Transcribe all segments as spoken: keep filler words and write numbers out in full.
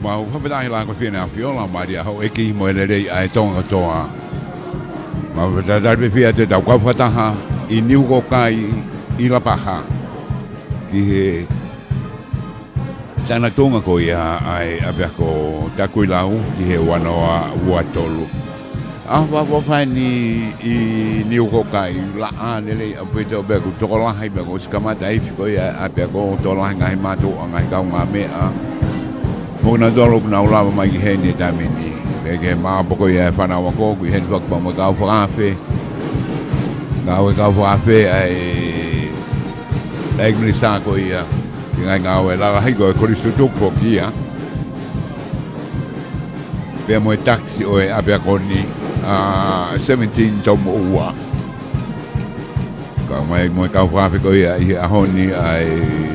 Mau fakafetaʻi lahi ko e fineʻafiola mālie ʻa houʻeiki mo e lelei ʻa e Tonga kotoa. Mau fakatalitali pē atu ʻetau kau fakataha ʻi Niukokai ʻi Lapaha ki he tanatunga ko ia ʻa e ʻapiako Takuilau ki he ua noa ua tolu. ʻA fafafani ʻi Niukokai, laʻā lelei ʻaupito pea ʻoku tokolahi pea kuo ʻosi kamata ifi ko ia ʻapiako, tokolahi ngaahi mātuʻa, ngaahi kaungāmeʻa. Mo kinautolu ʻoku nau lava mai ki heni he taimi ni. Pea ke maʻopoʻopo ko ia e fānau ako, ʻoku ʻi heni foki pea mo e kau fakaafe. Ngāue kau fakaafe ʻa e ʻEiki Minisitā ko ia ki he ngaahi ngāue lalahi ko e kolisi tutuku foki ia. Pea mo e takisi ʻo e ʻapiako ni, ʻa seventeen Tomoua. Kau mai mo e kau fakaafe ko ia ʻi he ʻaho ni ʻa e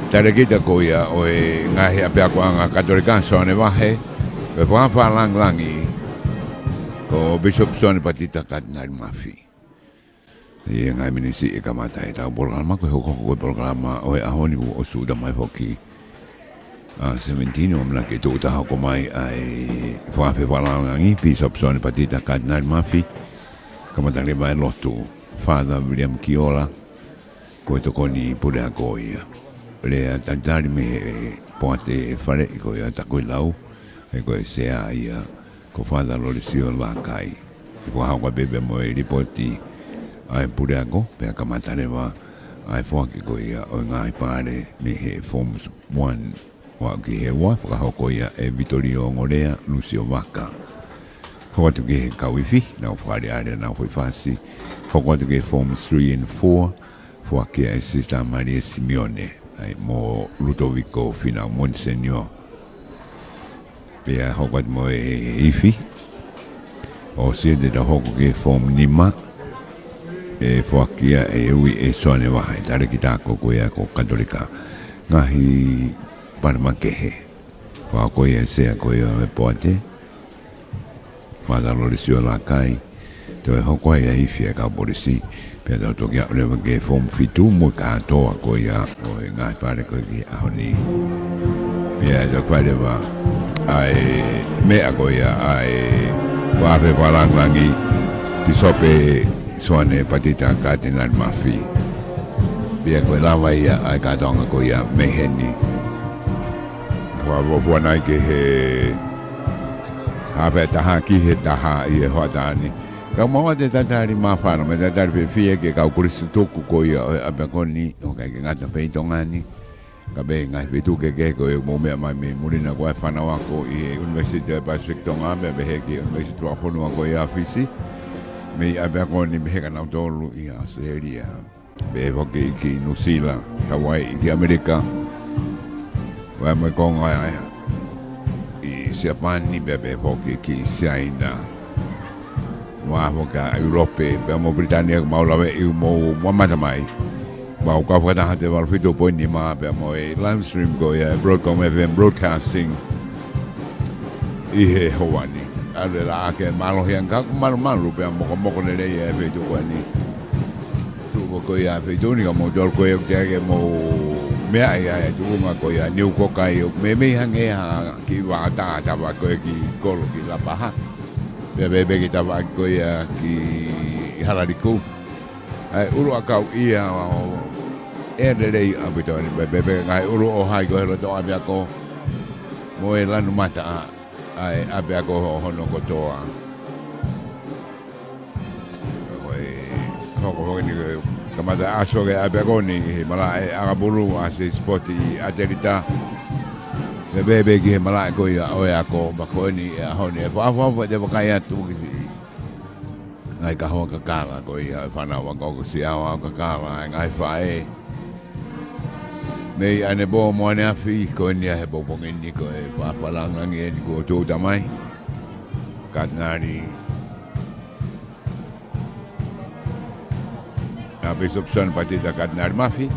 talēkita ko ia ʻo e ngaahi ʻapiakoʻanga Katolika, Soane Vahe, ko e fakaafe fakalangilangi, ko Bishop Soane Patita Katinali Mafi. ʻI he ngaahi minisi ʻe kamata ʻetau polokalama, ko e hokohoko ko e polokalama ʻo e ʻaho ni kuo ʻosi tūʻuta mai foki. ʻA seventeen, ʻamanaki ke tūʻuta hoko mai ʻa e fakaafe fakalangilangi, Bishop Soane Patita Katinali Mafi. Kamata leva e lotu, Father William Kiola, ko e tokoni puleako ia. Lea talitali mei he poate faleʻi ko ia Takuilau, he ko e sea ia ko Father Lolesio Lakai. ʻI he fakahoko pē pea mo e lipooti ʻa e puleako, pea kamata leva ʻa e foaki ko ia ʻo e ngaahi pale mei he Forms one ʻo aʻu ki he ua, fakahoko ia ʻe Vitolio Ngolea Lusiovaka. Hoko atu ki he kau ifi, nau fakaʻaliʻali ʻenau foʻi fasi. Hoko atu ki he Forms three and four, foaki ia ʻe Sister Maria Simeone, ʻa ia mo Lutoviko Finau Monsignor. Pea hoko atu mo e ifi. ʻOsi ia te tau hoko ki he Form nima, ʻe foaki ia ʻe Ui ʻe Soane Vahe, talēkita ako ko ia ko Katolika. Ngaahi pale makehe. Fakahoko ia ʻe he sea ko ia ʻo e poate, Father Lolesio Lakai. Toe hoko ai ʻa e ifi ʻa e kau polisi, pea tau toki aʻu leva ki he Form fitu mo e kātoa ko ia ʻo e ngaahi pale ko ē ki he ʻaho ni. Pea toki fai leva ʻa e meʻa ko ia ʻa e fakaafe fakalangilangi, Pīsope Soane Patita Katinali Mafi. Pea ko e lava ia ʻa e kātoanga ko ia mei heni. Fakafuofua nai ki he haafe taha ki he taha ʻi he hoʻatā ni. Kau maua te talitali māfana, mo e talitali fiefia ki he kau kolisi tutuku ko ia ʻo e ʻapiako ni, ʻo ʻikai ke ngata pē ʻi Tonga ni, ka pehē ngaahi feituʻu kehekehe ko ē ʻoku mou meʻa mai mei muli na, ko e fānau ako ʻi he ʻUnivēsiti ʻo e Pasifiki Tonga, pea pehē ki he ʻUnivēsiti Fakafonua ko ia ʻa Fisi, mei he ʻapiako ni, pehē kia nautolu ʻi ʻAositelēlia. Pehē foki ki Nuʻusila, Hawaiʻi, ki ʻAmelika. Pea mo e konga ʻi Siapani, pea pehē foki ki Siaina. Mo e foki ʻa ʻIulope, pea mo Pilitānia, ʻoku mau lave ʻi hoʻomou mamata mai. Mau kau fakataha ʻi he valu fitu poini nima, pea mo e live stream ko ia ʻa e Broadcom F M Broadcasting ʻi he houa ni. ʻAlu e laʻā ke mālohi ange, ka ʻoku malumalu pea mokomoko lelei e feituʻu ko eni. Tuʻu ko ia feituʻu ni ka mou tolu ko ē ʻoku teʻeki ke mou meaʻi ʻa e tuʻunga ko ia Niukokai, ʻoku meimei hangē ha kiʻi vaʻa taʻataʻa ko ē ki Kolo ki Lapaha. Pea pehē pē ki he tafaʻaki ko ia ki Halaliku. ʻA e ʻuluʻakau ia ʻo e lelei ʻaupito ni, pea pehē pē ngaahi ʻulu ʻo hai ko e loto ʻapiako mo e lanu mata ʻa e ʻapiako hono kotoa. Ko e hoko foki ni ko e kamata ʻaso ki he ʻapiako ni ʻi he malaʻe ʻakapulu ʻa e sipoti ʻi ʻAtelita. Pea pehē pē ki he malaʻe ko ia ʻo e ako, pea ko eni e ʻaho ni ʻe fakaʻofoʻofa ʻete vakai atu ki siʻi ngaahi kahoa kakala ko ia ʻo e fānau ako, ko siʻi ʻaoʻao kakala ʻa e ngaahi faʻē. Mei ʻanepō mo ʻaneafi, ko eni ia he pongipongi ni ko e fakaafe fakalangilangi eni kuo tūʻuta mai. Katinali ʻa Bishop Soane Patita Katinali Mafi.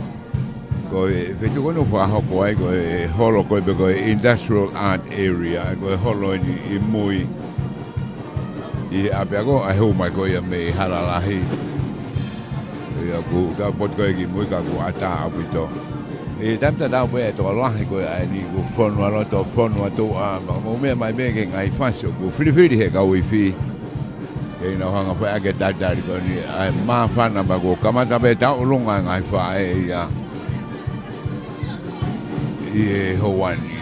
Ko e feituʻu ko eni ʻoku fakahoko ai, ko e holo ko ē pē ko e Industrial Art Area, ko e holo eni ʻi mui ʻi he ʻapiako, ʻa e hū mai ko ia mei he hala lahi. Ko ia ʻoku tau potu ko ē ki mui ka ʻoku ʻatā ʻaupito. ʻI he taimi tatau pē ʻa e tokolahi ko ē ʻa eni kuo fonu ʻa loto, fonu atu ʻa, ma mo meʻa mai pē ki he ngaahi fasi ʻoku filifili he kau ifi. Ke nau hanga fai ʻaki e talitali ko eni ʻa e māfana pea kuo kamata pē tauʻolunga e ngaahi faʻē ia ʻi he houa ni.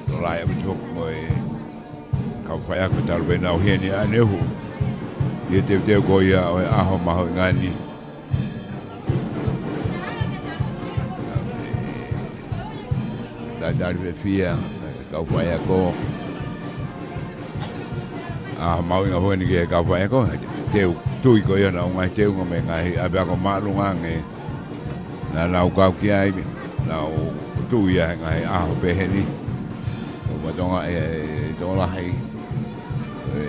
Tolai ʻa Mitifoki mo e kau faiako talu pē ʻenau heni ʻanehu ʻi he teuteu ko ia ʻo e ʻaho mahuʻinga ni. Talitali fiefia, kau faiako. ʻAho mahuʻinga foki eni ki he kau faiako, teu tui ko ia ʻenau ngaahi teunga mei he ngaahi ʻapiako māʻolunga ange. Naʻa nau kau ki ai, nau tui ia he ngaahi ʻaho pehē ni. ʻO matonga e, e tokolahi, e,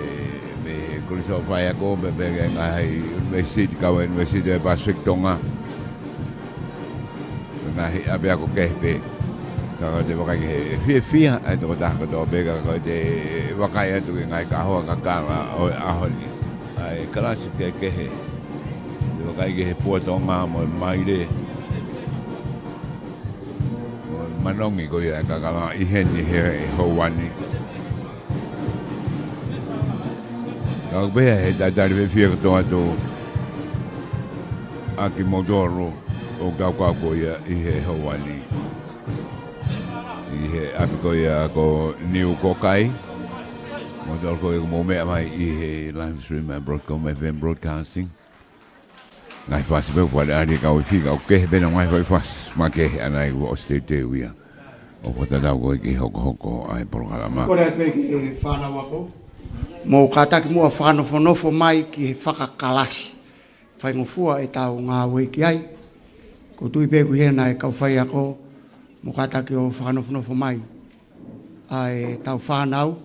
mei he Kolisi ʻo e Faiako, pea mei he ngaahi ʻunivēsiti, kau ʻunivēsiti ʻo e Pasifiki Tonga. Ngaahi ʻapiako kehe pē. Ka ko e te vakai ki he fiefia ʻa e tokotaha kotoa pē, ka ko e te vakai atu ki he ngaahi kahoa kakala ʻo e ʻaho ni. ʻA e kalasi kehekehe. Te vakai ki he puatonga mo e maile. Mo e manongi ko ia e kakala ʻi heni he houa ni. Ka ʻoku pehē ʻe he talitali fiefia kotoa atu ʻa kimoutolu ʻoku kau ko ia ʻi he houa ni. ʻI he ʻapi ko ia ko Niu Kokai. Moutolu ko ia ʻoku mou meʻa mai ʻi he live stream ʻa e Broadcom F M Broadcasting. Ngaahi fasi pē ʻoku faleʻali e kau ifi, ka ʻoku kehe pē ʻenau ngaahi fasi, makehe ʻanai ʻoku ʻosi teuteu ia. ʻOku tatau ko ē ki he hokohoko ʻa e polokalama. Kole atu pē ki he fānau ako. Mou kātaki muʻa fakanofonofo mai ki he fakakalasi. Faingofua ʻetau ngāue ki ai. ʻOku ou tui pē ʻoku ʻi heni e kau faiako, mou kātaki ʻo fakanofonofo mai ʻa e tau fānau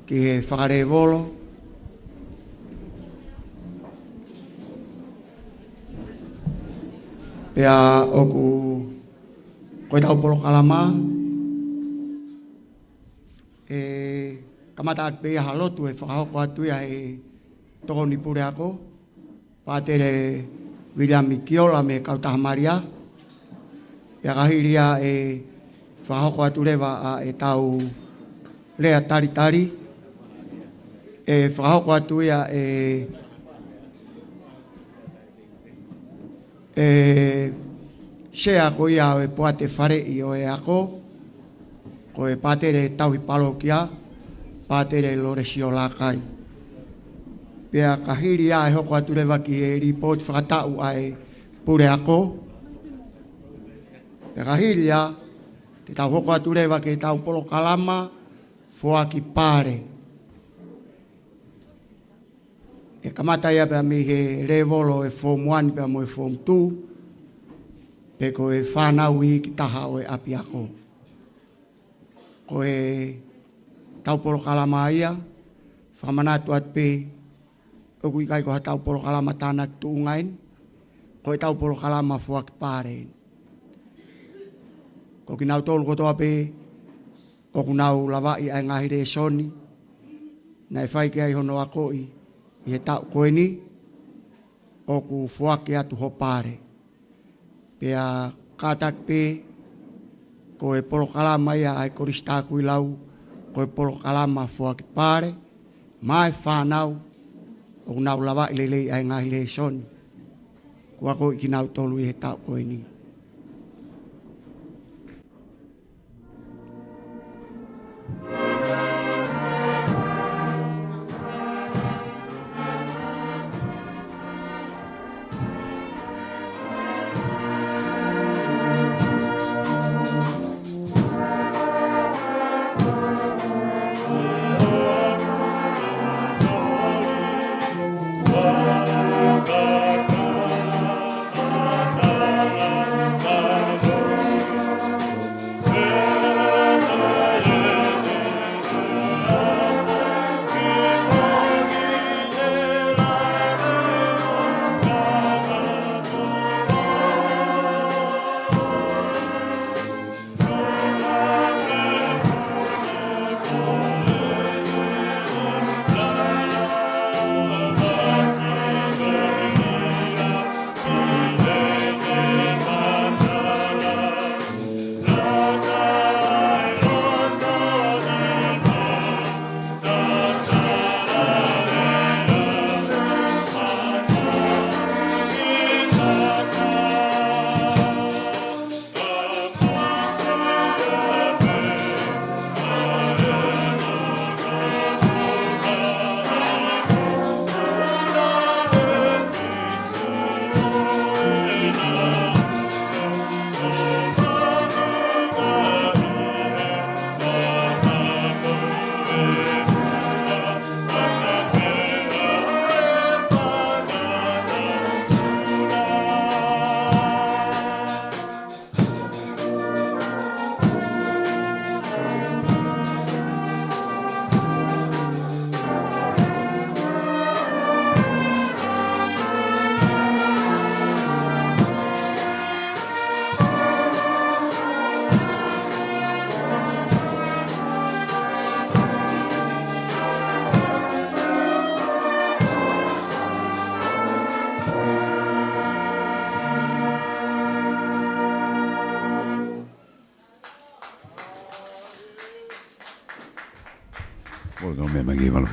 ki he fakalēvolo. Pea ʻoku ko ʻetau polokalama, ʻe kamata atu pē ia ha lotu ʻe fakahoko atu ia ʻe he tokoni puleako, Pātele Viliami Kiola mei he Kautaha Malia. Pea ka hili ia ʻe fakahoko atu leva ʻa ʻetau lea talitali. ʻE fakahoko atu ia ʻe ʻe sea ko ia ʻo e poate faleʻi ʻo e ako, ko e Pātele Tauhi Palokia, Pātele Lolesio Lakai. Pea ka hili ia ʻe hoko atu leva ki he lipooti fakataʻu ʻa e puleako. Pea ka hili ia, te tau hoko atu leva ki heʻetau polokalama foaki pale. ʻE kamata ia pea mei he lēvolo ʻo e Form One pea mo e Form Two, pe ko e fānau iiki taha ʻo e ʻapiako. Ko ʻetau polokalama ia, fakamanatu atu pē, ʻoku ʻikai ko haʻatau polokalama tānaki tuʻunga eni, ko ʻetau polokalama foaki pale eni. Ko kinautolu kotoa pē ʻoku nau lavaʻi ʻa e ngaahi lēsoni naʻe fai ki ai hono akoʻi ʻi he taʻu ko eni, ʻoku foaki atu ho pale. Pea kātaki pē, ko e polokalama ia ʻa e Kolisi Takuilau, ko e polokalama foaki pale maʻa e fānau ʻoku nau lavaʻi lelei ʻa e ngaahi lēsoni kuo akoʻi kinautolu ʻi he taʻu ko eni.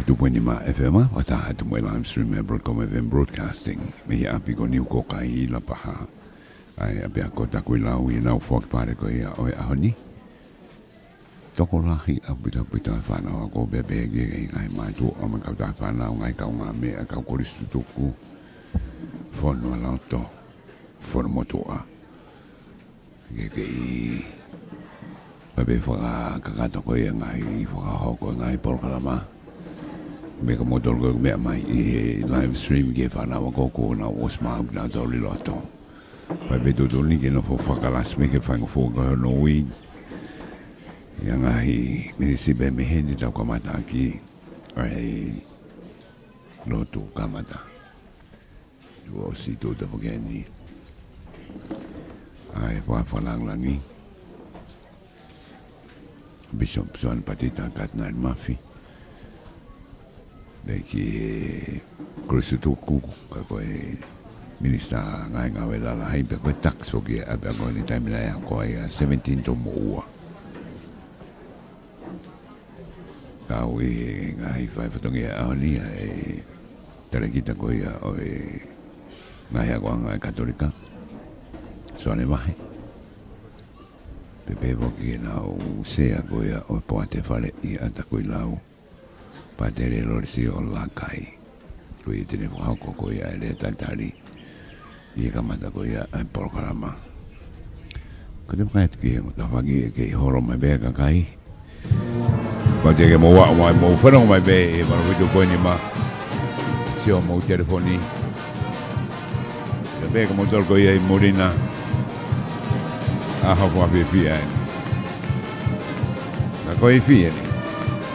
Tupu eni mā F M, fakataha atu mo e live stream ʻa e Broadcom F M Broadcasting. Mei he ʻapi ko Niukokai ʻi Lapaha. ʻA ia pea ko Takuilau ʻi heʻenau foaki pale ko ia ʻo e ʻaho ni. Tokolahi ʻaupito ʻaupito e fānau ako pea pehē ki he ngaahi mātuʻa mo e kautaha fānau, ngaahi kaungāmeʻa, kau kolisi tutuku, fonualoto, fonumotuʻa. Ke kei pea pehē fakakakato ko ia ngaahi fakahoko ngaahi polokalama. Meʻa ko moutolu ko e meʻa mai ʻi he live stream ki he fānau ako kuo nau ʻosi maʻu nautolu ʻi loto. Pea pehē tuʻutuʻuni ke nofo fakakalasi mei he faingofua ko hono ui. ʻI he ngaahi minisi pē mei heni tau kamata ʻaki ʻa e lotu kamata. Kuo ʻosi tuʻu tapu ki heni ʻa e fakafanangalangi Bishop Suan Patita Katinali Mafi. Pea ki he kolisi tutuku, ka ko e minisitā ngaahi ngāue lalahi, pea ko e tax foki, ʻa pea ko eni taimi naʻe ako ai ʻa seventeen Tomoʻua. Kau ʻi he ngaahi fai fatongia ʻaho ni ʻa e talēkita ko ia ʻo e ngaahi akoʻanga ʻa e Katolika, Soane Vahe. Pea pehē foki ʻenau sea ko ia ʻo e poate faleʻi ʻa Takuilau, Pātele Lolisi ʻo Lakai. Ko ia te ne fakahoko ko ia e lea talitali ʻi he kamata ko ia ʻa e polokalama. Ko te makai atu ki he tafaʻaki ke kei holo mai pē kakai. Pau te ke mou aʻu mai, mou fanongo mai pē ʻi he valu fitu poini nima. Sio mou telefoni. Ia pē ka moutolu ko ia ʻi muli na. ʻA hopo ʻa fiefia eni. Ka ko e fiefia eni.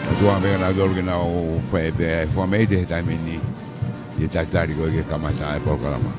Ka tuʻa pē ka nautolu ke nau fai pē ʻa e fua mei te he taimi ni. ʻI he talitali ko ia ke kamata ʻa e polokalama.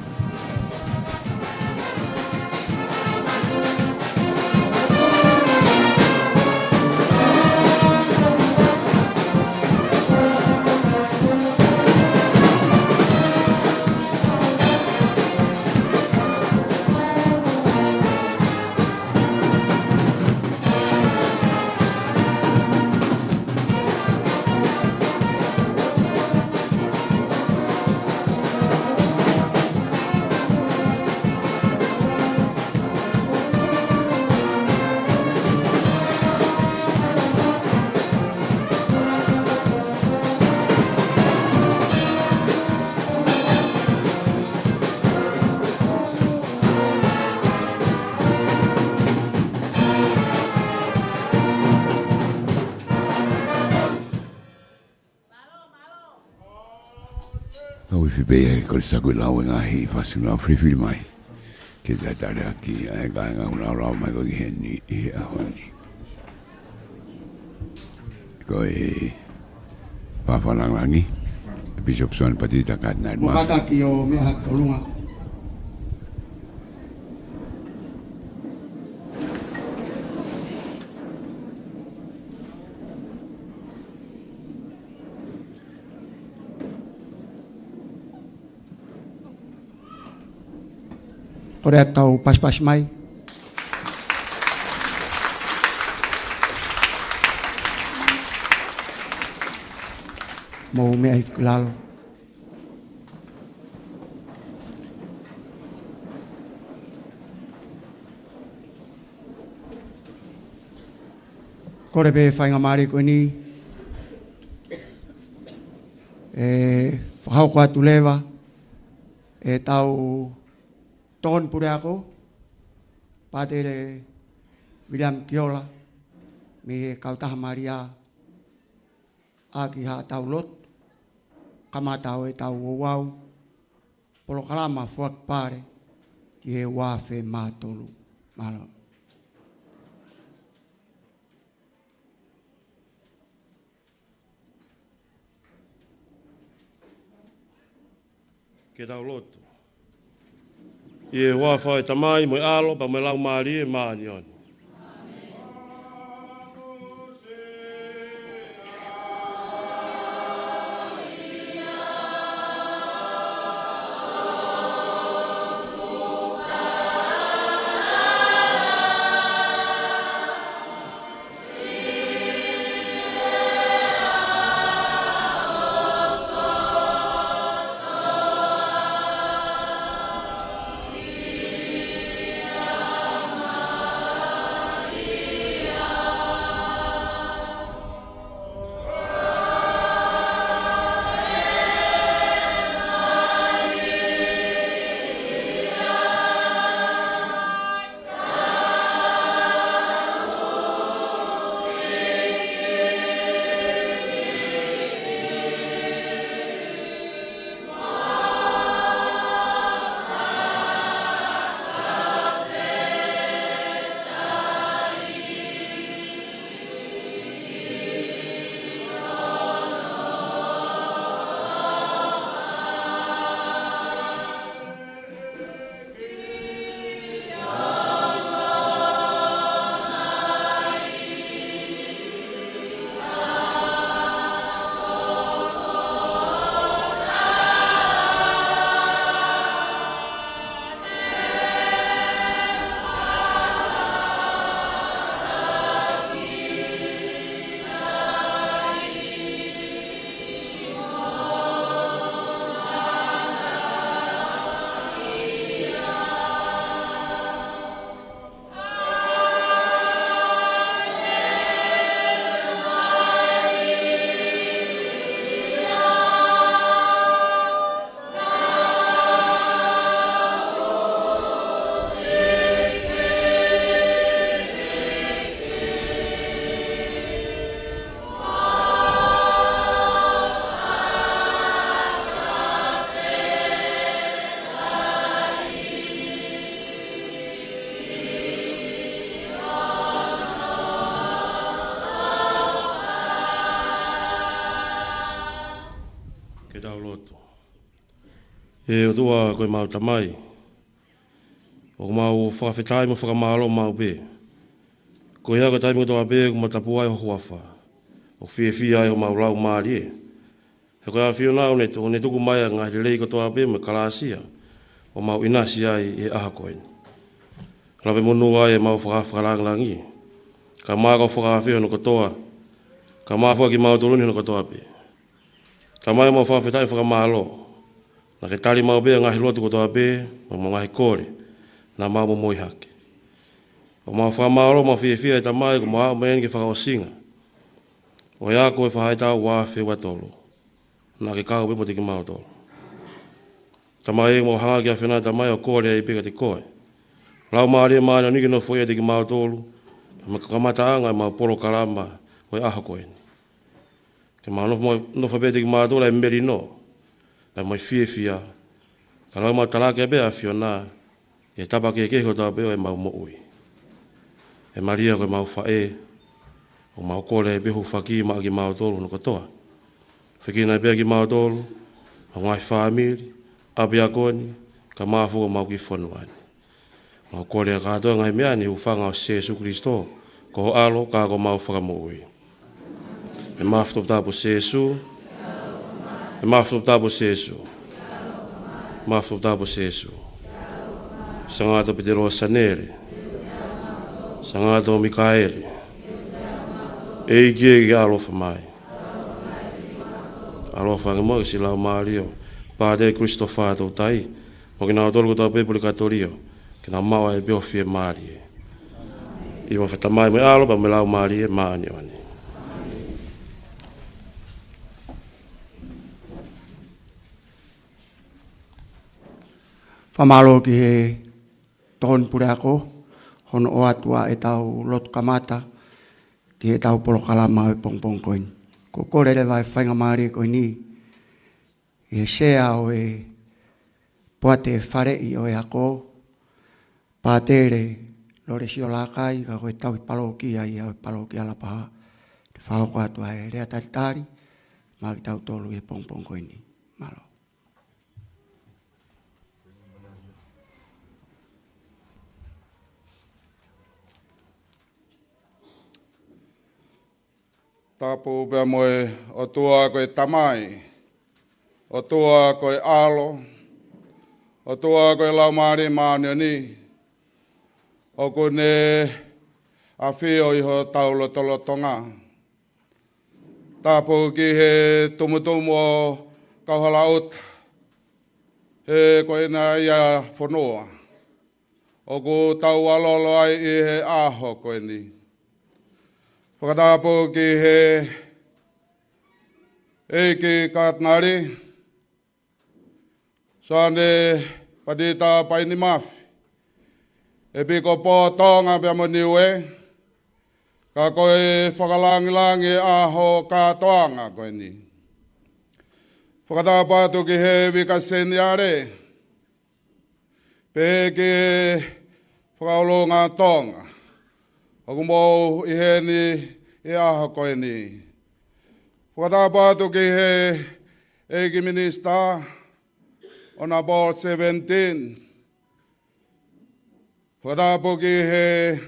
Kau ifi pē ia he Kolisi Takuilau e ngaahi fasi nau filifili mai ke talitali ʻaki ʻa e kāinga ʻoku nau lava mai ko ē ki heni ʻi he ʻaho ni. Ko e fakafanangalangi, Bishop Suan Patita Katinali Mafi. Mokata ki o mea ha tolunga. Kole atu tau pasipasi mai. Mou meʻa hifo ki lalo. Kole pē faingamālie ko eni ʻe fakahoko atu leva ʻe tau tokoni puleako, Pātele Viliami Kiola, mei he Kautaha Malia, ʻaki haʻatau lotu, kamata ʻo ʻetau ouau polokalama foaki pale ki he ua afe mā tolu. Mālō. Ke tau lotu. ʻI he huafa ʻo e Tamai mo e ʻAlo pea mo e Laumālie Māʻoniʻoni. ʻE ʻOtua ko ʻemau Tamai, ʻoku mau fakafetaʻi mo fakamālō maʻu pē. Ko ia ko e taimi kotoa pē ʻoku mau tapua ai ho huafa, ʻoku fiefia ai homau laumālie. He ko e ʻAfiona ʻoku ne tu-, ʻoku ne tuku mai ʻa e ngaahi lelei kotoa pē mo e kalāsia ʻoku mau ʻinasi ai ʻi he ʻaho ko eni. Lave monū ai ʻemau faka-, fakalāngilangi. Kae ʻumaʻā kau fakaafeʻi hono kotoa. Kae ʻumaʻā foki kimautolu ni hono kotoa pē. Tamai, ʻoku mau fakafetaʻi fakamālō. Naʻa ke tali maʻu pē ʻa e ngaahi lotu kotoa pē, mo e ngaahi kole naʻa mau momoi hake. ʻOku mau fakamālō, mau fiefia ʻe Tamai, kuo mau aʻu mai eni ki he fakaʻosinga ʻo e ako ʻo e faʻahitaʻu ua afe ua tolu. Naʻa ke kau pē mo kimautolu. Tamai, ʻoku mau hanga ki he ʻAfiona Tamai ʻo kole ai pē kiate koe Laumālie Māʻoniʻoni ke nofoʻia ʻiate kimautolu, mo e kamataʻanga ʻemau polokalama ʻo e ʻaho ko eni. Ke mau nofo, nofo pē ʻiate kimautolu ʻa e melino, pea mo e fiefia. Ka lau mau talaki pē ʻa e ʻAfiona, ʻi he tapa kehekehe kotoa pē ʻo ʻemau moʻui. ʻE Malia ko ʻemau faʻē, ʻoku mau kole pē hūfaki maʻa kimautolu hono kotoa. Fekina pē ʻa kimautolu, ʻa e ngaahi fāmili, ʻapiako ni, kae ʻumaʻā foki homau kiʻi fonua ni. Mau kole ʻa kātoa e ngaahi meʻa ni ʻi he hūfanga ʻo Sēsū Kalaisi, ko ho ʻAlo, ka ko homau Fakamoʻui. ʻE mafi toputapu Sēsū. ʻE mafi toputapu Sēsū. Mafi toputapu Sēsū. Sangato Petelō Sanele. Sangato Mikaele. ʻEiki ke ʻaloʻofa mai. ʻAloʻofa ange mo e siʻi laumālie ʻo Pātele Kulisitofā Toutai, mo kinautolu kotoa pē pulekatōlio, ke nau maʻu ai pē ho fiemālie. ʻI he huafa ʻo e Tamai mo e ʻAlo pea mo e Laumālie Māʻoniʻoni. Fakamālō ki he tokoni puleako, hono ʻoatu ʻa ʻetau lotu kamata ki heʻetau polokalama ʻo e pongipongi ko eni. Ko e kole leva ʻa e faingamālie ko eni, ʻi he sea ʻo e poate faleʻi ʻo e ako, Pātele Lolesio Lakai, ka ko e tauhi palōkia ia ʻo e palōkia Lapaha, te fakahoko atu ʻa e lea talitali maʻa kitautolu ʻi he pongipongi ko eni. Mālō. Tapu pea mo e ʻOtua ko e Tamai, ʻOtua ko e ʻAlo, ʻOtua ko e Laumālie Māʻoniʻoni, ʻoku ne ʻafio ʻi hotau lotolotonga. Tapu ki he tumutumu ʻo Kauhalaʻuta, he ko ena ia fonua ʻoku tau ʻalolo ai ʻi he ʻaho ko eni. Fakatapu ki he ʻEiki Katinali Soane Patita Paini Mafi, ʻEpikopō Tonga pea mo Niue, ka ko e fakalāngilangi ʻaho kātoanga ko eni. Fakatapu atu ki he Vika Seniale, pehē ki he Fakaʻulunga Tonga ʻoku mou ʻi heni ʻi he ʻaho ko eni. Fakatapu atu ki he ʻEiki Minisitā, Honourable Seventeen. Fakatapu ki he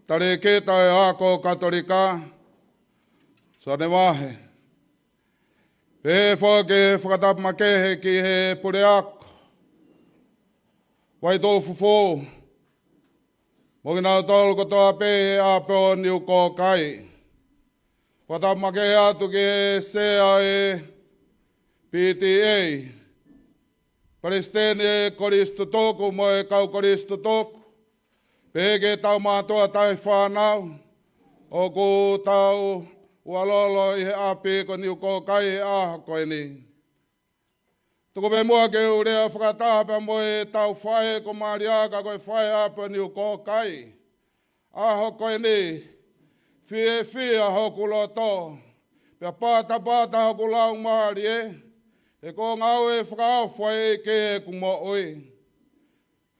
Talēkita ʻo e Ako Katolika, Soane Vahe. Pehē foki e fakatapu makehe ki he puleako, Vaituʻu Fufū, mo kinautolu kotoa pē ʻi he ʻapi ʻo Niukōkai. Fakatapu makehe atu ki he sea ʻo e P T A, Palesiteni Kolisi Tutuku mo e kau kolisi tutuku, pehē ki heʻetau mātuʻa taʻefānau ʻoku tau ʻalolo ʻi he ʻapi ko Niukōkai he ʻaho ko eni. Tuku pē muʻa ke u lea fakataha pea mo ʻetau faʻē ko Malia ka ko e faʻē ʻapi ʻo Niukōkai. ʻAho ko eni, fiefia hoku loto, pea patapata hoku laumālie, he ko e ngāue fakaofo ʻa e ʻEiki ʻi heʻeku moʻui.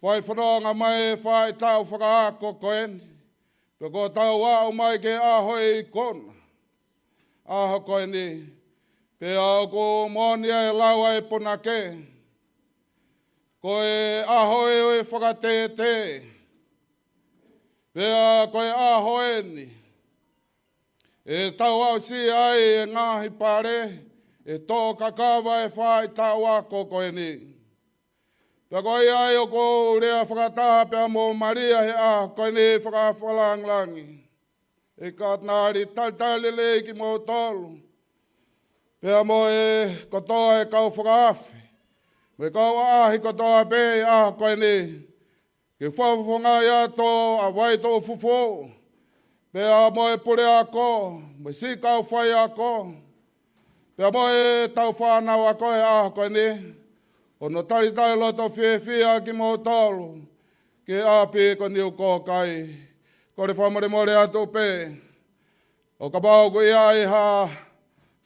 Fai fononga mai e faʻahitaʻu fakaako ko eni, pea kuo tau aʻu mai ki he ʻaho ʻe ikuna ʻaho ko eni, pea ʻoku moʻoni ʻa e lau ʻa e punake. Ko e ʻaho ē ʻo e fakatētē, pea ko e ʻaho eni ʻe tau aʻusia ai e ngaahi pale ʻe tō kakava e faʻahitaʻu ako ko eni. Pea ko ia ai ʻoku ou lea fakataha pea mo Malia he ʻaho ko eni fakafakalāngilangi. ʻE Katinali, talitali lelei kimoutolu, pea mo e kotoa e kau fakaafe, mo e kau ʻaʻahi kotoa pē he ʻaho ko eni, ke fakafofongaʻi atu ʻa Vaitoʻofufū, pea mo e puleako, mo e siʻi kau faiako, pea mo e tau fānau ako he ʻaho ko eni, ʻo ne talitali loto fiefia kimoutolu ki he ʻapi ko Niukōkai. Kole fakamolemole atu pē, ʻo kapau ʻoku ʻi ai ha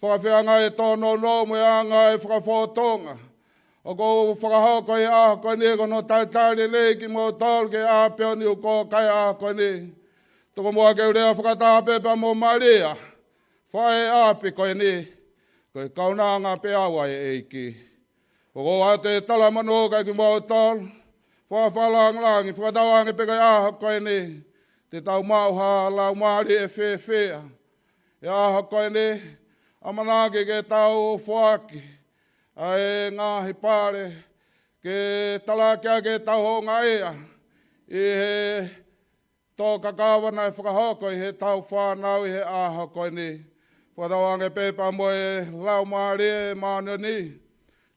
fakafeangai ʻe tōnounou mo e anga e fakafōtunga ʻoku ou fakahoko he ʻaho ko eni, ko hono talitali lelei kimoutolu ki he ʻapi ʻo Niukōkai he ʻaho ko eni. Tokoua ke u lea fakataha pē pea mo Malia, faʻē ʻapi ko eni, ko e kaunanga pē ʻa e ʻEiki. ʻOku ou ʻoatu e talamonū kiate kimoutolu, fakafakalāngilangi, fakatauange pē ko e ʻaho ko eni te tau maʻu ha laumālie fiefia. He ʻaho ko eni, ʻamanaki ke tau foaki ʻa e ngaahi pale ke talaki ʻaki ʻetau houngaʻia ʻi he tō kakava naʻe fakahoko ʻi he tau fānau ʻi he ʻaho ko eni. Fakatauange pē pea mo e Laumālie Māʻoniʻoni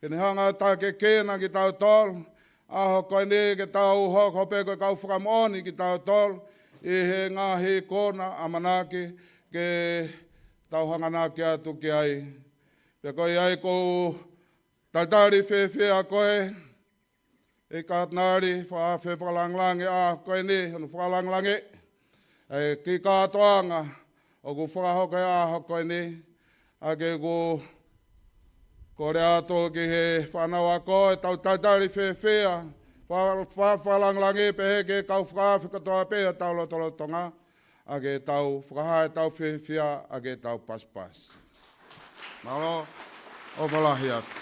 ke ne hanga ʻo takiekina kitautolu he ʻaho ko eni, ke tau hoko pē ko e kau fakamoʻoni kitautolu ʻi he ngaahi ikuna ʻamanaki ke tau hanganaki atu ki ai. Pea ko ia ai ʻoku ou talitali fiefia koe, ʻe Katinali, fakafakalāngilangi he ʻaho ko eni, hono fakalāngilangi ʻa e kiʻi kātoanga ʻoku fakahoko he ʻaho ko eni. ʻA ia ʻoku ou kole atu ki he fānau ako ʻetau talitali fiefia, fa-, fa-, fakalāngilangi pehē ki he kau fakaafe kotoa pē ʻo hotau lotolotonga, ʻa ia ke tau fakahā ʻetau fiefia, ʻa ia ke tau pasipasi. Mālō, ʻofa lahi atu.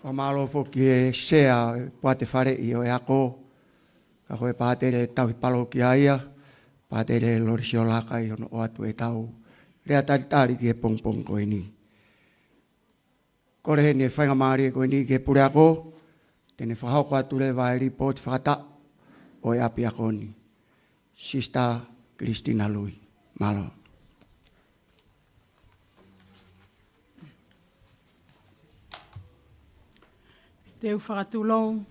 Fakamālō foki e sea ʻo e poate faleʻi ʻo e ako, ka ko e pātele tauhi palokia ia, Pātele Lolisiō Lakai, hono ʻoatu ʻetau lea talitali ki he pongipongi ko eni. Kole heni e faingamālie ko eni ki he puleako, te ne fakahoko atu leva e lipooti fakataʻu ʻo e ʻapiako ni. Sister Christina Lui. Mālō. Te u fakatulou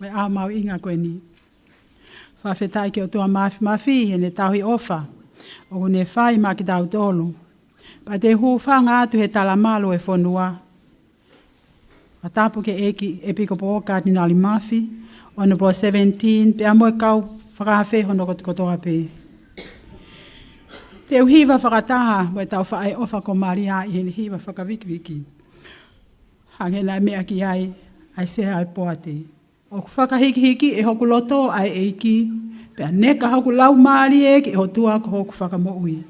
mo e ʻaho mahuʻinga ko eni. Fakafetaʻi ki he ʻOtua Māfimafi heʻene tauhi ʻofa ʻoku ne fai maʻa kitautolu. Pea te u hūfanga atu he talamalu ʻo e fonua. Fakatapu ki he ʻEiki ʻEpikopō Katinali Mafi, Honourable Seventeen, pea mo e kau fakaafe hono kotokotoa pē. Te u hiva fakataha mo ʻetau faʻē ʻofa ko Malia ʻi heʻene hiva fakavikiviki. Hangē naʻe meʻa ki ai ʻa e sea ʻo e poate. ʻOku fakahikihiki ʻe hoku loto ʻa e ʻEiki, pea neka hoku laumālie ki he ʻOtua ko hoku Fakamoʻui.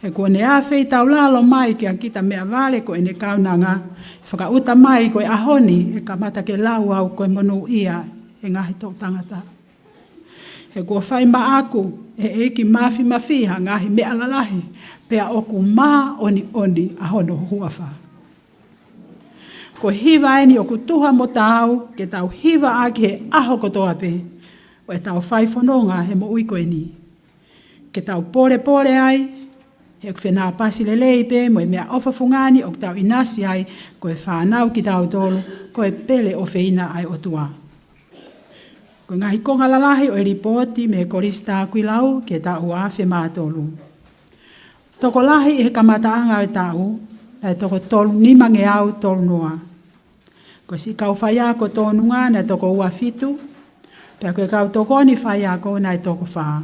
He kuo ne afeitaulalo mai kia kita meʻavale ko ʻene kaunanga, fakaʻuta mai ko e ʻaho ni ʻe kamata ke lau au ko e monūʻia ʻe he ngaahi toʻu tangata. He kuo fai maʻaku ʻe he ʻEiki Māfimafi ha ngaahi meʻa lalahi, pea ʻoku māʻoniʻoni ʻa hono huafa. Ko e hiva eni ʻoku tuha mo taau ke tau hiva ʻaki he ʻaho kotoa pē ʻo ʻetau fai fononga he moʻui ko eni. Ke tau polepole ai, he ʻoku fenāpasi lelei pē mo e meʻaʻofa fungani ʻoku tau ʻinasi ai, ko e fānau kitautolu, ko e pele ʻofeina ʻa e ʻOtua. Ko e ngaahi konga lalahi ʻo e lipooti mei he Kolisi Takuilau ki he taʻu ua afe mā tolu. Tokolahi ʻi he kamataʻanga ʻo e taʻu, naʻe toko tolu nimangeau tolu noa. Ko e siʻi kau faiako tōnunga naʻe toko ua fitu, pea ko e kau tokoni faiako naʻe toko fā.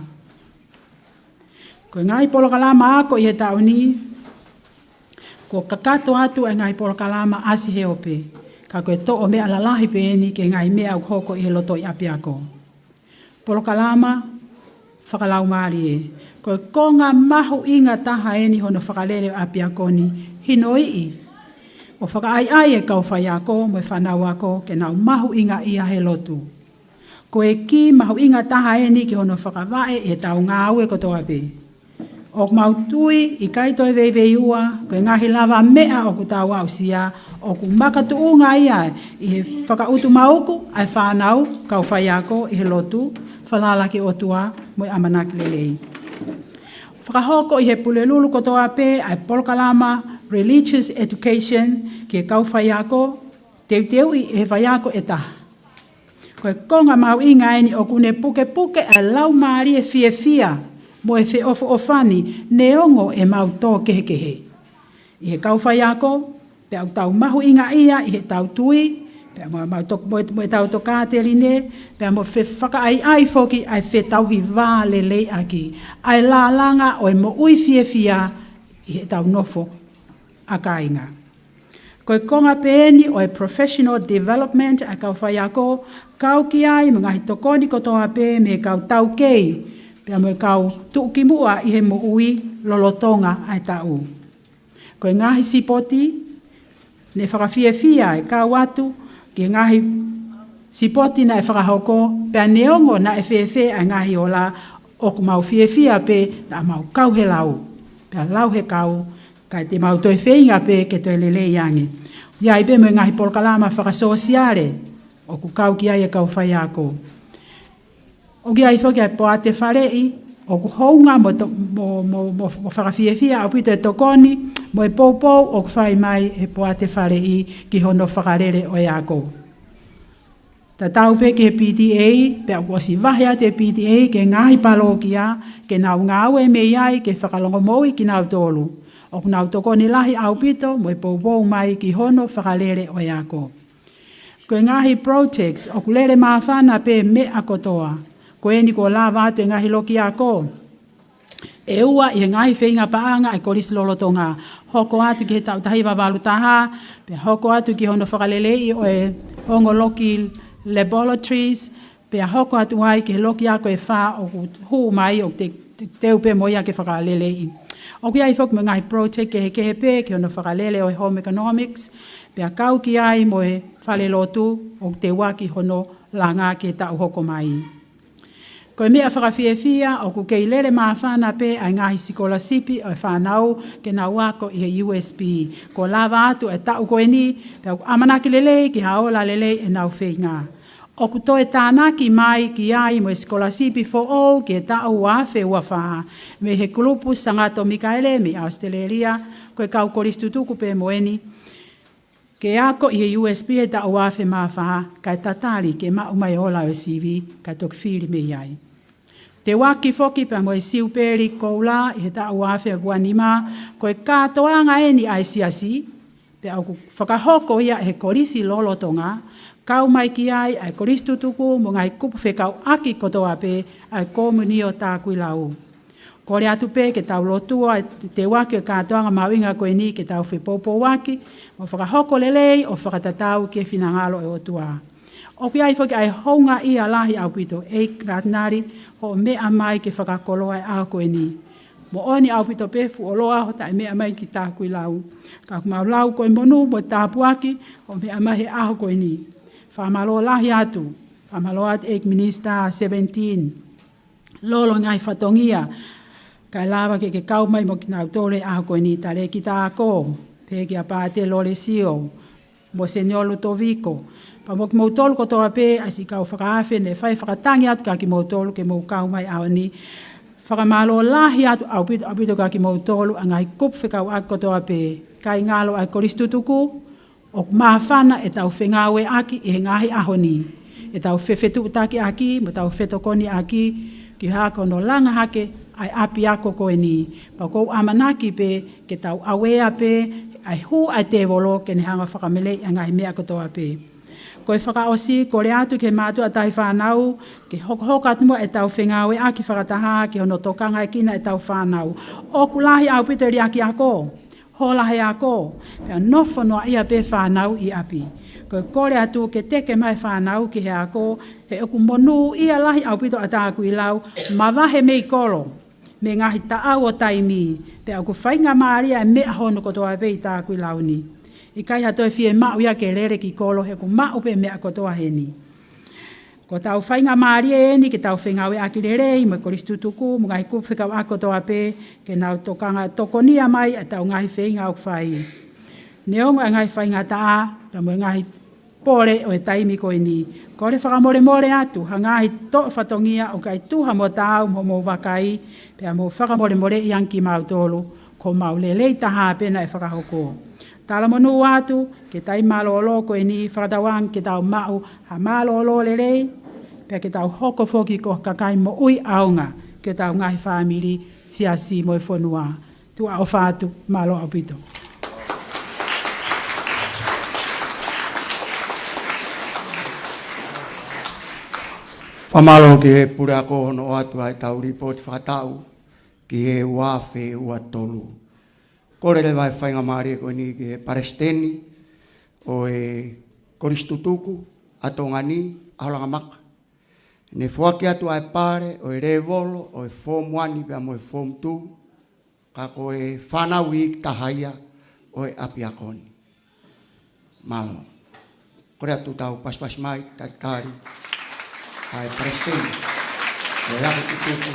Ko e ngaahi polokalama ako ʻi he taʻu ni, kuo kakato atu ʻa e ngaahi polokalama ʻasi he ope, ka ko e toʻo meʻa lalahi pē eni ki he ngaahi meʻa ʻoku hoko ʻi he lotoʻi ʻapiako. Polokalama fakalaumālie. Ko e konga mahuʻinga taha eni hono fakalele ʻo e ʻapiako ni, hinoiʻi ʻo fakaʻaiʻai e kau faiako mo e fānau ako ke nau mahuʻingaʻia he lotu. Ko e kī mahuʻinga taha eni ki hono fakavaʻe ʻetau ngāue kotoa pē. ʻOku mau tui ʻikai toe veiveiua, ko e ngaahi lavameʻa ʻoku tau aʻusia, ʻoku makatuʻunga ia ʻi he fakaʻutumauku ʻa e fānau, kau faiako ʻi he lotu, falala ki he ʻOtua mo e ʻamanaki lelei. Fakahoko ʻe he Pulelulu kotoa pē ʻa e polokalama Religious Education ki he kau faiako, teuteuʻi ʻe he faiako ʻe taha. Ko e konga mahuʻinga eni ʻoku ne pukepuke ʻa e laumālie fiefia mo e feʻofoʻofani neongo ʻemau tō kehekehe. ʻI he kau faiako, pea ʻoku tau mahuʻingaʻia ʻi heʻetau tui, pea mo, mo, to, mo, mo ʻetau tokāteline, pea mo fefakaʻaiʻai foki ʻa e fetauhi vālelei ʻaki ʻa e lālanga ʻo e moʻui fiefia ʻi heʻetau nofo ʻa kāinga. Ko e konga pē eni ʻo e professional development ʻa e kau faiako, kau ki ai mo e ngaahi tokoni kotoa pē mei he kau taukei, pea mo e kau tuʻukimuʻa ʻi he moʻui lolotonga ʻa e taʻu. Ko e ngaahi sipoti, ne fakafiefia e kau atu ki he ngaahi sipoti naʻe fakahoko, pea neongo naʻe fēfē ʻa e ngaahi ola, ʻoku mau fiefia pē naʻa mau kau he lau, pea lau he kau, kae te mau toe feinga pē ke toe lelei ange. ʻI ai pē mo e ngaahi polokalama fakasōsiale ʻoku kau ki ai e kau faiako. ʻOku ʻi ai foki ʻa e poate faleʻi, ʻoku hounga mo, to, mo, mo, mo, mo fakafiefia ʻaupito e tokoni mo e poupou ʻoku fai mai ʻe he poate faleʻi ki hono fakalele ʻo e ako. Tatau pē ki he P T A, pea ʻoku ʻosi vahe atu e P T A ki he ngaahi palōkia ke nau ngāue mei ai ke fakalongomoʻui kinautolu. ʻOku nau tokoni lahi ʻaupito mo e poupou mai ki hono fakalele ʻo e ako. Ko e ngaahi projects ʻoku lele māfana pē meʻa kotoa. Ko eni kuo lava atu e ngaahi loki ako ʻe ua ʻi he ngaahi feinga paʻanga ʻa e kolisi lolotonga. Hoko atu ki he taʻu taha hiva valu taha, pea hoko atu ki hono fakaleleiʻi ʻo e ongo loki laboratories, pea hoko atu ai ki he loki ako ʻe fā ʻoku hū mai ʻoku te, te, teu pē mo ia ke fakaleleiʻi. ʻOku ʻi ai foki mo e ngaahi project kehekehe pē ki hono fakalele ʻo e home economics, pea kau ki ai mo e falelotu ʻoku teuaki hono langa ki he taʻu hoko mai. Ko e meʻa fakafiefia ʻoku kei lele māfana pē ʻa e ngaahi sikolasipi ʻo e fānau ke nau ako ʻi he U S P. Kuo lava atu e taʻu ko eni, pea ʻoku ʻamanaki lelei ki ha ola lelei ʻenau feinga. ʻOku toe tānaki mai ki ai mo e sikolasipi foʻou ki he taʻu ua afe ua fā mei he kulupu Sangato Mikaele mei ʻAositelēlia, ko e kau kolisi tutuku pē mo eni, ke ako ʻi he U S P he taʻu ua afe mā fā, kae tatali ke maʻu mai e ola ʻo e sivi, kae toki fili mei ai. Teuaki foki pea mo e Siupeli Koula ʻi he taʻu ua afe ua nima, ko e kātoanga eni ʻa e siasi, pea ʻoku fakahoko ia ʻe he kolisi lolotonga, kau mai ki ai ʻa e kolisi tutuku mo e ngaahi kupu fekauʻaki kotoa pē ʻa e Komunio Takuilau. Kole atu pē ke tau lotua e teuaki e kātoanga mahuʻinga ko eni ke tau fepoupouaki, mo fakahoko lelei ʻo fakatatau ki he finangalo ʻo e ʻOtua. ʻOku ʻi ai foki ʻa e houngaʻia lahi ʻaupito, ʻEiki Katinali, hoʻo meʻa mai ke fakakoloa e ʻaho ko eni. Moʻoni ʻaupito pē fuoloa hoʻo taʻe meʻa mai ki Takuilau. Ka ʻoku mau lau ko e monū mo e tāpuaki hoʻo meʻa mai he ʻaho ko eni. Fakamālō lahi atu, fakamālō atu ʻEiki Minisitā Seventeen. Lolo ngaahi fatongia, kae lava ke ke kau mai mo kinautolu he ʻaho ko eni, Talēkita Ako, pehē kia Pātele Lolesio, mo Seniolo Toviko. Pea mo kimoutolu kotoa pē, ʻa siʻi kau fakaafe ne fai fakatangi atu kia kimoutolu ke mou kau mai ʻaho ni. Fakamālō lahi atu ʻaupito, ʻaupito kia kimoutolu, ʻa e ngaahi kupu fekauʻaki kotoa pē. Kae ngalo ʻa e kolisi tutuku, ʻoku māfana ʻetau fengāueʻaki ʻi he ngaahi ʻaho ni, ʻetau fefetuʻutakiʻaki mo ʻetau fetokoniʻaki ki he hako hono langa hake ʻa e ʻapiako ko eni. Pea ʻoku ou ʻamanaki pē ke tau ʻauea pē ʻa e hū ʻa e tēvolo ke ne hanga ʻo fakameleiʻi ʻa e ngaahi meʻa kotoa pē. Ko e fakaʻosi, kole atu ki he mātuʻa tahi fānau ke hokohoko atu muʻa ʻetau fengāueʻaki fakataha ki hono tokangaekina ʻetau fānau. ʻOku lahi ʻaupito e liʻaki ako, hola he ako, pea nofo noaʻia pē fānau ʻi ʻapi. Ko e kole atu ke teke mai fānau ki he ako, he ʻoku monūʻia lahi ʻaupito ʻa Takuilau, mavahe mei kolo, mei he ngaahi taʻau ʻo taimi, pea ʻoku faingamālie e meʻa hono kotoa pē ʻi Takuilau ni. ʻIkai ha toe fiemaʻu ia ke lele ki kolo, he ʻoku maʻu pē meʻa kotoa heni. Ko ʻetau faingamālie eni ke tau fengāueʻaki lelei mo e kolisi tutuku, mo e ngaahi kupu fekauʻaki kotoa pē, ke nau tokanga tokonia mai ʻetau ngaahi feinga ʻoku fai. Neongo e ngaahi faingataʻa, pea mo e ngaahi pole ʻo e taimi ko eni. Kole fakamolemole atu, ha ngaahi toʻo fatongia ʻoku ʻikai tuha mo taau mo hoʻomou vakai, pea mou fakamolemoleʻi ange kimautolu, ko homau lelei taha pē naʻe fakahoko. Talamonū atu, ki he taimi mālōlō ko eni, fakatauange ke tau maʻu ha mālōlō lelei, pea ke tau hoko foki ko e kakai moʻui ʻaonga, ki hotau ngaahi fāmili, siasi mo e fonua. Tuʻa ʻofa atu, mālō ʻaupito. Fakamālō ki he Puleako hono ʻoatu ʻa ʻetau lipooti fakataʻu ki he ua afe ua tolu. Kole leva e faingamālie ko eni ki he Palesiteni ʻo e Kolisi Tutuku ʻa Tonga ni, ʻAholangamaka. Ne foaki atu ʻa e pale ʻo e lēvolo ʻo e Form One pea mo e Form Two, ka ko e fānau iiki taha ia ʻo e ʻapiako ni. Mālō. Kole atu tau pasipasi mai, talitali ʻa e Palesiteni ʻo e ako tutuku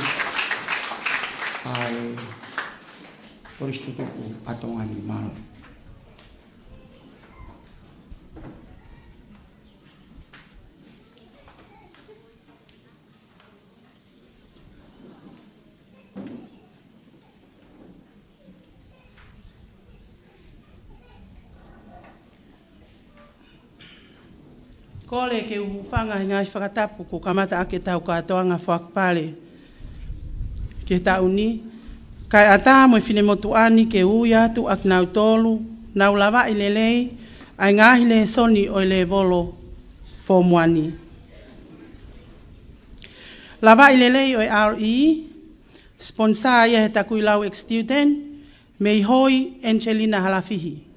ʻa e Kolisi Tutuku ʻa Tonga ni, mālō. Kole ke u hūfanga he ngaahi fakatapu kuo kamata ʻaki ʻetau kātoanga fakapale ki he taʻu ni, kae ʻatā mo e finemotuʻa ni ke ui atu ʻa kinautolu naʻa nau lavaʻi lelei ʻa e ngaahi lēsoni ʻo e lēvolo Form One. Lavaʻi lelei ʻo e R E, sponsor ia he Takuilau ex-student, Meihoi Angelina Halafihi.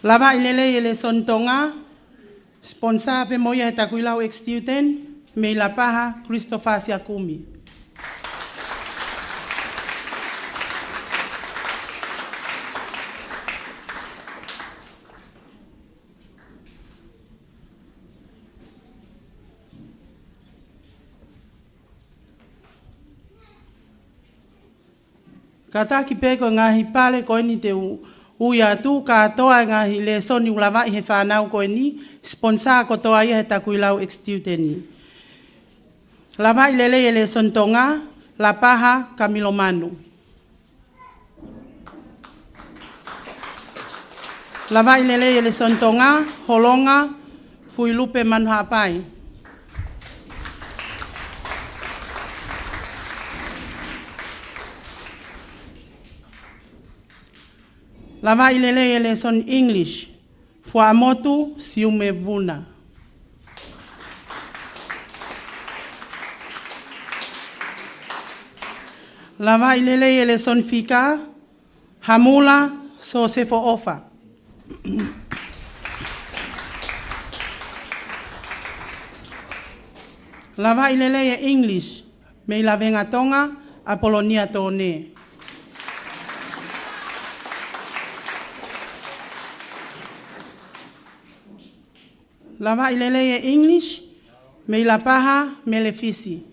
Lavaʻi lelei e lēsoni Tonga, sponsor pē mo ia he Takuilau ex-student, mei Lapaha, Christopher Siakumi. Kātaki pē ko e ngaahi pale ko eni te u ui atu, kātoa e ngaahi lēsoni ʻoku lavaʻi he fānau ko eni, sponsor kotoa ia he Takuilau ex-student. Lavaʻi lelei e lēsoni Tonga, Lapaha, Kamilomanu. Lavaʻi lelei e lēsoni Tonga, Holonga, Fuilupe, Manuhaʻapai. Lavaʻi lelei e lēsoni English, Fuaʻamotu, Siume, Vuna. Lavaʻi lelei e lēsoni Fika, Hamula, Sosefo, ʻOfa. Lavaʻi lelei e English, mei Lavengatonga, ʻApolonia Tone. Lavaʻi lelei e English, mei Lapaha, Mele Fisi.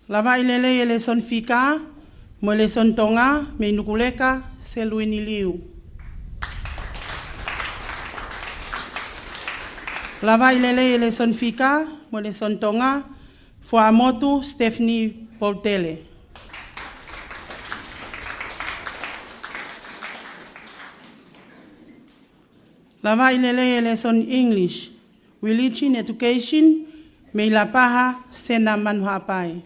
Lavaʻi lelei e lēsoni Fika mo e lēsoni Tonga, mei Nukuleka, Seluini Liu. Lavaʻi lelei e lēsoni Fika mo e lēsoni Tonga, Fuaʻamotu, Stephanie Poltele. Lavaʻi lelei e lēsoni English, Religion Education, mei Lapaha, Sena, Manuhaʻapai.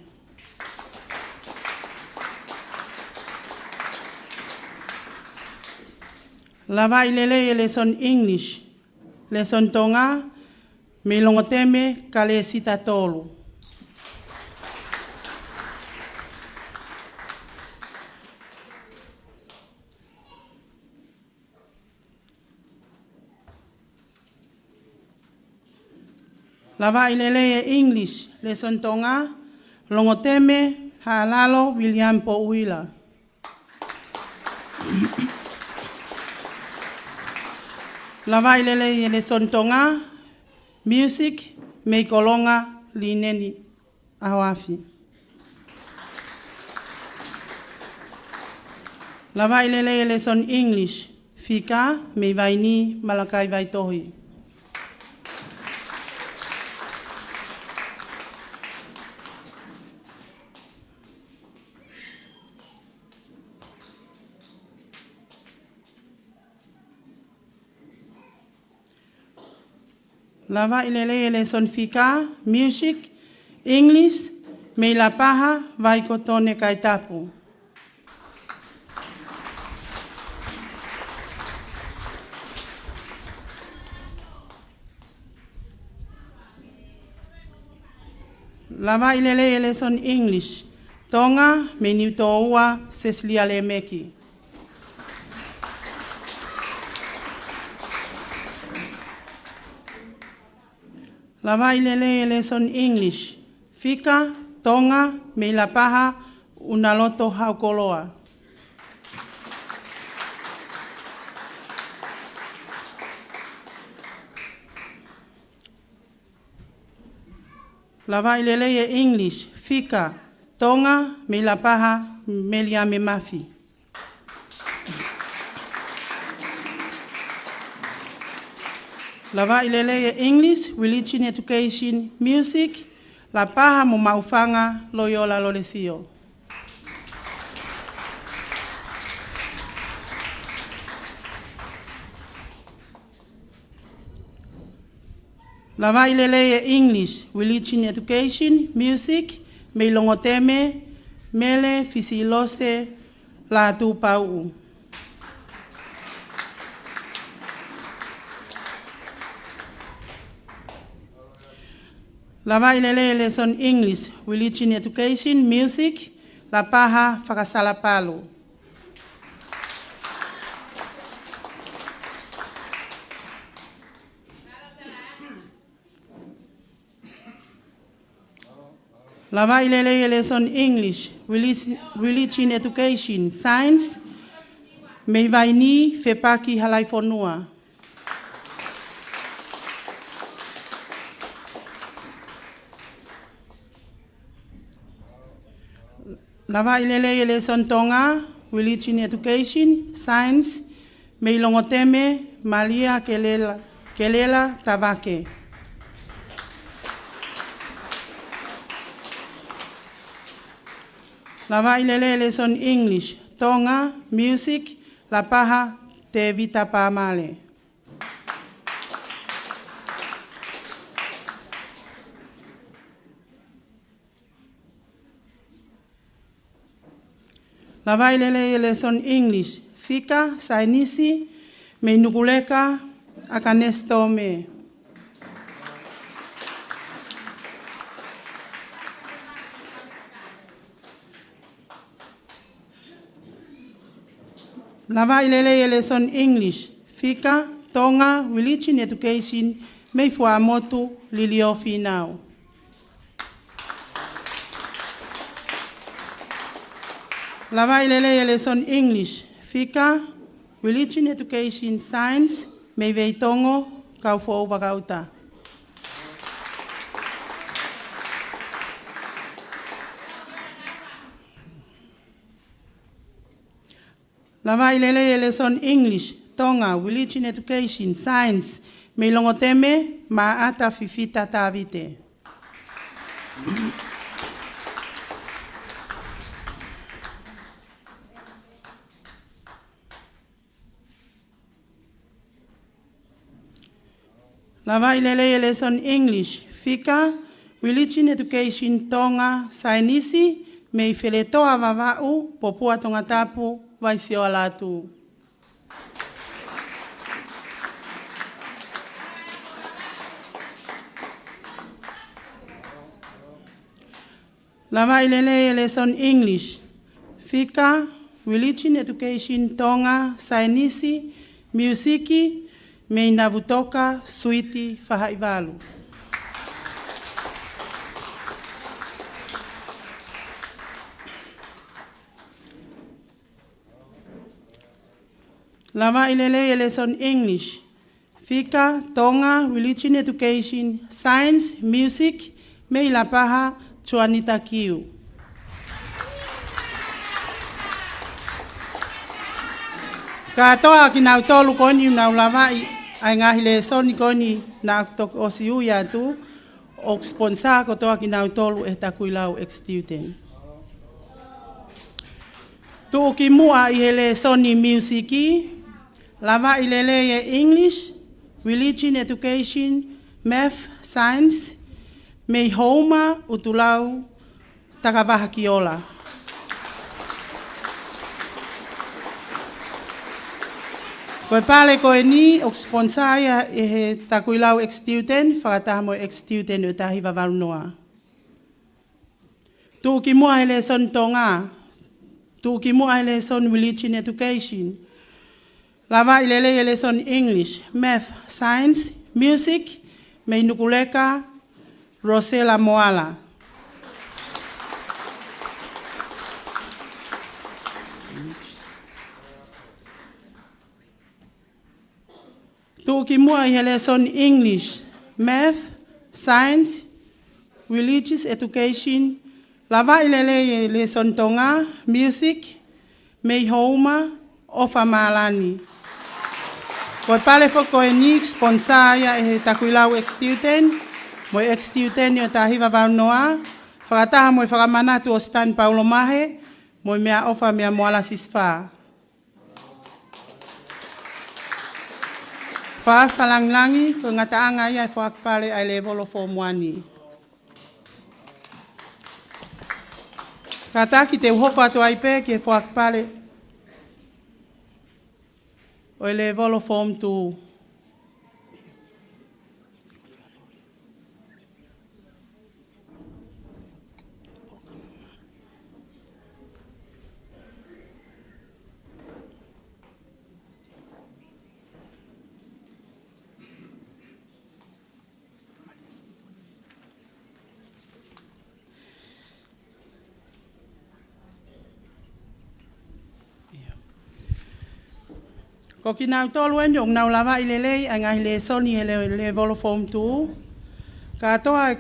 Lavaʻi lelei e lēsoni English, lēsoni Tonga, mei Longoteme, Kalesita tolu. Lavaʻi lelei e English, lēsoni Tonga, Longoteme, Haʻalalo, William Pouila. Lavaʻi lelei e lēsoni Tonga, music, mei Kolonga, Lineni ʻAhoafi. Lavaʻi lelei e lēsoni English, fika, mei Vainī, Malakai Vaitohi. Lavaʻi lelei e lēsoni fika, music, English, mei Lapaha, Vaikotone Kaitapu. Lavaʻi lelei e lēsoni English, Tonga, mei Niutōua, Sesilia Lemeki. Lavaʻi lelei e lēsoni English, fika, Tonga, mei Lapaha, ʻUnaloto Haukoloa. Lavaʻi lelei e English, fika, Tonga, mei Lapaha, Meliame Mafi. Lavaʻi lelei e English, Religion Education, Music, Lapaha mo Maʻufanga, Loiola Lolesio. Lavaʻi lelei e English, Religion Education, Music, mei Longoteme, Mele Fisilose Lātūpauʻu. Lavaʻi lelei e lēsoni English, Religion Education, Music, Lapaha Fakasalapalu. Lavaʻi lelei e lēsoni English, Relig-, Religion Education, Science, mei Vainī, Fepaki Halaifonua. Lavaʻi lelei e lēsoni Tonga, Religion Education, Science, mei Longoteme, Malia Kelela, Kelela Tavake. Lavaʻi lelei e lēsoni English, Tonga, Music, Lapaha Tevita Pamale. Lavaʻi lelei e lēsoni English, fika, saienisi, mei Nukuleka, ʻAkanesi Tome. Lavaʻi lelei e lēsoni English, fika, Tonga, Religion Education, mei Fuaʻamotu, Lilio Finau. Lavaʻi lelei e lēsoni English, fika, Religion Education, Science, mei Veitongo, Kaufoʻou Vakauta. Lavaʻi lelei e lēsoni English, Tonga, Religion Education, Science, mei Longoteme, Maʻata Fifita Tavite. Lavaʻi lelei e lēsoni English, fika, Religion Education, Tonga, saienisi, mei Feletoa Vavaʻu, Popua Tongatapu, Vaisiola Atu. Lavaʻi lelei e lēsoni English, Fika, Religion Education, Tonga, Saienisi, Miusiki, mei Navutoka, Suite Fahaʻivalu. Lavaʻi lelei e lēsoni English, Fika, Tonga, Religion Education, Science, Music, mei Lapaha, Tuanita Kiu. Kātoa kinautolu ko eni ʻoku nau lavaʻi ʻa e ngaahi lēsoni ko eni naʻa toki ʻosi ui atu, ʻoku sponsor kotoa kinautolu ʻe he Takuilau ex-student. Tuʻukimuʻa ʻi he lēsoni Miusiki, lavaʻi lelei e English, Religion Education, Math, Science, mei Houma, ʻUtulau, Takavaha Kiola. Ko e pale ko eni ʻoku sponsor ia ʻe he Takuilau ex-student, fakataha mo e ex-student ʻo e taha hiva valu noa. Tuʻukimuʻa he lēsoni Tonga. Tuʻukimuʻa he lēsoni Religion Education, lavaʻi lelei e lēsoni English, Math, Science, Music, mei Nukuleka, Rosella Moala. Tuʻukimuʻa ʻi he lēsoni English, Math, Science, Religious Education, lavaʻi lelei e lēsoni Tonga, Music, mei Houma, ʻOfa Mālani. Ko e pale foki ko eni sponsor ia ʻe he Takuilau ex-student, mo e ex-student ʻo e taha hiva valu noa, fakataha mo e fakamanatu ʻo Stan Paulo Mahe, mo e meʻaʻofa meia Moala Sisifā. Fakaʻapaʻapa langilangi, ko e ngataʻanga ia e foaki pale ʻa e lēvolo Form One. Kātaki te u hoko atu ai pē ki he foaki pale ʻo e lēvolo Form Two. Ko kinautolu eni ʻoku nau lavaʻi lelei ʻa e ngaahi lēsoni he le-, lēvolo Form Two. Kātoa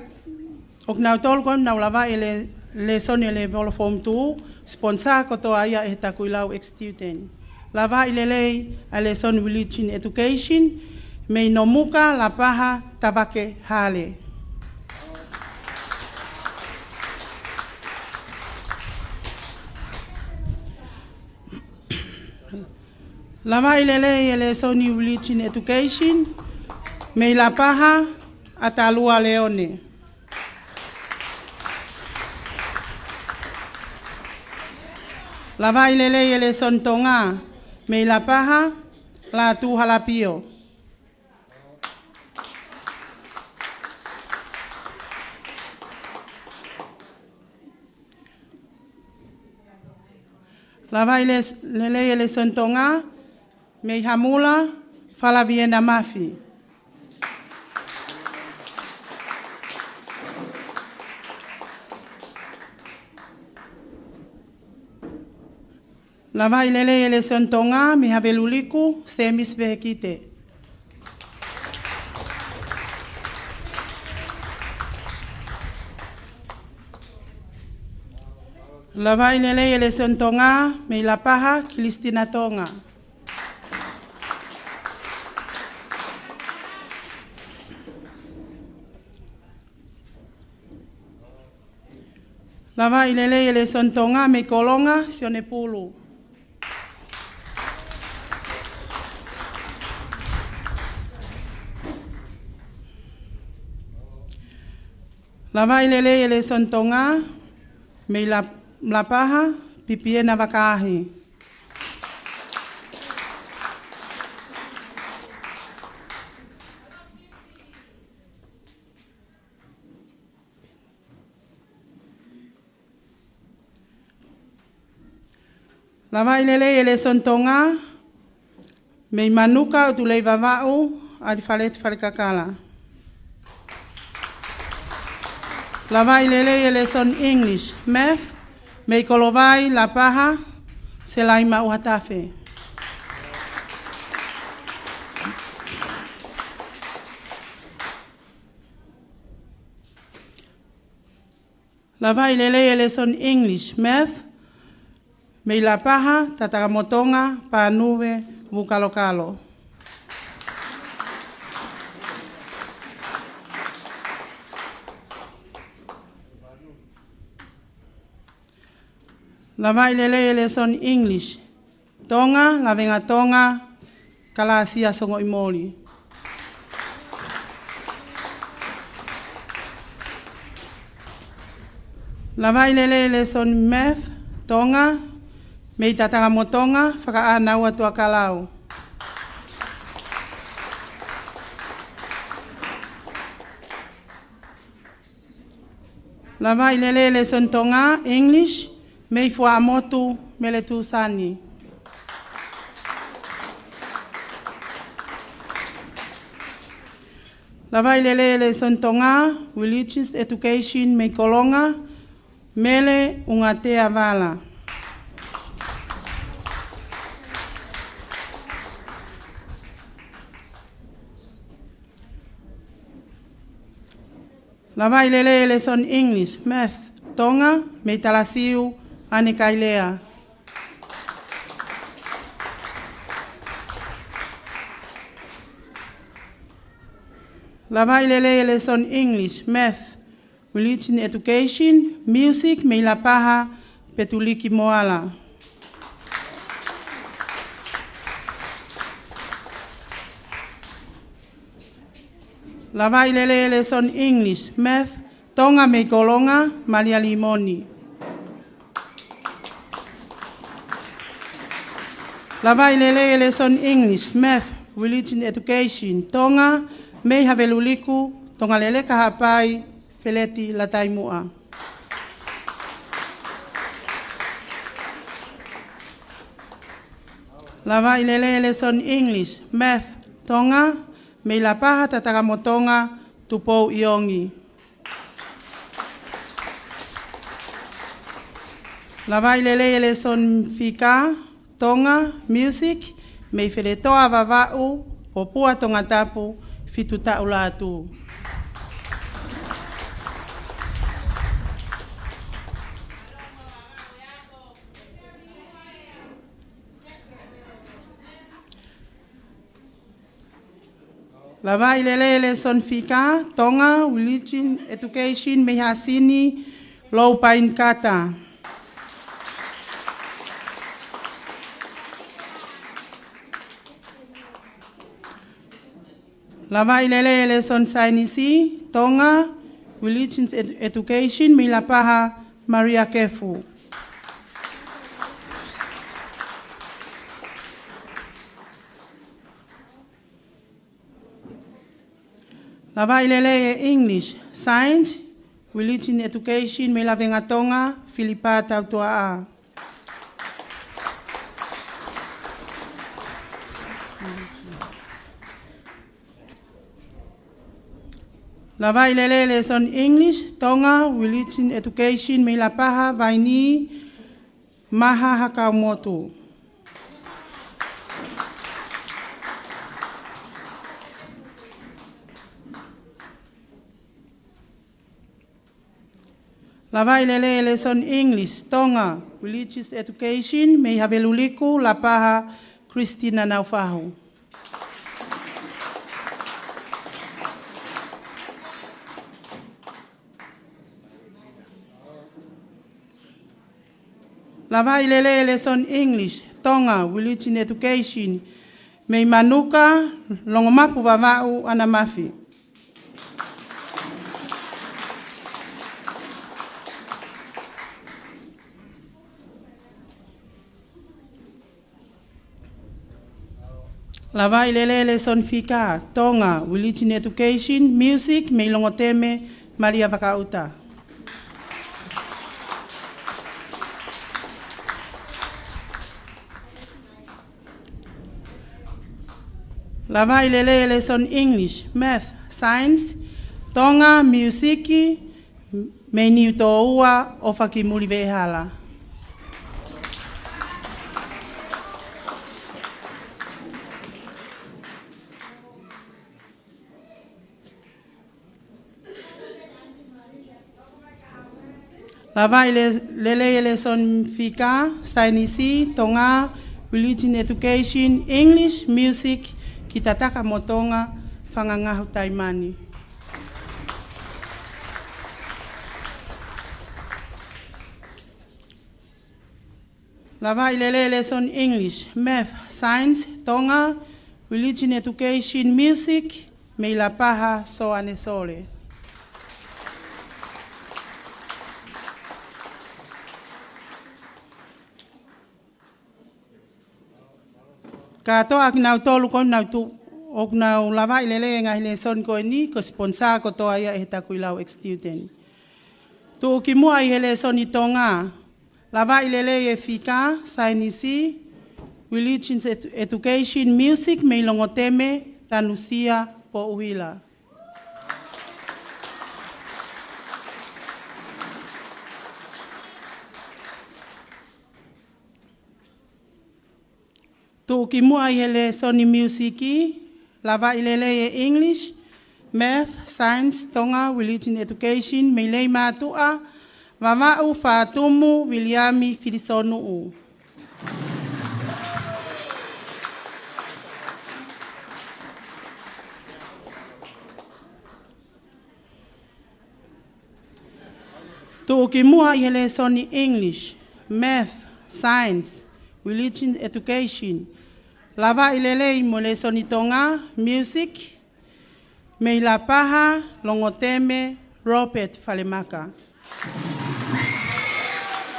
ʻoku nau tolu ko ē ʻoku nau lavaʻi e le-, lēsoni he lēvolo Form Two, sponsor kotoa ia ʻe he Takuilau ex-student. Lavaʻi lelei ʻa e lēsoni Religion Education, mei Nomuka, Lapaha, Tavake, Hale. Lavaʻi lelei e lēsoni Religion Education, mei Lapaha, ʻAtalua Leone. Lavaʻi lelei e lēsoni Tonga, mei Lapaha, Lātū Halapio. Lavaʻi les-, lelei e lēsoni Tonga, mei Hamula, Falaviena Mafi. Lavaʻi lelei e lēsoni Tonga, mei Haveluliku, Semis Vehekite. Lavaʻi lelei e lēsoni Tonga, mei Lapaha, Kilistina Tonga. Lavaʻi lelei e lēsoni Tonga, mei Kolonga, Sione Pulu. Lavaʻi lelei e lēsoni Tonga, mei La-, Lapaha, Pipiena Vakaahi. Lavaʻi lelei e lēsoni Tonga mei Manuka ʻUtulei Vavaʻu, ʻAlifaleti Falekakala. Lavaʻi lelei e lēsoni English, Math, mei Kolovai, Lapaha, Selaima ʻUhatafe. Lavaʻi lelei e lēsoni English, Math, mei Lapaha, Tatakamotonga, Pānuve, Vukalokalo. Lavaʻi lelei e lēsoni English, Tonga, Lavengatonga, Kalasia Songoʻimoli. Lavaʻi lelei e lēsoni Math, Tonga, mei Tatakamotonga, Fakaʻānaua Tuakalau. Lavaʻi lelei e lēsoni Tonga, English, mei Fuaʻamotu, Mele Tūsani. Lavaʻi lelei e lēsoni Tonga, Religious Education, mei Kolonga, Mele Ungatea Vala. Lavaʻi lelei e lēsoni English, Math, Tonga, mei Talasiu, ʻAne Kailea. Lavaʻi lelei e lēsoni English, Math, Religion Education, Music, mei Lapaha, Petuliki Moala. Lavaʻi lelei e lēsoni English, Math, Tonga mei Kolonga, Malia Limoni. Lavaʻi lelei e lēsoni English, Math, Religion Education, Tonga mei Haveluliku, Tongaleleka Haʻapai, Feleti Lataimuʻa. Lavaʻi lelei e lēsoni English, Math, Tonga mei Lapaha, Tatakamotonga, Tupou ʻIongi. Lavaʻi lelei e lēsoni Fika, Tonga, Music, mei Feletoa Vavaʻu, Popua Tongatapu, Fitutaʻu Lātū. Lavaʻi lelei e lēsoni Fika, Tonga, Religion Education, mei Hasini, Lou Painikata. Lavaʻi lelei e lēsoni Saienisi, Tonga, Religion Ed-, Education, mei Lapaha, Maria Kefu. Lavaʻi lelei e English, Science, Religion Education, mei Lavengatonga, Filipa Tautuaʻa. Lavaʻi lelei e lēsoni English, Tonga, Religion Education, mei Lapaha, Vaini, Maha Hakaumotu. Lavaʻi lelei e lēsoni English, Tonga, Religious Education, mei Haveluliku, Lapaha, Christina Naufahu. Lavaʻi lelei e lēsoni English, Tonga, Religion Education, mei Manuka, Longomapu Vavaʻu, ʻAna Mafi. Lavaʻi lelei e lēsoni Fika, Tonga, Religion Education, Music, mei Longoteme, Malia Vakaʻuta. Lavaʻi lelei e lēsoni English, Math, Science, Tonga, Music, mei Niutōua, ʻOfakimuli Veʻehala. Lavaʻi le-, lelei e lēsoni Fika, Saienisi, Tonga, Religion Education, English, Music, Kitataka mo Tonga, Fanga Ngahu Taimani. Lavaʻi lelei e lēsoni English, Math, Science, Tonga, Religion Education, Music, mei Lapaha, Soane Sole. Kātoa kinautolu ko eni naʻa nau tu-, ʻoku nau lavaʻi lelei e ngaahi lēsoni ko eni, ko e sponsor kotoa ia ʻe he Takuilau ex-student. Tuʻukimuʻa ʻi he lēsoni Tonga, lavaʻi lelei e Fika, Saienisi, Religion Edu-, Education, Music, mei Longoteme, Tanusia, Poʻuhila. Tuʻukimuʻa ʻi he lēsoni Miusiki, lavaʻi lelei e English, Math, Science, Tonga, Religion Education, mei Leimātuʻa, Vavaʻu, Fātumu, Viliami, Filisonuʻu. Tuʻukimuʻa ʻi he lēsoni English, Math, Science, Religion Education, lavaʻi lelei mo e lēsoni Tonga, Music, mei Lapaha, Longoteme, Robert Falemaka.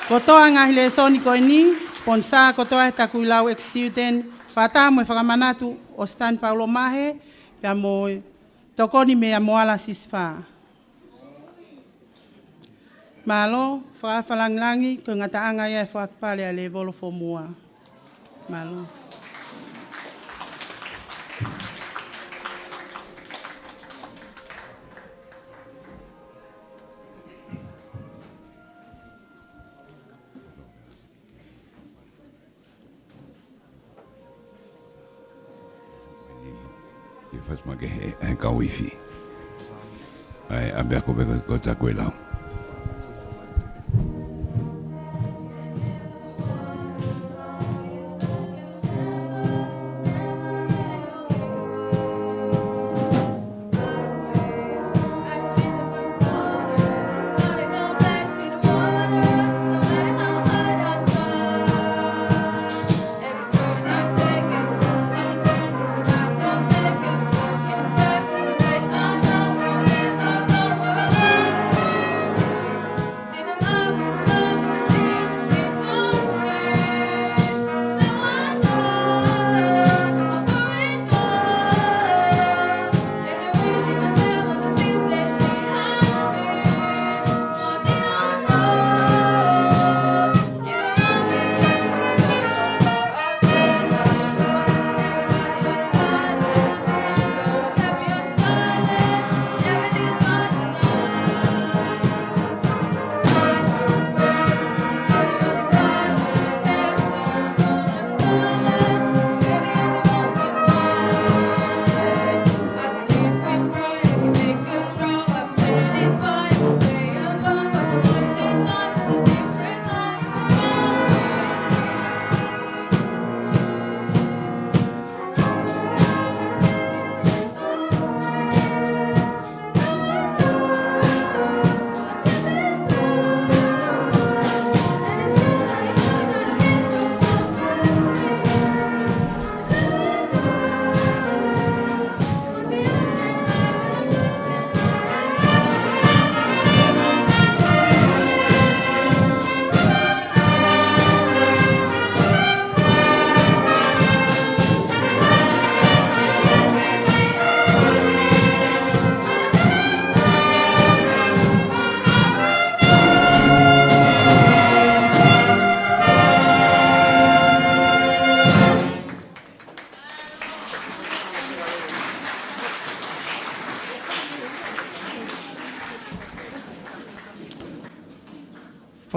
Kotoa e ngaahi lēsoni ko eni, sponsor kotoa ʻe he Takuilau ex-student, fakataha mo e fakamanatu ʻo Stan Paulo Mahe, pea mo e tokoni meia Moala Sisifā. Mālō, fakafalangilangi, ko e ngataʻanga ia e fakapale ʻa e lēvolo fomua. Mālō. Ke fasi mai ki he, he kau ifi. ʻAi, ʻa pea ko pē ko, ko Takuilau.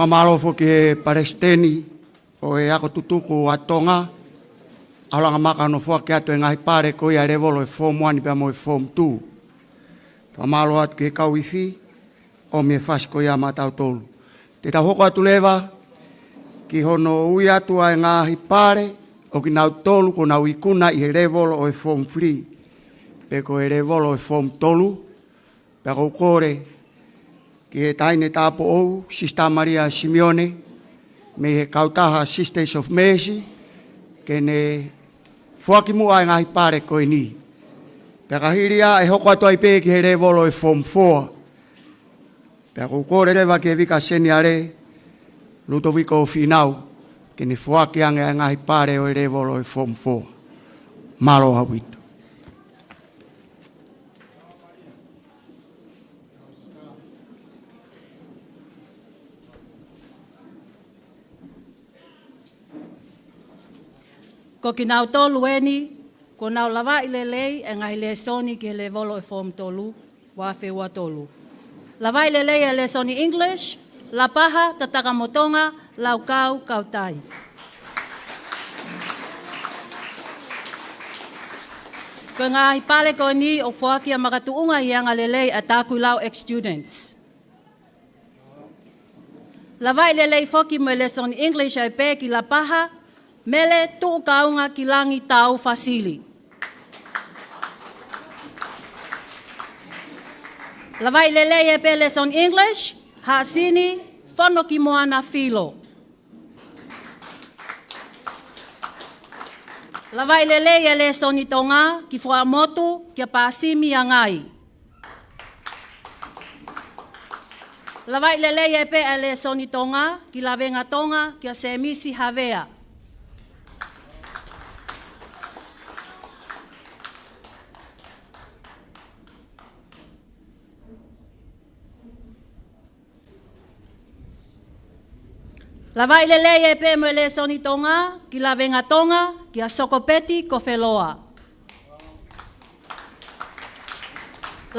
Fakamālō foki ki he Palesiteni ʻo e Ako Tutuku ʻa Tonga, ʻa e langa maka hono foaki atu e ngaahi pale ko ia ʻa e levolo ʻo e Form One pea mo e Form Two. Fakamālō atu ki he kau ifi ʻomi e fasi ko ia maʻatautolu. Te tau hoko atu leva ki hono ui atu ʻa e ngaahi pale ʻo kinautolu kuo nau ikuna ʻi he levolo ʻo e Form Three, pe ko e levolo ʻo e Form Tolu. Pea ʻoku ou kole ki he taʻahine tāupoʻou, Sister Maria Simione, mei he kautaha Sisters of Mercy, ke ne foaki muʻa e ngaahi pale ko eni. Pea ka hili ia ʻe hoko atu ai pē ki he levolo ʻo e Form Four. Pea ʻoku ou kole leva ki he Vika Seniale, Lutoviko Fīnau, ke ne foaki ange ʻa e ngaahi pale ʻo e levolo ʻo e Form Four. Mālō ʻaupito. Ko kinautolu eni kuo nau lavaʻi lelei e ngaahi lēsoni ki he levolo ʻo e Form Tolu, ua afe ua tolu. Lavaʻi lelei e lēsoni English, Lapaha, Tatakamotonga, Laukau, Kautai. Ko e ngaahi pale ko eni ʻoku foaki ia makatuʻunga ʻi he angalelei ʻa e Takuilau ex-students. Lavaʻi lelei foki mo e lēsoni English ai pē ki Lapaha, Mele Tuʻukaunga ki Langi Tau Fasili. Lavaʻi lelei ai pē lēsoni English, Haʻasini, Fono ki Moana Filo. Lavaʻi lelei e lēsoni Tonga ki Fuaʻamotu kia Pāsimi Angai. Lavaʻi lelei ai pē e lēsoni Tonga ki Lavengatonga kia Semisi Havea. Lavaʻi lelei ai pē mo e lēsoni Tonga ki Lavengatonga kia Sokopeti Kofeloa.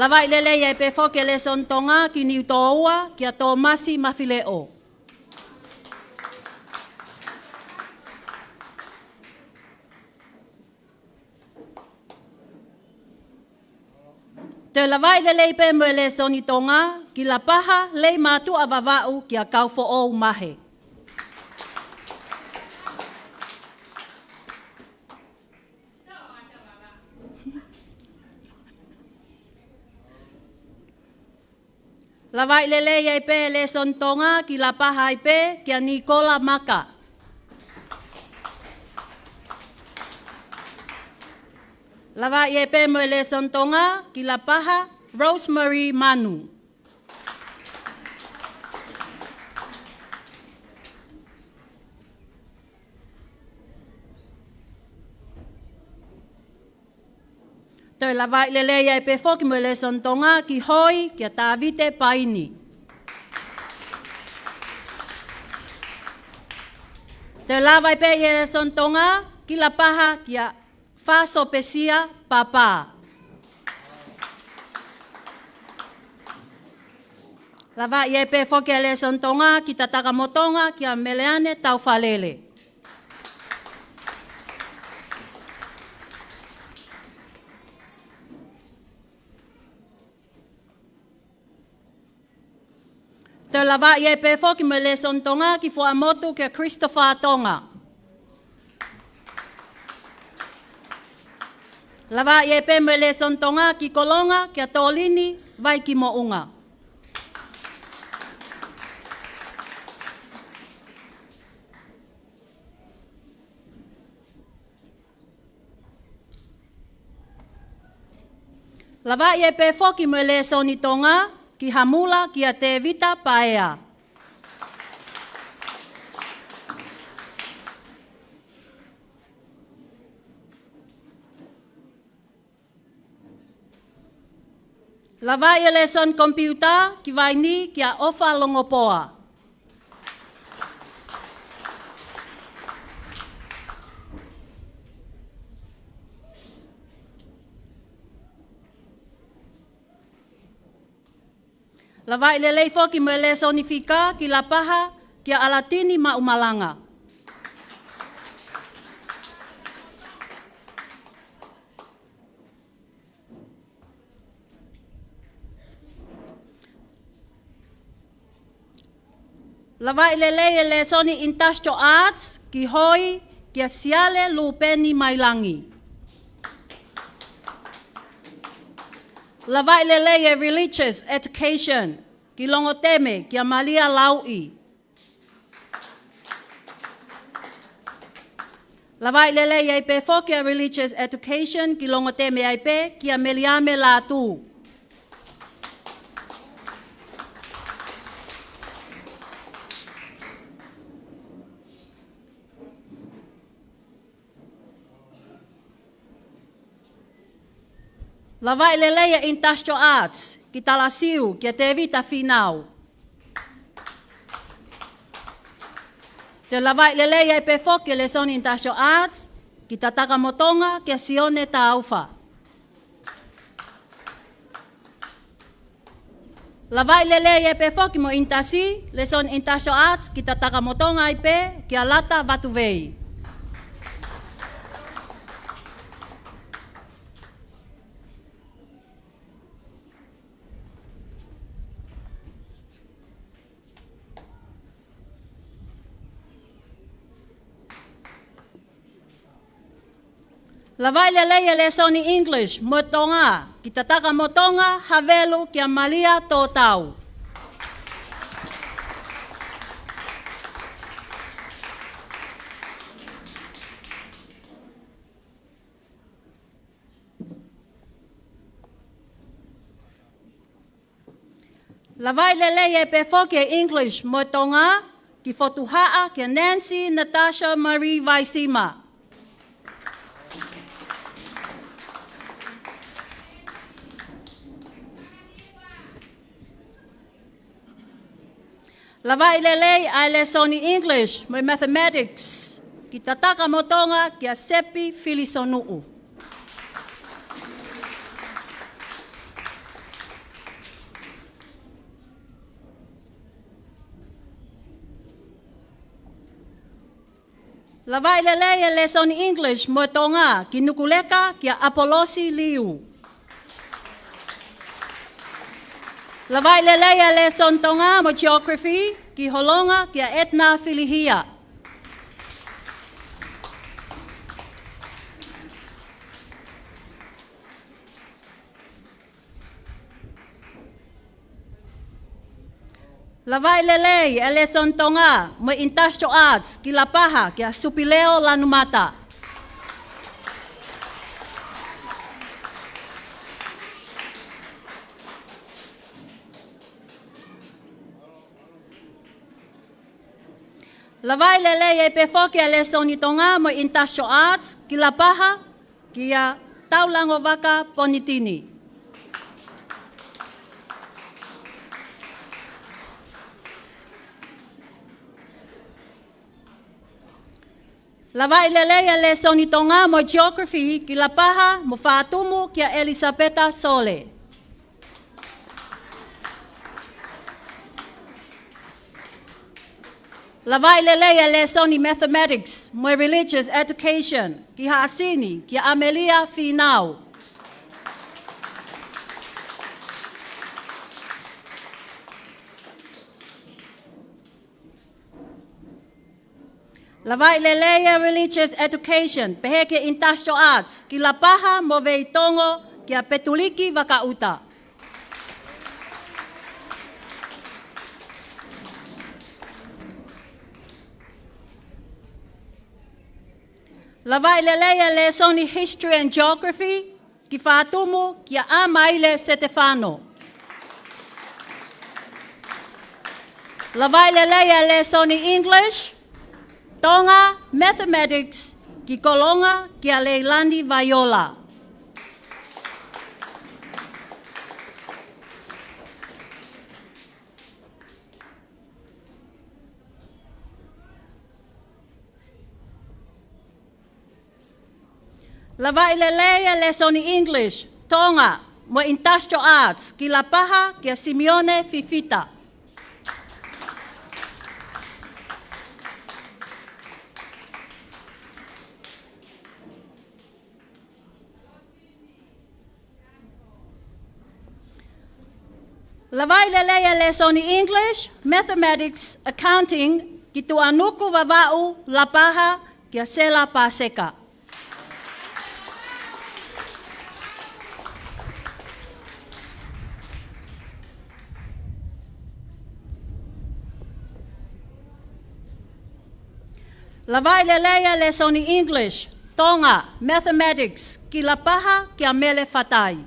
Lavaʻi lelei ai pē foki e lēsoni Tonga ki Niutōua kia Tōmasi Mafileʻo. Toe lavaʻi lelei pē mo e lēsoni Tonga ki Lapaha, Leimātuʻa Vavaʻu kia Kaufoʻou Mahe. Lavaʻi lelei ai pē e lēsoni Tonga ki Lapaha ai pē kia Nikola Maka. Lavaʻi ai pē mo e lēsoni Tonga ki Lapaha, Rosemary Manu. Toe lavaʻi lelei ai pē foki mo e lēsoni Tonga ki Hoi kia Tavite Paini. Toe lavaʻi pē e lēsoni Tonga ki Lapaha kia Fasopesia Papa. Lavaʻi ai pē foki e lēsoni Tonga ki Tatakamotonga kia Meleane Taufalele. Toe lavaʻi ai pē foki mo e lēsoni Tonga ki Fuaʻamotu kia Christopher Tonga. Lavaʻi ai pē mo e lēsoni Tonga ki Kolonga kia Tolini Vai ki Moʻunga. Lavaʻi ai pē foki mo e lēsoni Tonga ki Hamula kia Tevita Paea. Lavaʻi e lēsoni komipiuta ki Vainī kia ʻOfa Longopoa. Lavaʻi lelei foki mo e lēsoni fika ki Lapaha kia ʻAlatini Maʻumalanga. Lavaʻi lelei e lēsoni Industrial Arts ki Hoi kia Siale Lupeni Mailangi. Lavaʻi lelei e Religious Education ki Longoteme kia Malia Lauʻi. Lavaʻi lelei ai pē foki e Religious Education ki Longoteme ai pē kia Meliame Lātū. Lavaʻi lelei e Industrial Arts ki Talasiu kia Tēvita Fīnau. Toe lavaʻi lelei ai pē foki e lēsoni Industrial Arts ki Tatakamotonga kia Sione Taufa. Lavaʻi lelei ai pē foki mo Indasi, lēsoni Industrial Arts ki Tatakamotonga ai pē kia Lata Vatuvei. Lavaʻi lelei e lēsoni English mo Tonga ki Tatakamotonga, Havelu kia Malia Tōtau. Lavaʻi lelei ai pē foki e English mo Tonga ki Fotuhaʻa kia Nancy Natasha Marie Vaisima. Lavaʻi lelei ʻa e lēsoni English mo e Mathematics ki Tatakamotonga kia Sepi Filisonuʻu. Lavaʻi lelei e lēsoni English mo Tonga ki Nukuleka kia ʻApolosi Liu. Lavaʻi lelei e lēsoni Tonga mo Geography ki Holonga kia Edna Filihia. Lavaʻi lelei e lēsoni Tonga mo Industrial Arts ki Lapaha kia Supileo Lanumata. Lavaʻi lelei ai pē foki e lēsoni Tonga mo Industrial Arts ki Lapaha kia Taulangovaka Ponitini. Lavaʻi lelei e lēsoni Tonga mo Geography ki Lapaha mo Fatumu kia Elisapeta Sole. Lavaʻi lelei e lēsoni Mathematics mo e Religious Education ki Haʻasini kia ʻAmelia Fīnau. Lavaʻi lelei e Religious Education pehē ki he Industrial Arts ki Lapaha mo Veitongo kia Petuliki Vakaʻuta. Lavaʻi lelei e lēsoni History and Geography ki Fatumu kia ʻAmaile Setefano. Lavaʻi lelei e lēsoni English, Tonga, Mathematics ki Kolonga kia Leilani Vaiola. Lavaʻi lelei e lēsoni English, Tonga mo Industrial Arts ki Lapaha kia Simione Fifita. Lavaʻi lelei ʻa e lēsoni English, Mathematics, Accounting ki Tuʻanuku, Vavaʻu, Lapaha, kia Sela Paseka. Lavaʻi lelei ʻa e lēsoni English, Tonga, Mathematics ki Lapaha, kia Mele Fatai.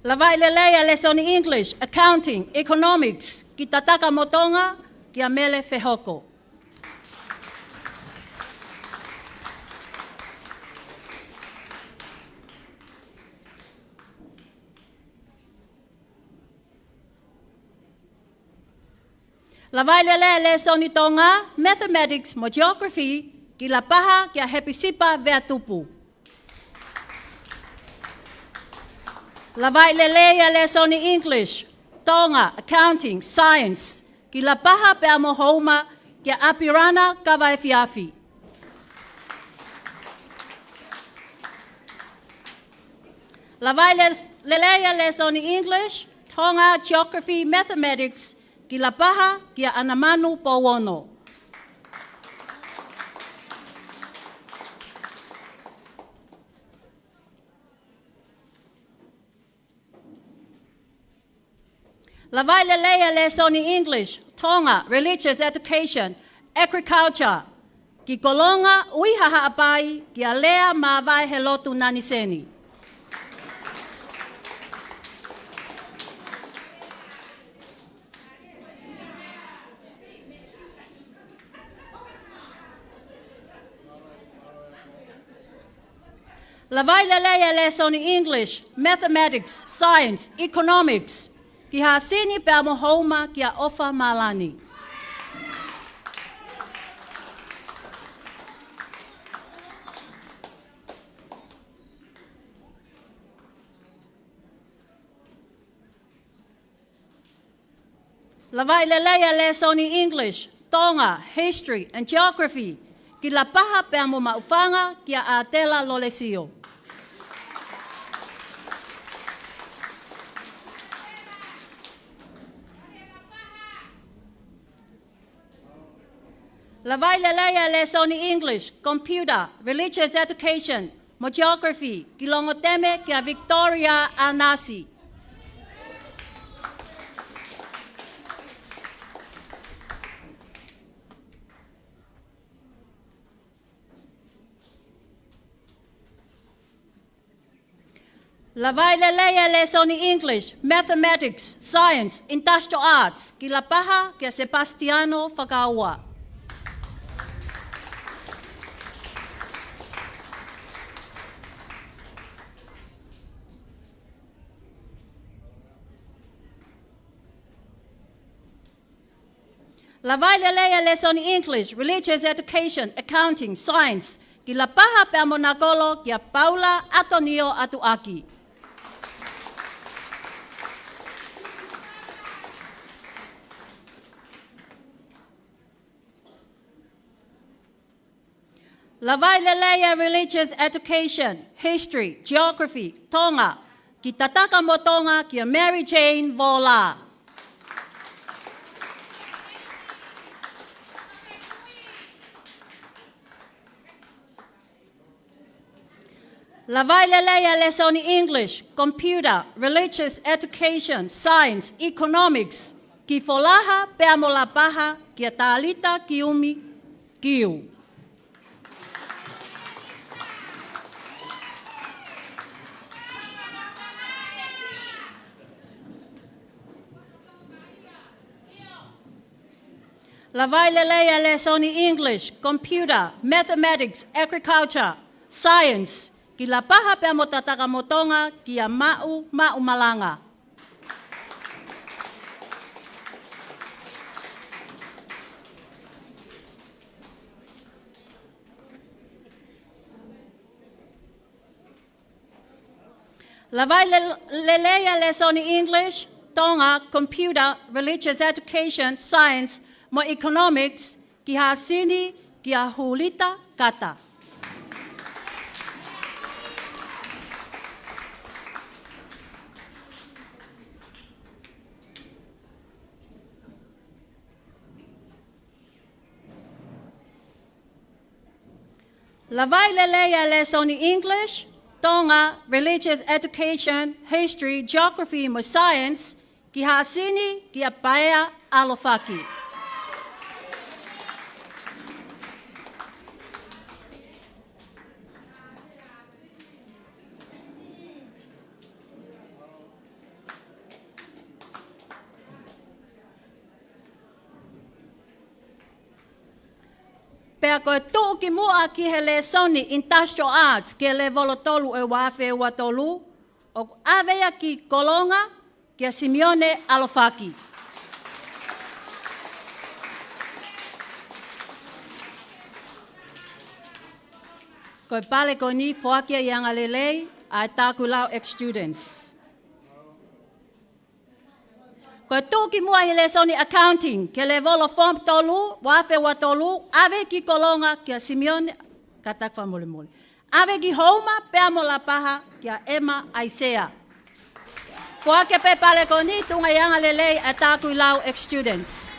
Lavaʻi lelei ʻa e lēsoni English, Accounting, Economics ki Tatakamotonga, kia Mele Fehoko. Lavaʻi lelei ʻa e lēsoni Tonga, Mathematics mo Geography ki Lapaha, kia Hepisipa Veatupu. Lavaʻi lelei ʻa e lēsoni English, Tonga, Accounting, Science ki Lapaha pea mo Houma, kia ʻApirana Kavaefiafi. Lavaʻi le-, lelei ʻa e lēsoni English, Tonga, Geography, Mathematics ki Lapaha, kia ʻAnamanu Pouono. Lavaʻi lelei ʻa e lēsoni English, Tonga, Religious Education, Agriculture ki Kolonga, ʻUiha Haʻapai, kia Lea Māvaehelotu Naniseni. Lavaʻi lelei ʻa e lēsoni English, Mathematics, Science, Economics ki Hāsini pea mo Houma, kia ʻOfa Mālani. Lavaʻi lelei ʻa e lēsoni English, Tonga, History and Geography ki Lapaha pea mo Maʻufanga, kia ʻAtela Lolesio. Lavaʻi lelei ʻa e lēsoni English, Computer, Religious Education mo Geography ki Longoteme, kia Victoria ʻAnasi. Lavaʻi lelei ʻa e lēsoni English, Mathematics, Science, Industrial Arts ki Lapaha, kia Sebastiano Fakaua. Lavaʻi lelei ʻa e lēsoni English, Religious Education, Accounting, Science ki Lapaha pea mo Nakolo, kia Paula ʻAtonio ʻAtuʻaki. Lavaʻi lelei ʻa e Religious Education, History, Geography, Tonga ki Tatakamotonga, kia Mary Jane Vola. Lavaʻi lelei ʻa e lēsoni English, Computer, Religious Education, Science, Economics ki Folaha pea mo Lapaha, kia Talita Kiumi Kiu. Lavaʻi lelei ʻa e lēsoni English, Computer, Mathematics, Agriculture, Science ki Lapaha pea mo Tatakamotonga, kia Maʻu Maʻumalanga. Lavaʻi le-, lelei ʻa e lēsoni English, Tonga, Computer, Religious Education, Science mo Economics ki Hāsini kia Hulita Kata. Lavaʻi lelei ʻa e lēsoni English, Tonga, Religious Education, History, Geography mo Science ki Hāsini kia Paea ʻAlofaki. Pea ko e tuʻukimuʻa ki he lēsoni Industrial Arts ki he lēvolo tolu ʻo e ua afe ua tolu, ʻoku ʻave ia ki Kolonga kia Simione ʻAlofaki. Ko e pale ko eni foaki ia ʻi he angalelei ʻa e Takulau ex-students. Ko e tuʻukimuʻa ʻi he lēsoni Accounting ki he lēvolo Form tolu, ua afe ua tolu, ʻave ki Kolonga kia Simione, kātaki fakamolemole. ʻAve ki Houma pea mo Lapaha kia Emma ʻAisea. Foaki pē pale ko eni tuʻunga ʻi he angalelei ʻa e Takulau ex-students.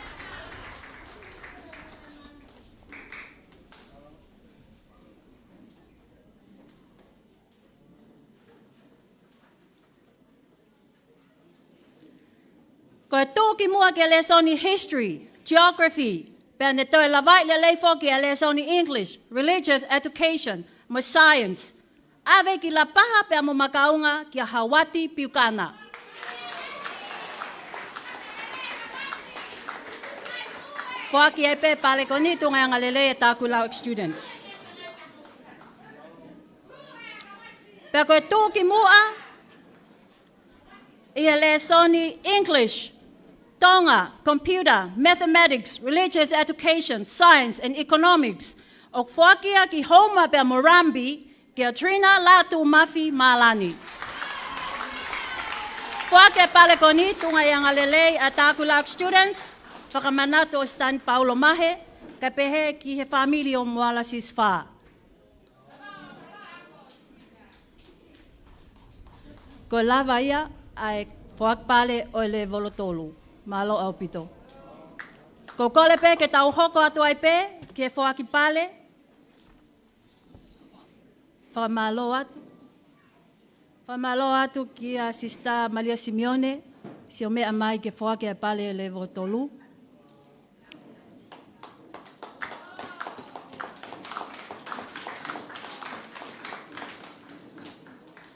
Ko e tuʻukimuʻa ki he lēsoni History, Geography, pea ne toe lavaʻi lelei foki ʻa e lēsoni English, Religious Education mo Science, ʻave ki Lapaha pea mo Makaunga kia Hauati Piukana. Foaki ai pē pale ko eni tuʻunga ʻi he angalelei ʻa e Takulau ex-students. Pea ko e tuʻukimuʻa ʻi he lēsoni English, Tonga, Computer, Mathematics, Religious Education, Science and Economics, ʻoku foaki ia ki Houma pea mo Rugby kia Trina Lātūmafi Mālani. Foaki e pale ko eni tuʻunga ʻi he angalelei ʻa e Takulau ex-students, fakamanatu ʻo Sitani Paulo Mahe, kae pehē ki he fāmili ʻo Moala Sisifā. Ko e lava ia ʻa e foaki pale ʻo e lēvolo tolu. Mālō ʻaupito. Ko e kole pē ke tau hoko atu ai pē ki he foaki pale. Fakamālō atu. Fakamālō atu kia Sister Malia Simione, siʻo meʻa mai ke foaki ʻa e pale ʻo e lēvolo tolu.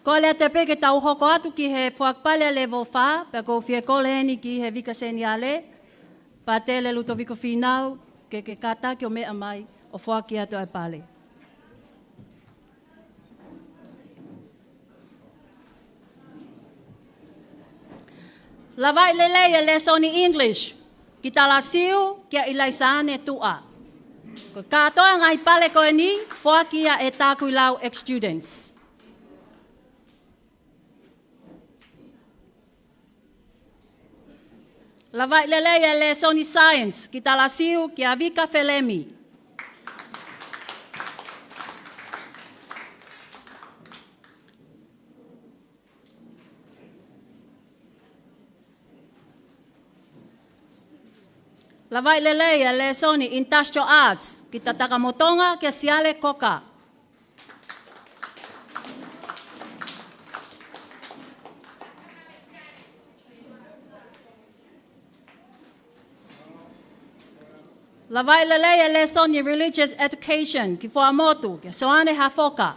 Kole atu pē ke tau hoko atu ki he foaki pale ʻa e lēvolo fā, pea ʻoku ou fie kole eni ki he Vika Seniale, Pātele Lutoviko Fīnau, ke ke kātaki ʻo meʻa mai ʻo foaki atu ʻa e pale. Lavaʻi lelei ʻa e lēsoni English, ki Talasiu, kia ʻIlaisaane Tuʻa. Ko e kātoa e ngaahi pale ko eni, foaki ia ʻe Takuilau ex-students. Lavaʻi lelei ʻa e lēsoni Science, ki Talasiu, kia Vika Felemi. Lavaʻi lelei ʻa e lēsoni Industrial Arts, ki Tatakamotonga, kia Siale Koka. Lavaʻi lelei ʻa e lēsoni Religious Education, ki Fuaʻamotu, kia Soane Hafoka.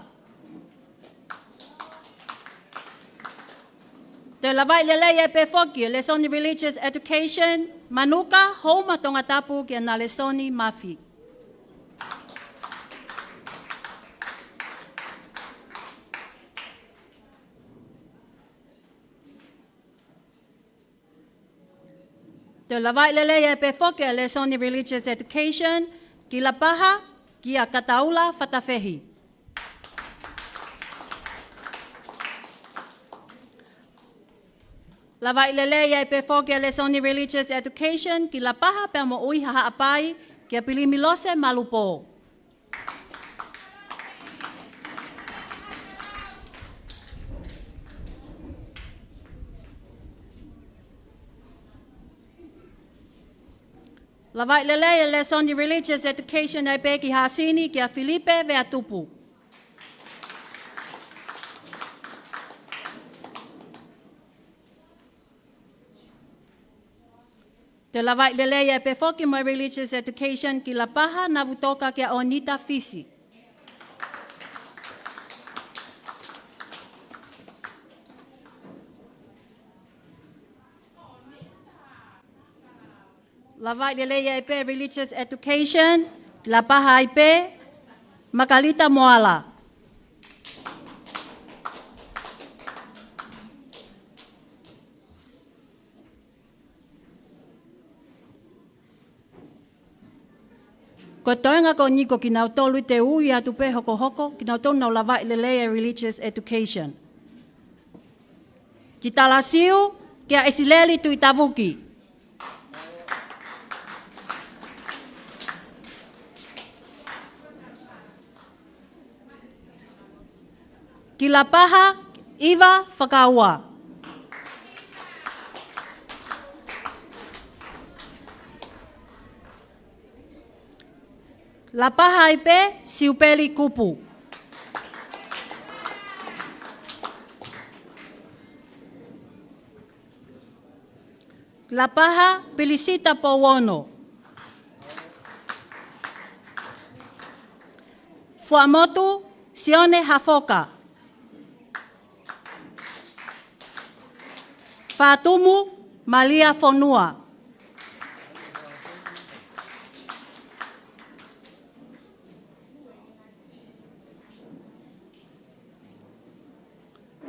Toe lavaʻi lelei ai pē foki ʻa e lēsoni Religious Education, Manuka, Houma Tongatapu, kia Nalesoni Mafi. Toe lavaʻi lelei ai pē foki ʻa e lēsoni Religious Education, ki Lapaha, kia Kataula Fatafehi. Lavaʻi lelei ai pē foki e lēsoni Religious Education ki Lapaha pea mo ʻUiha Haʻapai, kia Pilimi Lose Malupō. Lavaʻi lelei e lēsoni Religious Education ai pē ki Hāsini, kia Filipe Veatupu. Toe lavaʻi lelei ai pē foki mo e Religious Education ki Lapaha, Navutoka, kia ʻOnita Fisi. Lavaʻi lelei ai pē Religious Education, Lapaha ai pē, Makalita Moala. Ko e toenga ko eni ko kinautolu ʻi he ui atu pē hokohoko, kinautolu naʻa nau lavaʻi lelei e Religious Education. Ki Talasiu, kia ʻEsileli Tuʻitavuki. Ki Lapaha, ʻIva Fakaua. Lapaha ai pē, Siupeli Kupu. Lapaha, Pilisita Pouono. Fuaʻamotu, Sione Hafoka. Fātumu, Malia Fonua.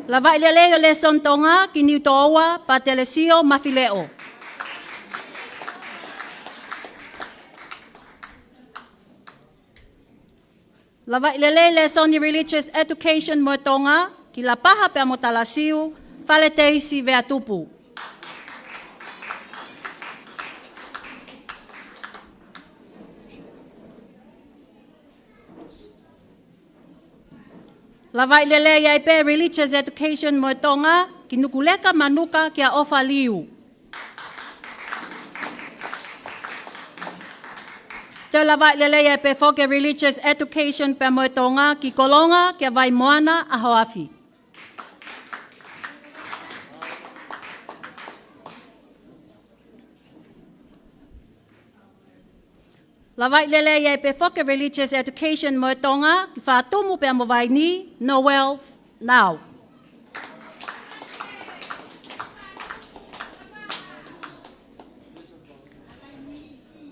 Lavaʻi lelei e lēsoni Tonga ki Niutōua, Patelesio Mafileʻo. Lavaʻi lelei e lēsoni Religious Education mo e Tonga ki Lapaha pea mo Talasiu, Faleteisi Veatupu. Lavaʻi lelei ai pē Religious Education mo e Tonga ki Nukuleka, Manuka, kia ʻOfa Liu. Toe lavaʻi lelei ai pē foki e Religious Education pea mo e Tonga ki Kolonga, kia Vaimoana ʻAhoafi. Lavaʻi lelei ai pē foki e Religious Education mo e Tonga ki Fātumu pea mo Vaini, Noel Nau.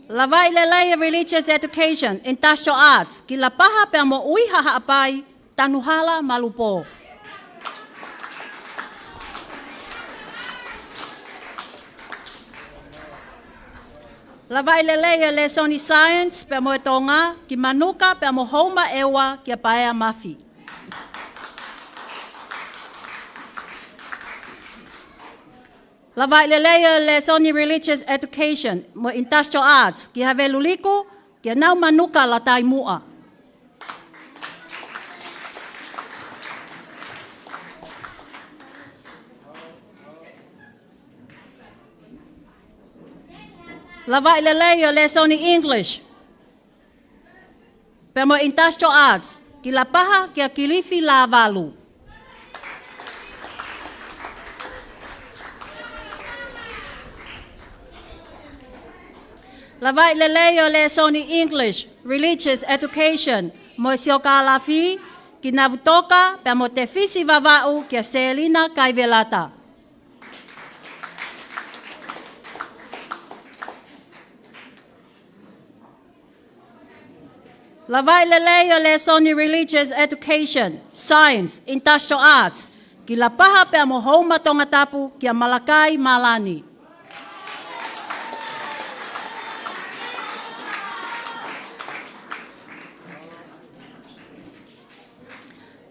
Lavaʻi lelei e Religious Education, Industrial Arts, ki Lapaha pea mo ʻUiha Haʻapai, Tanuhala Malupō. Lavaʻi lelei e lēsoni Science pea mo e Tonga ki Manuka pea mo Houma ʻEua, kia Paea Mafi. Lavaʻi lelei e lēsoni Religious Education mo Industrial Arts ki Havelu Liku, kia Nau Manuka Lataimuʻa. Lavaʻi lelei e lēsoni English pea mo Industrial Arts ki Lapaha, kia Kilifi Lavalu. Lavaʻi lelei e lēsoni English, Religious Education mo e Siokālafi ki Navutoka pea mo Tefisi Vavaʻu, kia Selina Kaivelata. Lavaʻi lelei e lēsoni Religious Education, Science, Industrial Arts ki Lapaha pea mo Houma Tongatapu, kia Malakai Malani.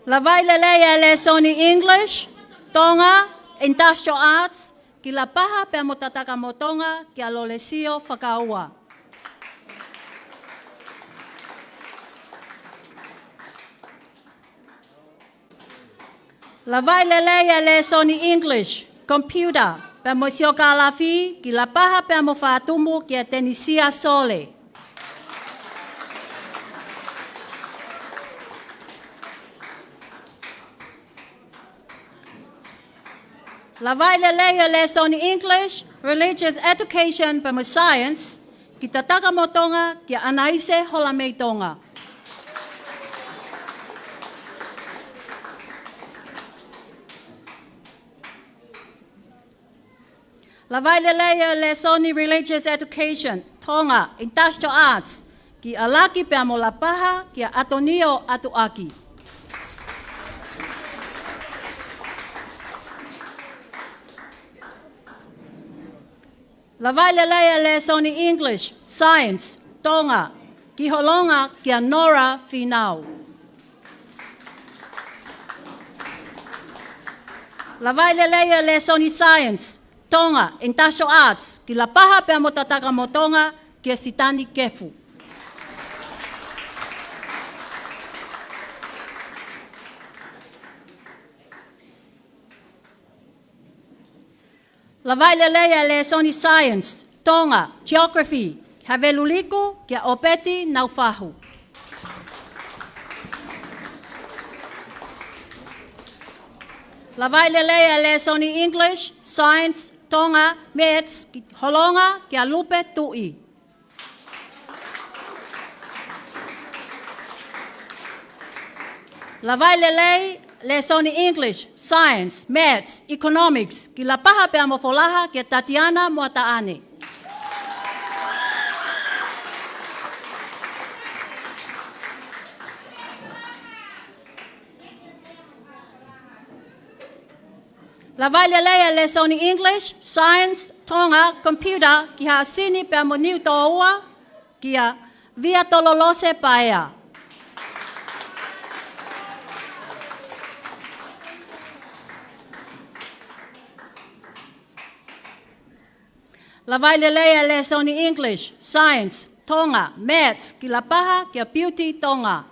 Lavaʻi lelei e lēsoni English, Tonga, Industrial Arts ki Lapaha pea mo Tatakamotonga kia Lolesio Fakaua. Lavaʻi lelei ʻa e lēsoni English, Computer, pea mo e Siokālafi ki Lapaha pea mo Fatumu kia Tenisia Sole. Lavaʻi lelei ʻa e lēsoni English, Religious Education pea mo e Science ki Tatakamotonga kia ʻAnaise Holameitonga. Lavaʻi lelei ʻa e lēsoni Religious Education, Tonga, Industrial Arts, ki ʻAlaki pea mo Lapaha kia ʻAtonio ʻAtuʻaki. Lavaʻi lelei ʻa e lēsoni English, Science, Tonga, ki Holonga kia Nora Finau. Lavaʻi lelei ʻa e lēsoni Science, Tonga, Industrial Arts, ki Lapaha pea mo Tatakamotonga kia Sitani Kefu. Lavaʻi lelei ʻa e lēsoni Science, Tonga, Geography, Havelu Liku kia ʻOpeti Naufahu. Lavaʻi lelei ʻa e lēsoni English, Science, Tonga, Maths, ki Holonga kia Lupe Tuʻi. Lavaʻi lelei lēsoni English, Science, Maths, Economics, ki Lapaha pea mo Folaha kia Tatiana Moataʻane. Lavaʻi lelei ʻa e lēsoni English, Science, Tonga, Computer, ki Haʻasini pea mo Niutōua, kia Via Tololose Paea. Lavaʻi lelei ʻa e lēsoni English, Science, Tonga, Maths, ki Lapaha, kia Beauty Tonga.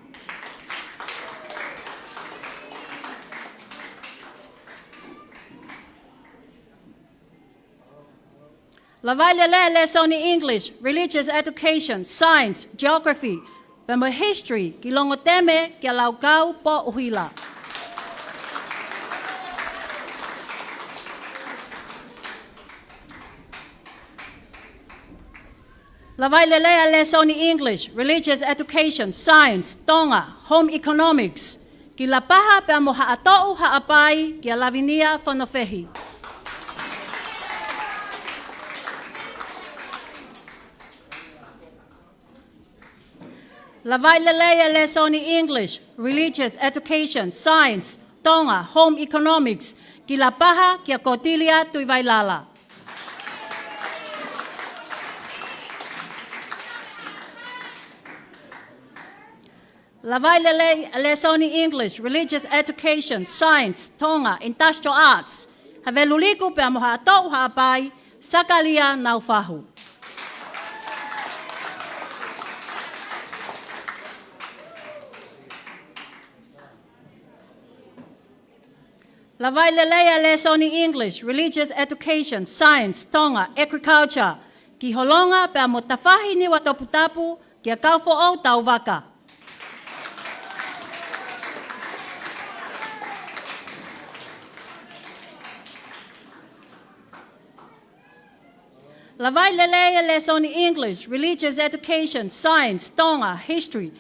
Lavaʻi lelei ʻa e lēsoni English, Religious Education, Science, Geography, pea mo e History, ki Longoteme, kia Laukau Poʻuhila. Lavaʻi lelei ʻa e lēsoni English, Religious Education, Science, Tonga, Home Economics, ki Lapaha pea mo Haʻatoʻu Haʻapai, kia Lavinia Fonofehi. Lavaʻi lelei ʻa e lēsoni English, Religious Education, Science, Tonga, Home Economics, ki Lapaha, kia Kotilia Tuivailala. Lavaʻi lelei ʻa e lēsoni English, Religious Education, Science, Tonga, Industrial Arts, Havelu Liku pea mo Haʻatoʻu Haʻapai, Sakalia Naufahu. Lavaʻi lelei ʻa e lēsoni English, Religious Education, Science, Tonga, Agriculture, ki Holonga pea mo Tafahi Niuatoputapu, kia Kaufoʻou Tauvaka. Lavaʻi lelei ʻa e lēsoni English, Religious Education, Science, Tonga, History,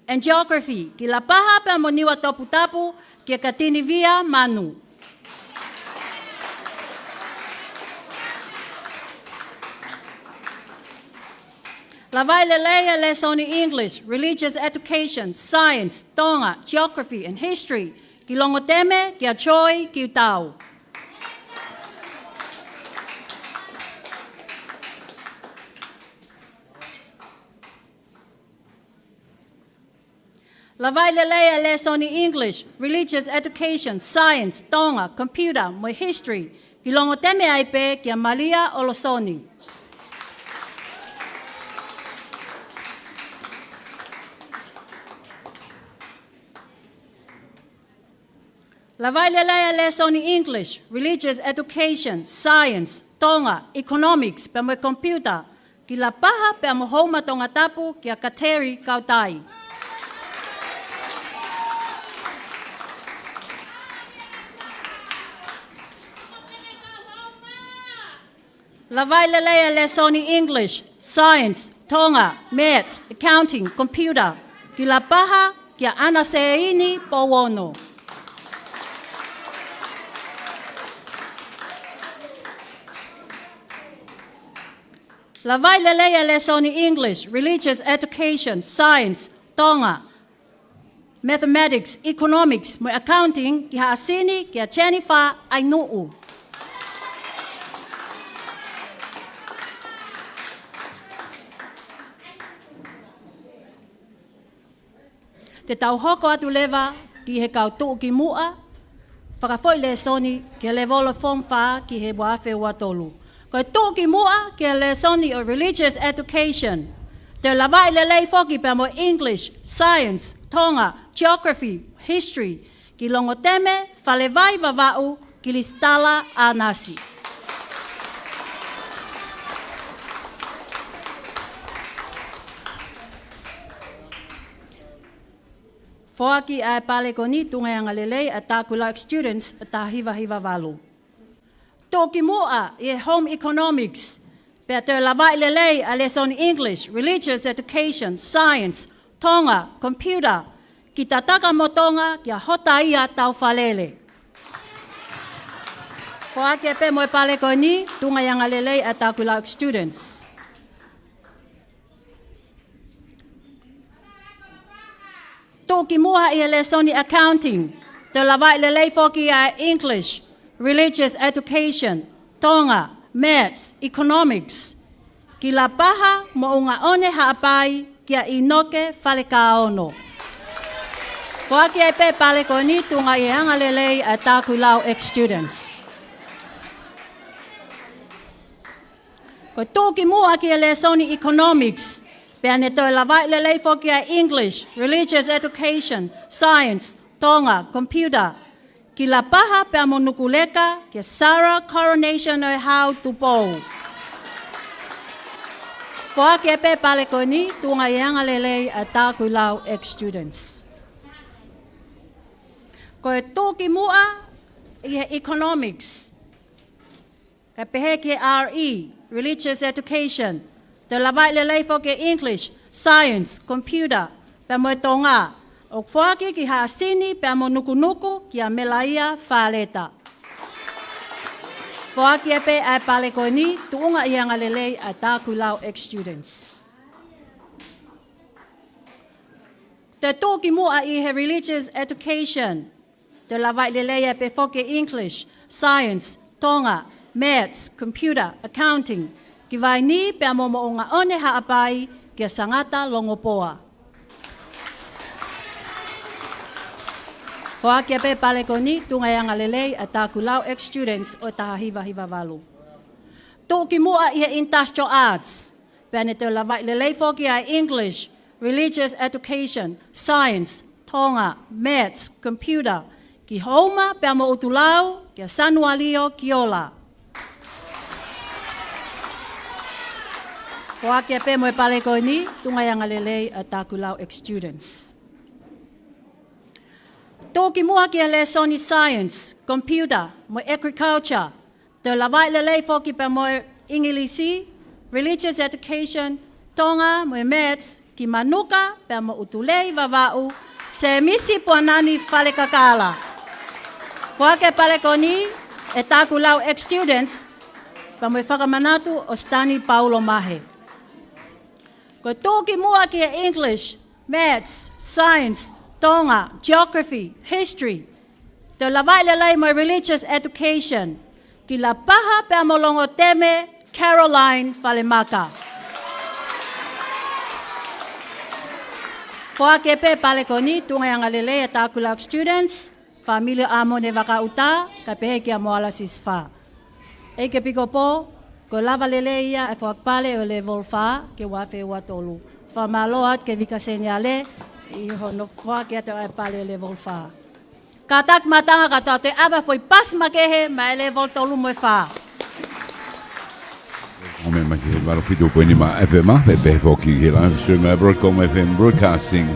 and Geography, ki Lapaha pea mo Niuatoputapu, kia Katinivia Manu. Lavaʻi lelei ʻa e lēsoni English, Religious Education, Science, Tonga, Geography, and History, ki Longoteme, kia Joy Kiutau. Lavaʻi lelei ʻa e lēsoni English, Religious Education, Science, Tonga, Computer, mo e History, Ki Longoteme ai pē kia Malia Olosoni. Lavaʻi lelei ʻa e lēsoni English, Religious Education, Science, Tonga, Economics, pea mo e Computer, ki Lapaha pea mo Houma Tongatapu kia Kateri Kautai. Lavaʻi lelei ʻa e lēsoni English, Science, Tonga, Maths, Accounting, Computer, ki Lapaha kia ʻAna Seini Pouono. Lavaʻi lelei ʻa e lēsoni English, Religious Education, Science, Tonga, Mathematics, Economics, mo e Accounting, ki Haʻasini, kia Jennifer ʻAinuʻu. Te tau hoko atu leva ki he kau tuʻukimuʻa, fakafoʻi lēsoni ki he lēvolo Form Five ki he ua afe ua tolu. Ko e tuʻukimuʻa ki he lēsoni ʻo e Religious Education, te lavaʻi lelei foki pea mo English, Science, Tonga, Geography, History, ki Longoteme, Falevai, Vavaʻu, ki Lisitala ʻAnasi. Foaki ʻa e pale ko eni, tuʻunga ʻi he anga lelei ʻa e Tākulau Ex-Students ʻo e taha hiva hiva valu. Tuʻukimuʻa ʻi he Home Economics, pea te lavaʻi lelei ʻa e lēsoni English, Religious Education, Science, Tonga, Computer, ki Tataka mo Tonga kia Hotaia Taufalele. Foaki pē mo e pale ko eni, tuʻunga ʻi he anga lelei ʻa e Tākulau Ex-Students. Tuʻukimuʻa ʻi he lēsoni Accounting, te lavaʻi lelei foki ʻa e English, Religious Education, Tonga, Maths, Economics, ki Lapaha Moʻungaʻone Haʻapai kia ʻInoke Falekaono. Foaki ai pē pale ko eni, tuʻunga ʻi he anga lelei ʻa e Tākulau Ex-Students. Ko e tuʻukimuʻa ki he lēsoni Economics, pea ne toe lavaʻi lelei foki ʻa e English, Religious Education, Science, Tonga, Computer, ki Lapaha pea mo Nukuleka kia Sarah Coronation ʻo e Hau Tupou. Foaki pē pale ko eni, tuʻunga ʻi he anga lelei ʻa e Tākulau Ex-Students. Ko e tuʻukimuʻa ʻi he Economics, kae pehē ki he R E, Religious Education, te lavaʻi lelei foki ʻa e English, Science, Computer, pea mo e Tonga, ʻo foaki ki Haʻasini pea mo Nukunuku kia Melaia Faleta. Foaki pē ʻa e pale ko eni, tuʻunga ʻi he anga lelei ʻa e Tākulau Ex-Students. Te tuʻukimuʻa ʻi he Religious Education, te lavaʻi lelei ai pē foki ʻa e English, Science, Tonga, Maths, Computer, Accounting, ki Vainī pea mo Moʻungaʻone Haʻapai kia Sangata Longopoa. Foaki pē pale ko eni, tuʻunga ʻi he anga lelei ʻa e Tākulau Ex-Students ʻo e taha hiva hiva valu. Tuʻukimuʻa ʻi he Industrial Arts, pea ne toe lavaʻi lelei foki ʻa e English, Religious Education, Science, Tonga, Maths, Computer, ki Houma pea mo ʻUtulau, kia Sanualio Kiola. Foaki pē mo e pale ko eni, tuʻunga ʻi he anga lelei ʻa e Tākulau Ex-Students. Tuʻukimuʻa ki he lēsoni Science, Computer, mo e Agriculture, toe lavaʻi lelei foki pea mo e ʻIngilisi, Religious Education, Tonga mo e Maths, ki Manuka pea mo ʻUtulei, Vavaʻu, Semisi Puanani Falekakala. Foaki pale ko eni ʻe Tākulau Ex-Students, pea mo e fakamanatu ʻo Sitani Paulo Mahe. Ko e tuʻukimuʻa ki he English, Maths, Science, Tonga, Geography, History, toe lavaʻi lelei mo e Religious Education, ki Lapaha pea mo Longoteme, Caroline Falemaka. Foaki pē pale ko eni, tuʻunga ʻi he anga lelei ʻa e Tākulau Ex-Students, fāmili ʻo ʻĀmone Vakaʻuta, kae pehē kia Moala Sisifā. ʻEiki Epikopō, ko e lava lelei ia e fakapale ʻo e lēvolo fā ki he ua afe ua tolu. Fakamālō atu kia Vika Seniale ʻi hono foaki atu ʻa e pale ʻo e lēvolo fā. Kātaki mātanga ka tau toe ʻave foʻi pasi makehe maʻa e lēvolo tolu mo e fā. ʻOmai mai ki he valu fitu poini nima F M, pea pehē foki ki he Live Stream ʻa e Broadcom F M Broadcasting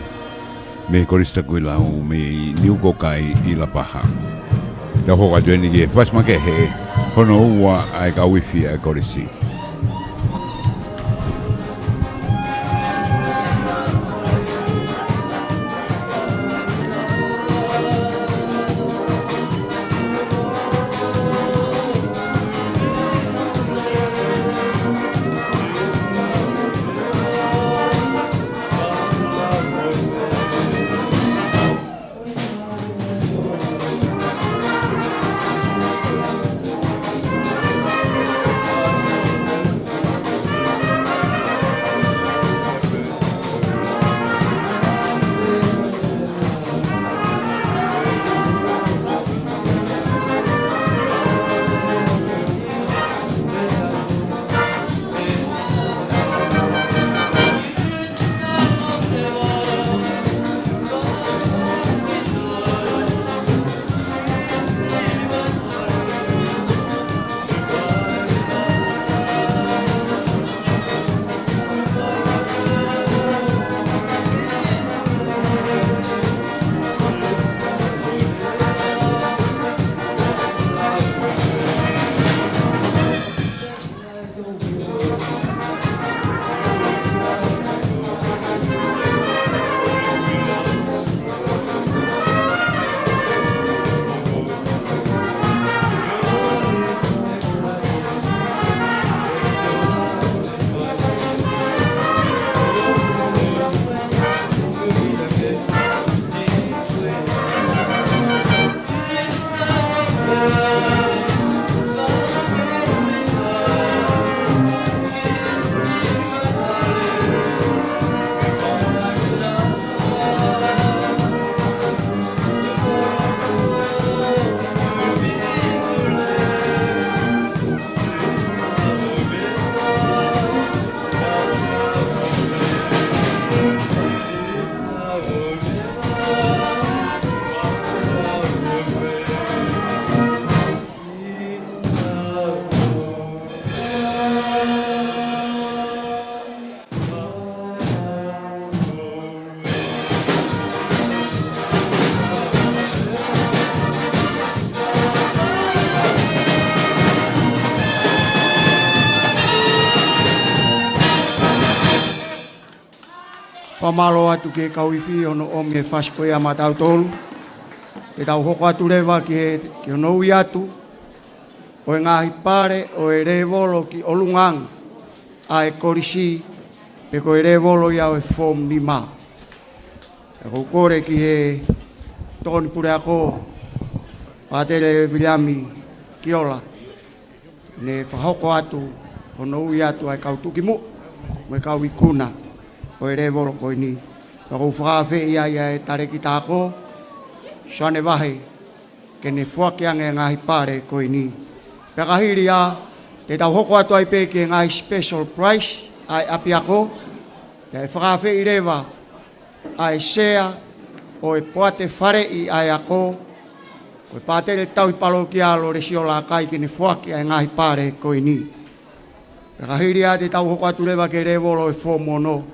mei Kolisi Takuilau mei Niukokai ʻi Lapaha. Tau hoko atu eni ki he pasi makehe hono ua ʻa e kau ifi ʻa e kolisi. Fakamālō atu ki he kau ifi hono ʻomi e fasi ko ia maʻatautolu. Te tau hoko atu leva ki he, ki hono ui atu ʻo e ngaahi pale ʻo e lēvolo ki ʻolunga ange ʻa e kolisi, pe ko e lēvolo ia ʻo e Form nima. Pea ʻoku ou kole ki he Tokoni Puleako, Pātele Viliami Kiola, ne fakahoko atu hono ui atu ʻa e kau tuʻukimuʻa mo e kau ikuna ʻo e lēvolo ko eni. Pea ʻoku ou fakaafeʻi ai ʻa e Talēkita Ako, Soane Vahe, ke ne foaki ange e ngaahi pale ko eni. Pea ka hili ia, te tau hoko atu ai pē ki he ngaahi special prize ʻa e ʻapiako, pea ʻe fakaafeʻi leva ʻa e sea ʻo e poate faleʻi ʻa e ako, ko e Pātele Tauhi Palokia Lolesio Lakai, ke ne foaki ʻa e ngaahi pale ko eni. Pea ka hili ia te tau hoko atu leva ki he lēvolo ʻo e Form ono.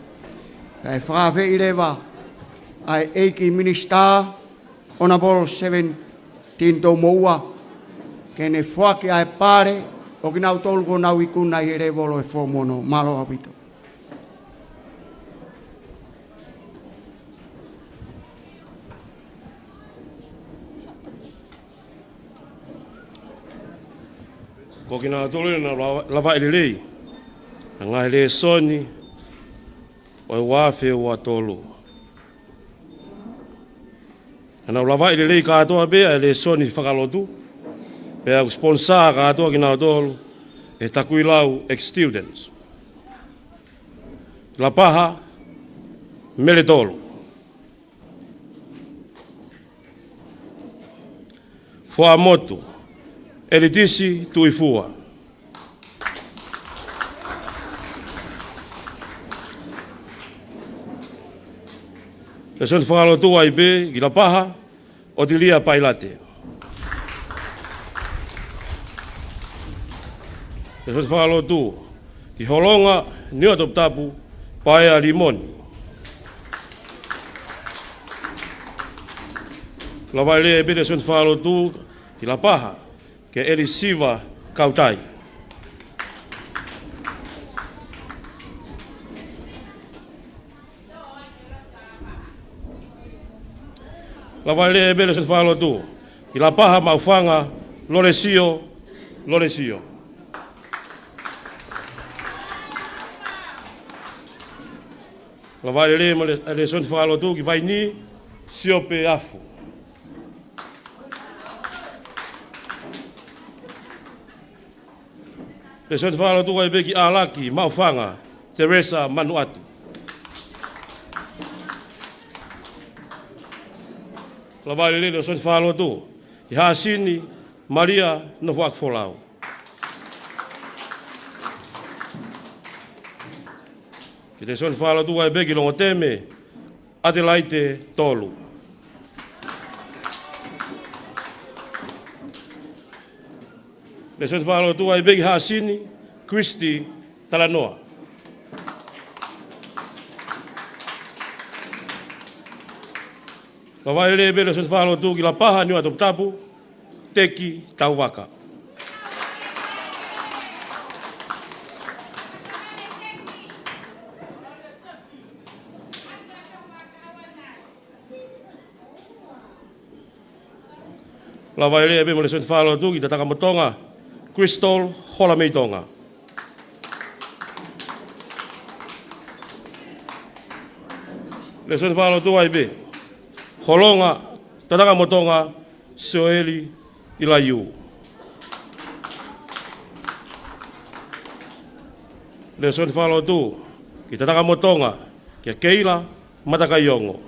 Pea ʻe fakaafeʻi leva ʻa e ʻEiki Minisitā, Honourable Seventeen Toumoua, ke ne foaki ʻa e pale ʻo kinautolu kuo nau ikuna ʻi he lēvolo ʻo e Form ono. Mālō ʻaupito. Ko kinautolu ʻoku nau lava-, lavaʻi lelei ʻa e ngaahi lēsoni ʻo e ua afe ua tolu. Naʻa nau lavaʻi lelei kātoa pē ʻa e lēsoni fakalotu, pea ʻoku sponsor kātoa kinautolu ʻe he Takuilau ex-students. Lapaha, Meletolu. Fuaʻamotu, ʻEletisi Tuʻifua. Lēsoni fakalotu ai pē ki Lapaha, ʻOtilia Pailate. Lēsoni fakalotu ki Holonga, Niuatoputapu, Paea Limoni. Lava lelei ai pē lēsoni fakalotu ki Lapaha, kia ʻElisiva Kautai. Lava lelei ai pē lēsoni fakalotu ki Lapaha, Maʻufanga, Lolesio, Lolesio. Lava lelei mo le-, lēsoni fakalotu ki Vainī, Siope Afu. Lēsoni fakalotu ai pē ki ʻAlaki, Maʻufanga, Teresa Manuʻatu. Lava lelei lēsoni fakalotu ki Hāsini, Malia Nofoʻakifolau. Kiʻi lēsoni fakalotu ai pē ki Longoteme, ʻAtelaite Tolu. Lēsoni fakalotu ai pē ki Hāsini, Kristi Talanoa. Lava lelei ai pē lēsoni fakalotu ki Lapaha, Niuatoputapu, Teki Tauvaka. Lava lelei ai pē mo lēsoni fakalotu ki Tatakamotonga, Crystal Holameitonga. Lēsoni fakalotu ai pē Holonga, Tatakamotonga, Sioeli ʻIlaiū. Lēsoni fakalotu ki Tatakamotonga, kia Keila Matakaiongo.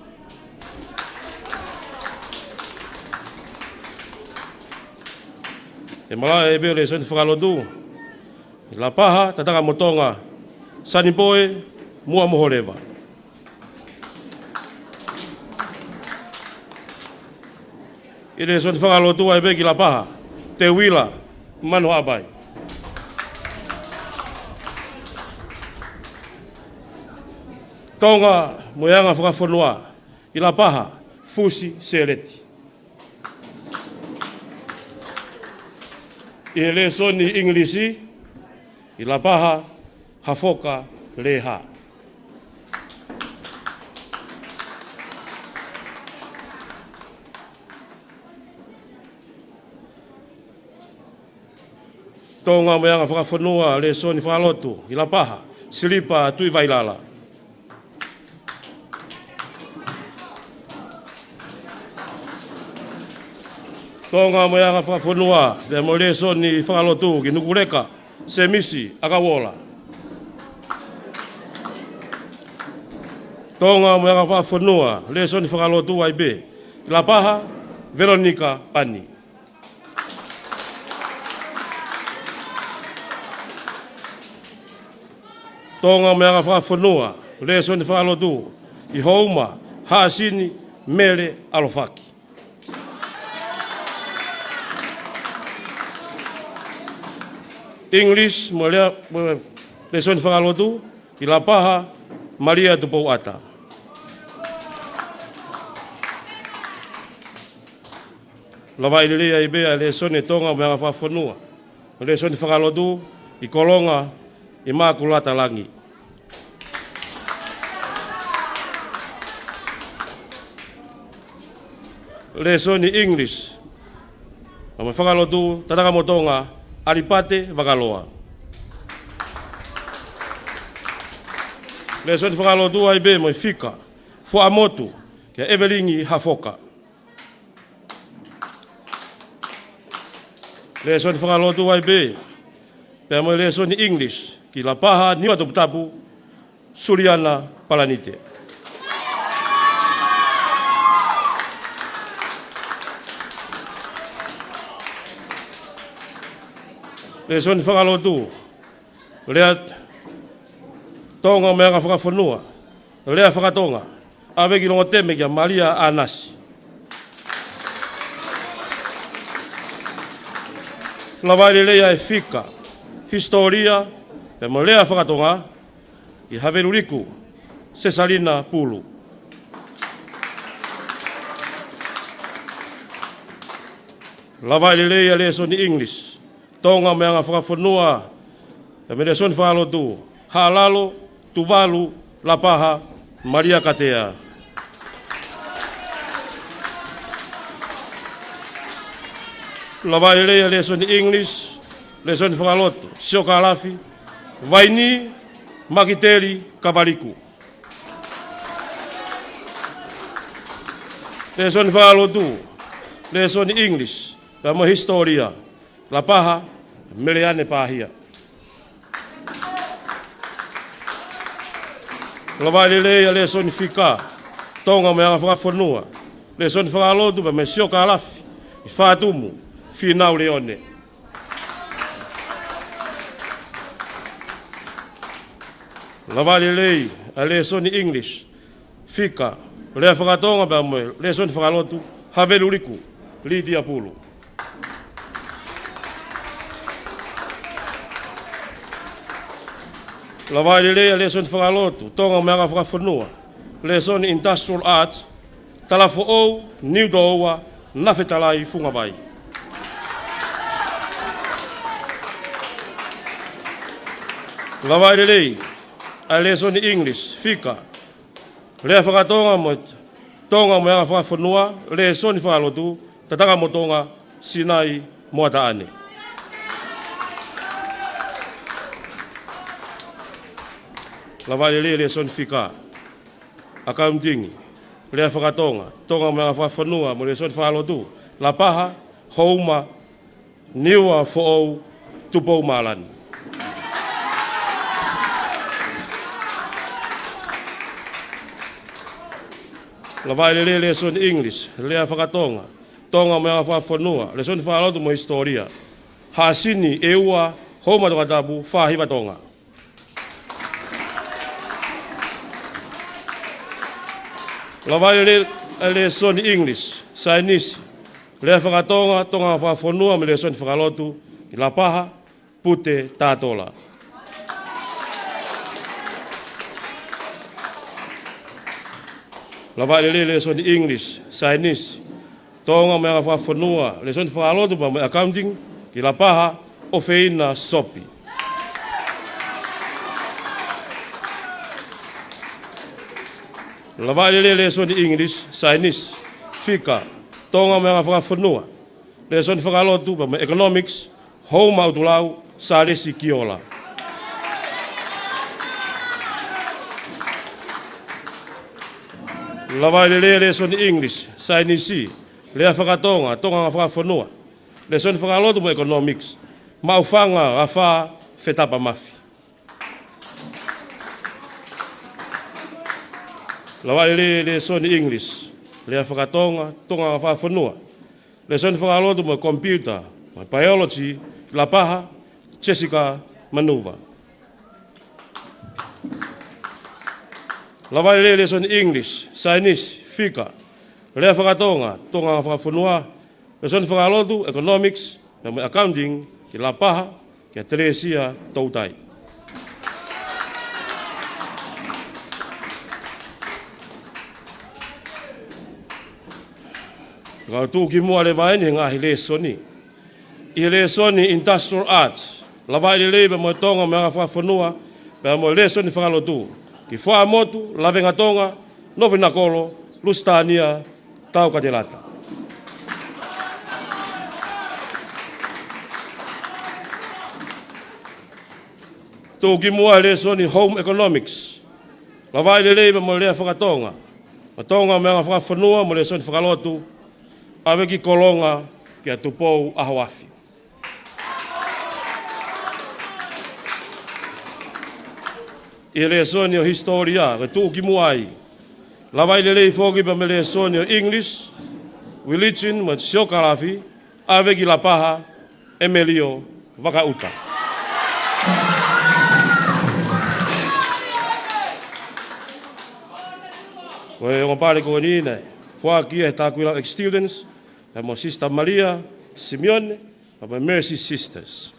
ʻE malaʻe ai pē lēsoni fakalotu ki Lapaha, Tatakamotonga, Sanipoe Muamoholeva. ʻI he lēsoni fakalotu ai pē ki Lapaha, Teuila Manuhaʻapai. Tonga mo e anga fakafonua, ʻi Lapaha, Fusi Seleti. ʻI he lēsoni ʻIngilisi, ʻi Lapaha, Hafoka Leha. Tonga mo e anga fakafonua, lēsoni fakalotu ʻi Lapaha, Silipa Tuʻivailala. Tonga mo e anga fakafonua, pea mo e lēsoni fakalotu ki Nukuleka, Semisi ʻAkauola. Tonga mo e anga fakafonua, lēsoni fakalotu ai pē ʻi Lapaha, Velonika Pani. Tonga mo e anga fakafonua, lēsoni fakalotu ʻi Houma, Hāsini, Mele ʻAlofaki. English mo e lea-, mo e lēsoni fakalotu ʻi Lapaha, Malia Tupouʻata. Lava lelei ai pē ʻa e lēsoni Tonga mo e anga fakafonua, lēsoni fakalotu ʻi Kolonga, ʻImakulata Langi. Lēsoni English mo e fakalotu, Tatakamotonga, ʻAlipate Vakaloa. Lēsoni fakalotu ai pē mo e fika, Fuaʻamotu, kia ʻEvelingi Hafoka. Lēsoni fakalotu ai pē, pea mo e lēsoni English ki Lapaha, Niuatoputapu, Suliana Palanite. Lēsoni fakalotu, lea Tonga mo e anga fakafonua, lea fakatonga, ʻAveki Longoteme kia Malia ʻAnasi. Lavaʻi lelei ʻa e fika, hisitōlia, pea mo e lea faka-Tonga, ʻi Haveluliku Sesalina Pulu. Lavaʻi lelei ʻa e lēsoni English, Tonga mo e Anga Fakafonua, pea mo e lēsoni fakalotu, Haʻalalo, Tuvalu, Lapaha, Malia Katea. Lavaʻi lelei ʻa e lēsoni English, lēsoni fakalotu, siokālafi, Vaini Makiteli Kavaliku. Lēsoni fakalotu, lēsoni English, pea mo e hisitōlia, Lapaha, Meleane Pāhia. Lavaʻi lelei ʻa e lēsoni fika, Tonga mo e Anga Fakafonua, lēsoni fakalotu pea mo e siokālafi, ʻi Fatumu, Fīnau Leone. Lavaʻi lelei ʻa e lēsoni English, fika, lea faka-Tonga pea mo e lēsoni fakalotu, Haveluliku Litia Pulu. Lavaʻi lelei ʻa e lēsoni fakalotu, Tonga mo e Anga Fakafonua, lēsoni Industrial Arts, Talafoʻou, Niutōua, Nafetalai Fungavai. Lavaʻi lelei ʻa e lēsoni English, fika, lea faka-Tonga mo e, Tonga mo e Anga Fakafonua, lēsoni fakalotu, Tatangamotonga, Sinai Moataʻane. Lavaʻi lelei ʻa e lēsoni fika, accounting, lea faka-Tonga, Tonga mo e Anga Fakafonua, mo e lēsoni fakalotu, Lapaha, Houma, Niuafoʻou, Tupou Mālani. Lavaʻi lelei ʻa e lēsoni English, lea faka-Tonga, Tonga mo e Anga Fakafonua, lēsoni fakalotu mo e hisitōlia, Haʻasini ʻEua, Houma Tongatapu, Fāhiva Tonga. Lavaʻi lelei ʻa e lēsoni English, Saienisi, lea faka-Tonga, Tonga Anga Fakafonua mo e lēsoni fakalotu, ki Lapaha, Pute Tatola. Lavaʻi lelei ʻa e lēsoni English, Saienisi, Tonga mo e Anga Fakafonua, lēsoni fakalotu pea mo e accounting, ki Lapaha, ʻOfeina Sopi. Lavaʻi lelei ʻa e lēsoni English, Saienisi, fika, Tonga mo e Anga Fakafonua, lēsoni fakalotu pea mo e economics, Houma ʻUtulau, Sālesi Kiola. Lavaʻi lelei ʻa e lēsoni English, Saienisi, lea faka-Tonga, Tonga Anga Fakafonua, lēsoni fakalotu mo e economics, Maʻufanga Ghafā Fetapa Mafi. Lavaʻi lelei ʻa e lēsoni English, lea faka-Tonga, Tonga Anga Fakafonua, lēsoni fakalotu mo e computer mo e biology, Lapaha, Jessica Manuva. Lavaʻi lelei ʻa e lēsoni English, Saienisi, fika, lea faka-Tonga, Tonga Anga Fakafonua, lēsoni fakalotu, economics, pea mo e accounting, ki Lapaha, kia Telesia Toutai. Ka u tuʻu ki muʻa leva eni he ngaahi lēsoni. ʻI he lēsoni Industrial Arts, lavaʻi lelei pea mo e Tonga mo e Anga Fakafonua, pea mo e lēsoni fakalotu, ki Fuaʻamotu, Lavengatonga, Nofinakolo, Lusitania, Taukatelata. Tuʻu ki muʻa ʻa e lēsoni Home Economics, lavaʻi lelei pea mo e lea faka-Tonga, mo e Tonga mo e Anga Fakafonua mo e lēsoni fakalotu, ʻAveki Kolonga kia Tupou ʻAhoafi. ʻI he lēsoni ʻo e hisitōlia, ko e tuʻu ki muʻa ai, lavaʻi lelei foki pea mo e lēsoni ʻo e English, Religion mo e Siokālafi, ʻAveki Lapaha, ʻEmelio Vakaʻuta. Ko e ongo pale ko eni naʻe foaki ia ʻe he Takuilau ex-students, pea mo Sister Malia Simione, pea mo e Mercy Sisters.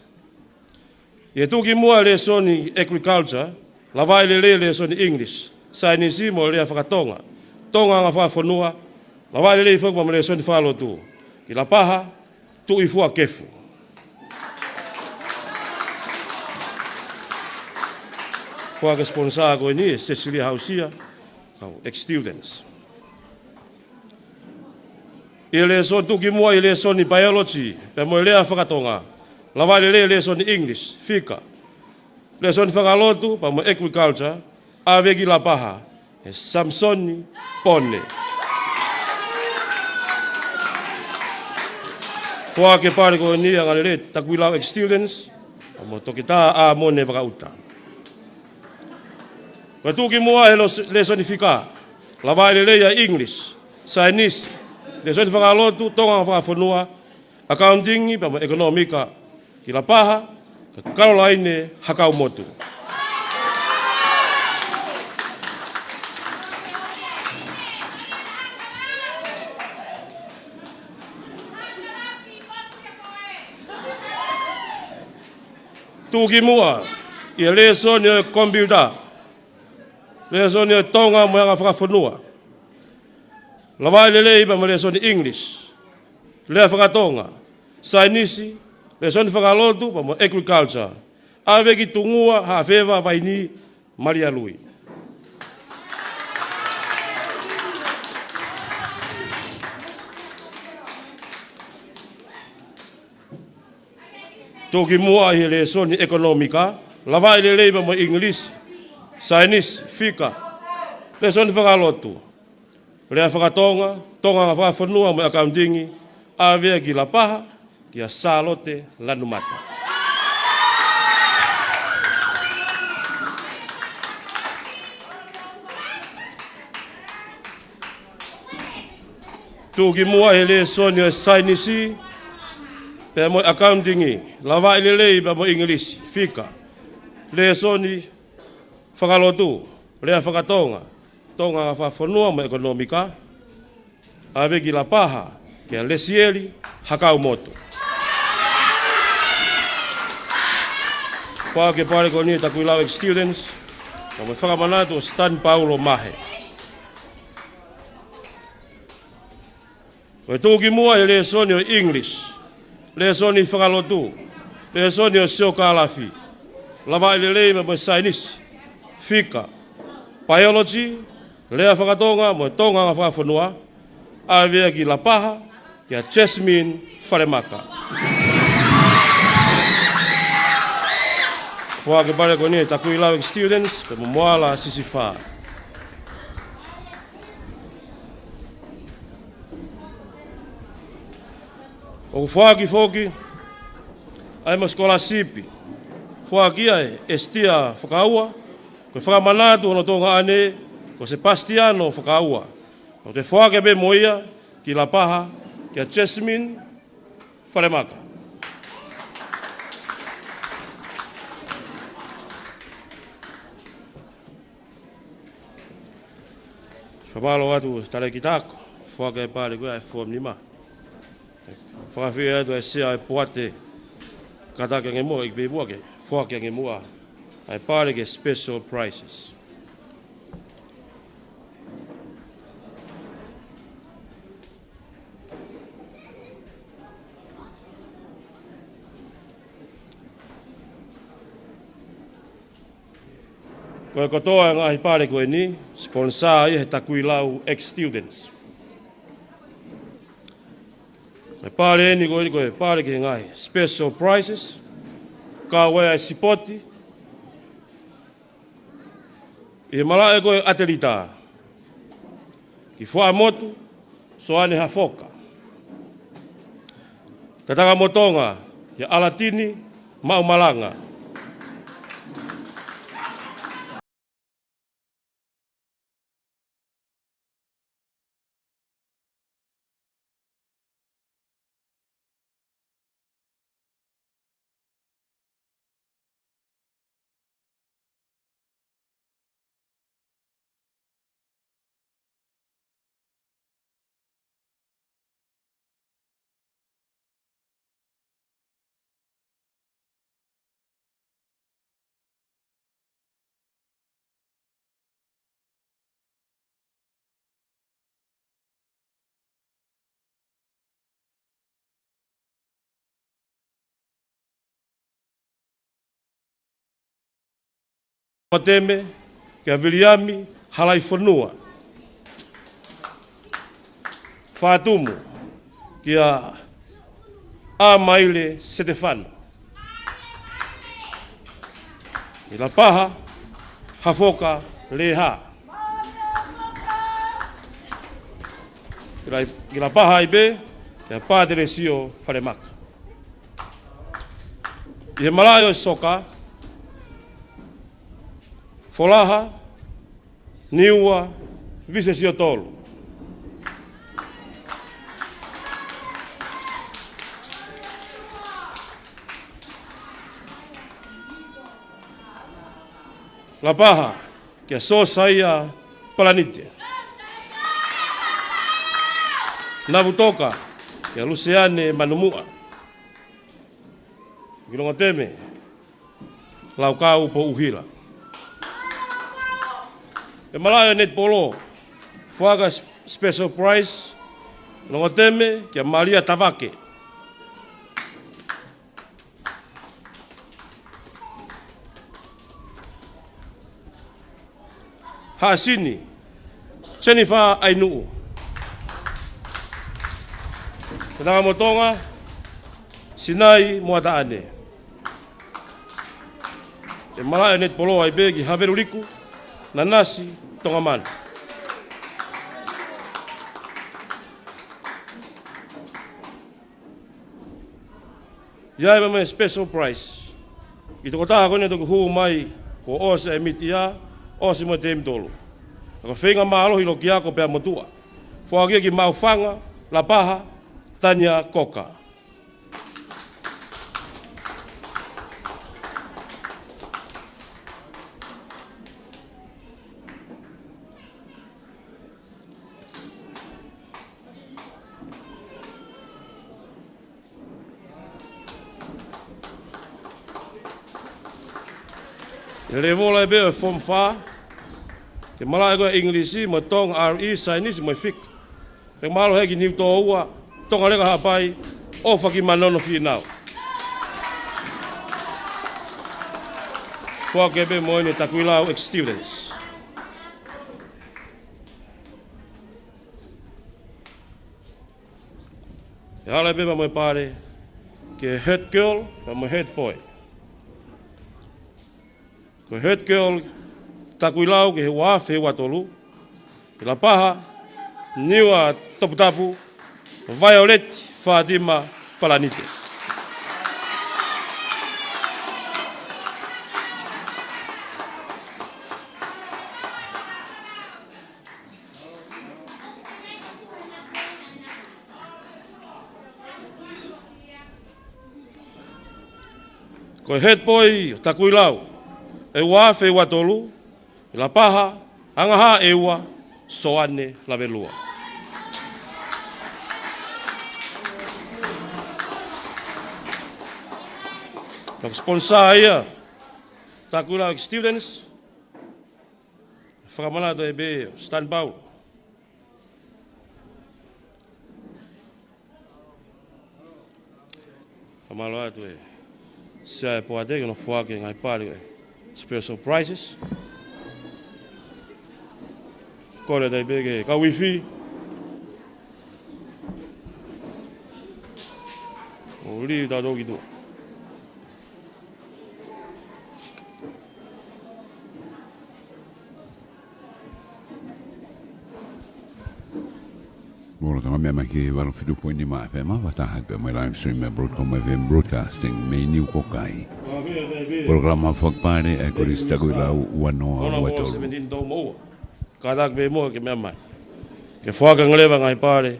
ʻI he tuʻu ki muʻa e lēsoni Agriculture, lavaʻi lelei e lēsoni English, Saienisi mo e Lea Fakatonga, Tonga Anga Fakafonua, lavaʻi lelei foki pea mo e lēsoni Fakalotu, ki Lapaha, Tuʻi Fuakefu. Foaki e sponsor ko eni ʻe Cecilia Hausia, kau ex-students. ʻI he lēsoni tuʻu ki muʻa ʻi he lēsoni Biology, pea mo e Lea Fakatonga, lavaʻi lelei e lēsoni English, Fika, lēsoni Fakalotu, pea mo e Agriculture, ʻave ki Lapaha, ʻe Samisoni Pone. Foaki e pale ko eni angalelei ʻe he Takuilau ex-students, pea mo Toketā ʻAmone Vakaʻuta. Ko e tuʻu ki muʻa he los-, lēsoni Fika, lavaʻi lelei ʻa e English, Saienisi, lēsoni Fakalotu, Tonga Anga Fakafonua, Accounting pea mo e ʻEkonōmika, ki Lapaha, kia Kalolaine Hakaumotu. Tuʻu ki muʻa ʻi he lēsoni ʻo e Komipiuta, lēsoni ʻo e Tonga mo e Anga Fakafonua, lavaʻi lelei pea mo e lēsoni English, Lea Fakatonga, Saienisi, lēsoni Fakalotu pea mo e Agriculture, ʻave ki Tungua Haʻafeva Vaini Malia Lui. Tuʻu ki muʻa ʻi he lēsoni ʻEkonōmika, lavaʻi lelei pea mo e English, Saienisi, Fika, lēsoni Fakalotu, Lea Fakatonga, Tonga Anga Fakafonua mo e Accounting, ʻave ia ki Lapaha, kia Sālote Lanumata. Tuʻu ki muʻa ʻi he lēsoni ʻo e Saienisi pea mo e Accounting, lavaʻi lelei pea mo e English, Fika, lēsoni Fakalotu, Lea Fakatonga, Tonga Anga Fakafonua mo e ʻEkonōmika, ʻave ki Lapaha, kia Lesieli Hakaumotu. Foaki e pale ko eni ʻe he Takuilau ex-students, pea mo e fakamanatu ʻo Stan Paulo Mahe. Ko e tuʻu ki muʻa ʻi he lēsoni ʻo e English, lēsoni Fakalotu, lēsoni ʻo e Siokālafi, lavaʻi lelei pea mo e Saienisi, Fika, Biology, Lea Fakatonga mo e Tonga Anga Fakafonua, ʻave ia ki Lapaha, kia Jasmine Falemaka. Foaki e pale ko eni ʻe he Takuilau ex-students, pea mo Moala Sisifā. ʻOku foaki foki ʻa e maʻu sikolasipi, foaki ia ʻe Esitia Fakaua, ko e fakamanatu hono tuongaʻane ko Sepasitiano Fakaua. ʻOku toe foaki pē mo ia ki Lapaha, kia Jasmine Falemaka. Fakamālō atu Talēkita Ako, foaki e pale ko ia ʻe Foa Nima. Fakafeʻiloaki atu ʻa e Sea ʻo e Poate, kātaki ange muʻa, ʻEiki Pēpuake, foaki ange muʻa ʻa e pale ki he special prizes. Ko e kotoa e ngaahi pale ko eni, sponsor ia ʻe he Takuilau ex-students. Ko e pale eni ko eni ko e pale ki he ngaahi special prizes, kau ai ʻa e sipoti, ʻi he malaʻe ko e ʻatelita, ki Fuaʻamotu, Soane Hafoka. Tatakamotonga, kia ʻAlatini Maʻumalanga. Teme kia Viliami Halaifonua. Fā Tumu kia ʻAmaile Setefano. ʻI Lapaha, Hafoka Leha. ʻI La-, ʻi Lapaha ai pē, kia Patelesio Falemaka. ʻI he malaʻe ʻo e soka, Folaha Niua Visesiotolu. Lapaha, kia Sosaia Palanite. Navutoka, kia Luseane Manumuʻa. Ki Longoteme, Laukau Pouʻuhila. ʻI he malaʻe ʻo e netipolo, foaki e special prize, Longoteme, kia Malia Tavake. Haʻasini, Jennifer ʻAinuʻu. Tangamotonga, Sinai Moataʻane. ʻI he malaʻe ʻo e netipolo ai pē ki Haveluliku, Nanasi Tongamanu. ʻI ai mo e special prize. ʻI he tokotaha ko eni toki hū mai, kuo ʻosi e miti ia, ʻosi mo e temi tolu. Ka ko e feinga mālohi ʻilo ki he ako pea motuʻa. Foaki ia ki Maʻufanga, Lapaha, Tania Koka. ʻI he lēvolo ai pē ʻo e Form Five, ki he malaʻe ko ē ʻo e English, mo e Tonga R E, Chinese, mo e Fika. Pea mālō hē ki Niutōua, Tonga Leka Haʻapai, ʻOfa ki Manono Fīnau. Foaki pē mo eni Takuilau ex-students. ʻE hala pē pea mo e pale, ki he head girl, pea mo e head boy. Ko e head girl, Takuilau ki he ua afe ua tolu, ʻi Lapaha, Niua Toputapu, Violet Fatima Palanite. Ko e head boy ʻo Takuilau, ʻi he ua afe ua tolu, ʻi Lapaha, Angahā ʻEua, Soane Lavelua. Naʻe sponsor ia, Takuilau ex-students, fakamanatu ai pē ʻe Stan Paul. Fakamālō atu e Sea ʻo e Poate ki hono foaki e ngaahi pale ʻo e special prizes. Kole atu ai pē ki he kau ifi. ʻO lī tautolu ki tuʻa. Mālō e tau meʻa mai ki he valu fitu poini nima F M, fakataha pē mo e live stream ʻa e Broadcom F M Broadcasting mei Niukokai. Polokalama fakapale ʻa e Kolisi Takuilau ua noa ua tolu. Kātaki pē muʻa ke meʻa mai. Ke foaki ange leva e ngaahi pale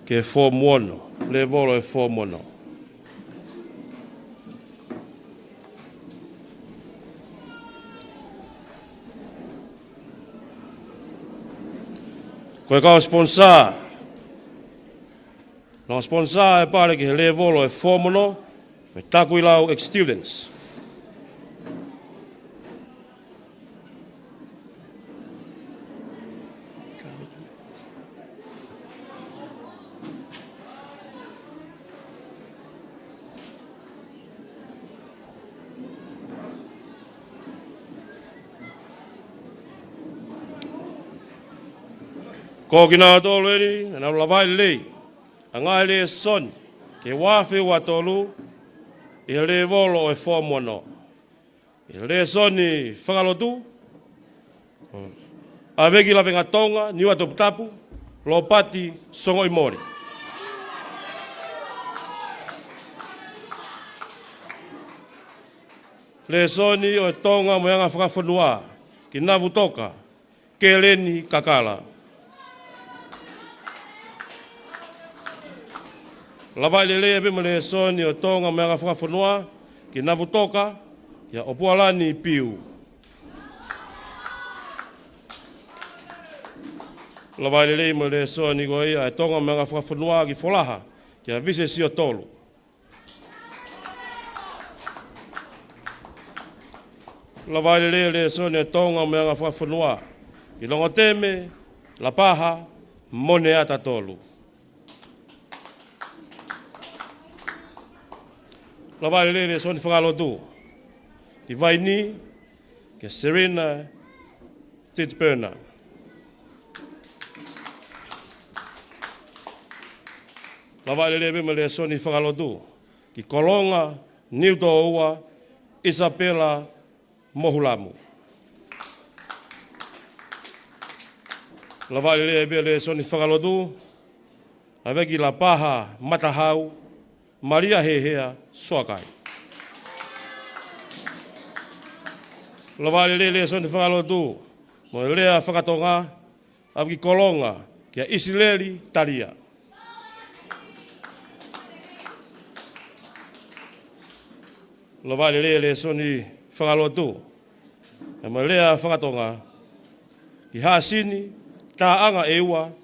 ki he Form One, lēvolo ʻo e Form One. Ko e kau sponsor. Naʻe sponsor e pale ki he lēvolo ʻo e Form One, ʻa e Takuilau ex-students. Ko kinautolu eni naʻa nau lavaʻi lelei ʻa e ngaahi lēsoni ki he ua afe ua tolu ʻi he lēvolo ʻo e Form One. ʻI he lēsoni fakalotu, ʻa e ʻAveki Lavengatonga, Niuatoputapu, Lopati Songoʻimole. Lēsoni ʻo e Tonga mo e Anga Fakafonua ki Navutoka, Keleni Kakala. Lavaʻi lelei pē mo e lēsoni ʻo e Tonga mo e Anga Fakafonua ki Navutoka, kia ʻOpualani Piu. Lavaʻi lelei mo e lēsoni ko ia ʻa e Tonga mo e Anga Fakafonua ki Folaha, kia Vise Siotolu. Lavaʻi lelei e lēsoni ʻo e Tonga mo e Anga Fakafonua ki Longoteme, Lapaha, Moneata Tolu. Lavaʻi lelei e lēsoni fakalotu ki Vaini, kia Serena Titburner. Lavaʻi lelei pē mo e lēsoni fakalotu ki Kolonga, Niutōua, Isapela Mohulamu. Lavaʻi lelei pē e lēsoni fakalotu ʻa e ʻAveki Lapaha Matahau, Malia Hehea Soakai. Lavaʻi lelei e lēsoni fakalotu mo e lea fakatonga ʻa e ʻAveki Kolonga, kia ʻIsileli Talia. Lavaʻi lelei e lēsoni fakalotu mo e lea fakatonga ki Haʻasini, Taʻanga ʻEua,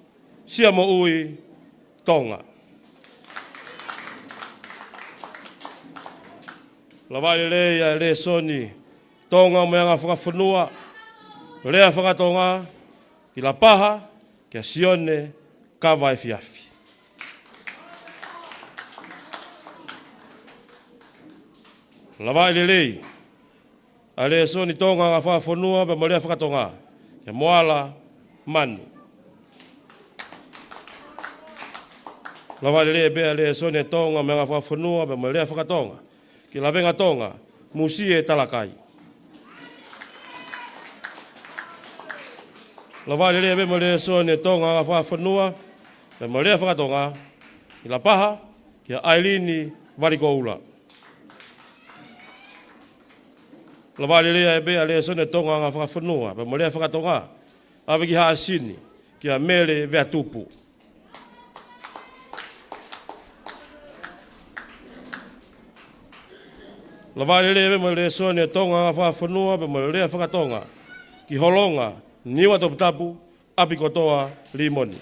Siamoʻui, Tonga. Lavaʻi lelei e lēsoni Tonga mo e Anga Fakafonua, lea fakatonga ki Lapaha, kia Sione Kavaefiafi. Lavaʻi lelei e lēsoni Tonga mo e Anga Fakafonua pea mo e lea fakatonga kia Moala Manu. Lavaʻi lelei pē e lēsoni Tonga mo e Anga Fakafonua pea mo e lea fakatonga ki Lavengatonga, Musie Talakai. Lavaʻi lelei pē mo e lēsoni Tonga mo e Anga Fakafonua pea mo e lea fakatonga ki Lapaha, kia ʻAilini Valikoula. Lavaʻi lelei pē e lēsoni Tonga mo e Anga Fakafonua pea mo e lea fakatonga ʻa e ʻAveki Haʻasini, kia Mele Veatupu. Lavaʻi lelei pē mo e lēsoni Tonga mo e Anga Fakafonua pea mo e lea fakatonga ki Holonga, Niuatoputapu, ʻApikotoa Limoni.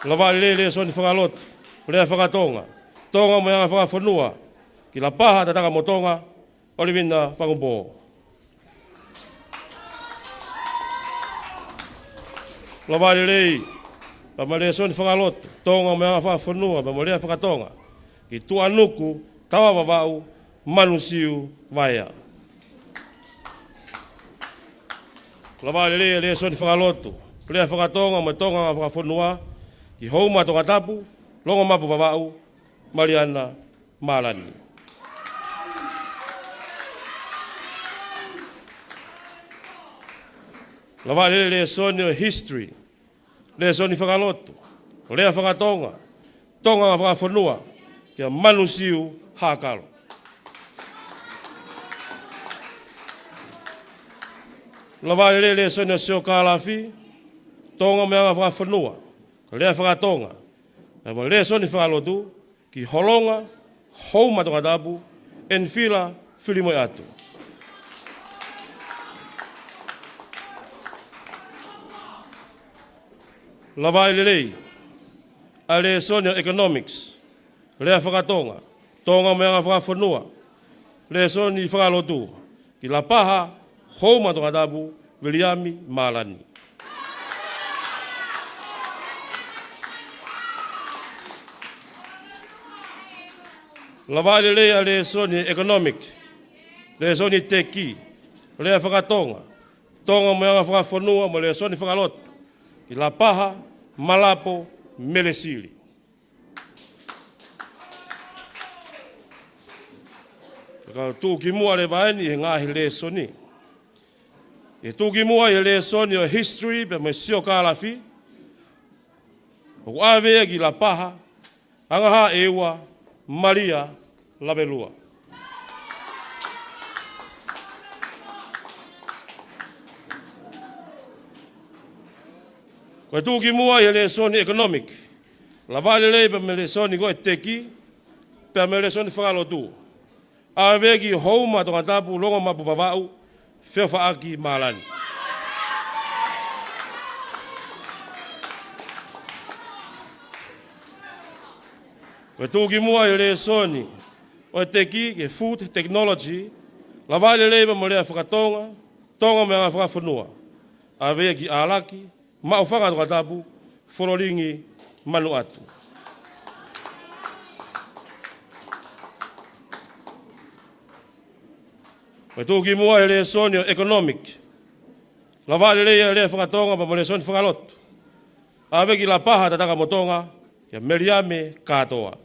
Lavaʻi lelei e lēsoni fakalotu, lea fakatonga, Tonga mo e Anga Fakafonua ki Lapaha, Tatakamotonga, ʻOlivina Fangupō. Lavaʻi lelei pē mo e lēsoni fakalotu, Tonga mo e Anga Fakafonua pea mo e lea fakatonga ki Tuʻanuku, Tavavavaʻu, Manusio, Vaea. Lavaʻi lelei e lēsoni fakalotu, lea fakatonga mo e Tonga mo e Anga Fakafonua ki Houma, Tongatapu, Longomapu, Vavaʻu, Maliana Malani. Lavaʻi lelei e lēsoni ʻo e history, lēsoni fakalotu, lea fakatonga, Tonga mo e Anga Fakafonua kia Manusio Hakalo. Lavaʻi lelei e lēsoni ʻo e siokālafi, Tonga mo e Anga Fakafonua, lea fakatonga pea mo e lēsoni fakalotu ki Holonga, Houma, Tongatapu, ʻEnifila Filimoeʻatu. Lavaʻi lelei e lēsoni ʻo e economics, lea fakatonga, Tonga mo e Anga Fakafonua, lēsoni fakalotu ki Lapaha, Houma, Tongatapu, Viliami Malani. Lavaʻi lelei e lēsoni economic, lēsoni teki, lea fakatonga, Tonga mo e Anga Fakafonua mo e lēsoni fakalotu ki Lapaha, Malapo, Melesili. Ka tuʻu ki muʻa leva eni he ngaahi lēsoni. ʻE tuʻu ki muʻa ʻi he lēsoni ʻo e history pea mo e siokālafi, ʻoku ʻave ia ki Lapaha, Angahā ʻEua, Malia, Lavelua. Ko e tuʻu ki muʻa ʻi he lēsoni economic, lavaʻi lelei pea mo e lēsoni ko e teki, pea mo e lēsoni fakalotu, ʻave ki Houma, Tongatapu, Longomapu, Vavaʻu, Feʻofaʻaki, Malani. Ko e tuʻu ki muʻa ʻi he lēsoni ʻo e teki, ki he food technology, lavaʻi lelei pea mo e lea faka-Tonga, Tonga mo e Anga Fakafonua, ʻave ia ki ʻAlaki, Maʻufanga, Tongatapu, Fololingi, Manuʻatu. Ko e tuʻu ki muʻa ʻi he lēsoni ʻo e economic, lavaʻi lelei ʻa e lea faka-Tonga pea mo e lēsoni fakalotu, ʻave ki Lapaha, Tatakamotonga, kia Meliame Kātoa.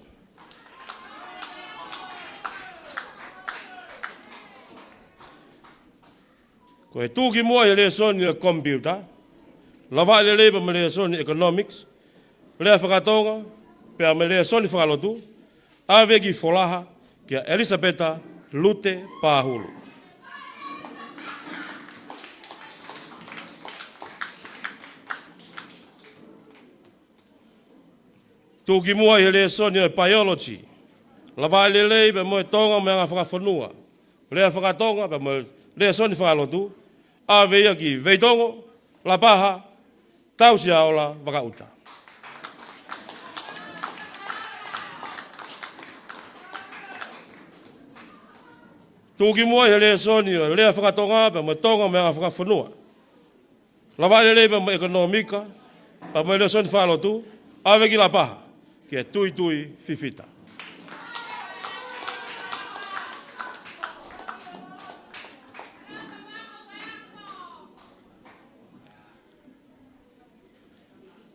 Ko e tuʻu ki muʻa ʻi he lēsoni ʻo e computer, lavaʻi lelei pea mo e lēsoni economics, lea faka-Tonga pea mo e lēsoni fakalotu, ʻave ki Folaha, kia ʻElisapeta Lute Pāhulu. Tuʻu ki muʻa ʻi he lēsoni ʻo e biology, lavaʻi lelei pea mo e Tonga mo e Anga Fakafonua, lea faka-Tonga pea mo e lēsoni fakalotu, ʻave ia ki Veitongo, Lapaha, Tausiaola, Vakaʻuta. Tuʻu ki muʻa ʻi he lēsoni ʻo e lea faka-Tonga pea mo e Tonga mo e Anga Fakafonua, lavaʻi lelei pea mo e ʻekonōmika pea mo e lēsoni fakalotu, ʻave ki Lapaha, kia Tuitui Fifita.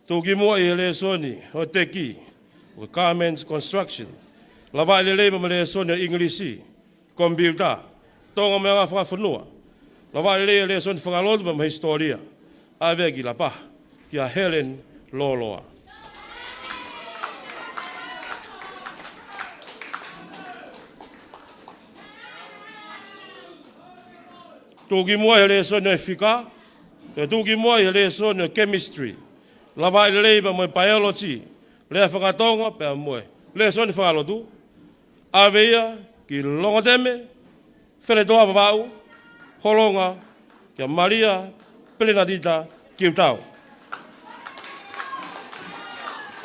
Tuʻu ki muʻa ʻi he lēsoni ʻo e teki, ʻo e garments construction, lavaʻi lelei pea mo e lēsoni ʻo e ʻIngilisi, komipiuta, Tonga mo e Anga Fakafonua, lavaʻi lelei e lēsoni fakalotu pea mo e hisitōlia, ʻave ki Lapaha, kia Helen Loloa. Tuʻu ki muʻa ʻi he lēsoni ʻo e fika, toe tuʻu ki muʻa ʻi he lēsoni ʻo e chemistry, lavaʻi lelei pea mo e biology, lea faka-Tonga pea mo e lēsoni fakalotu, ʻave ia ki Longoteme, Feletoa Vavaʻu, Holonga, kia Malia Pelenatita Kiutao.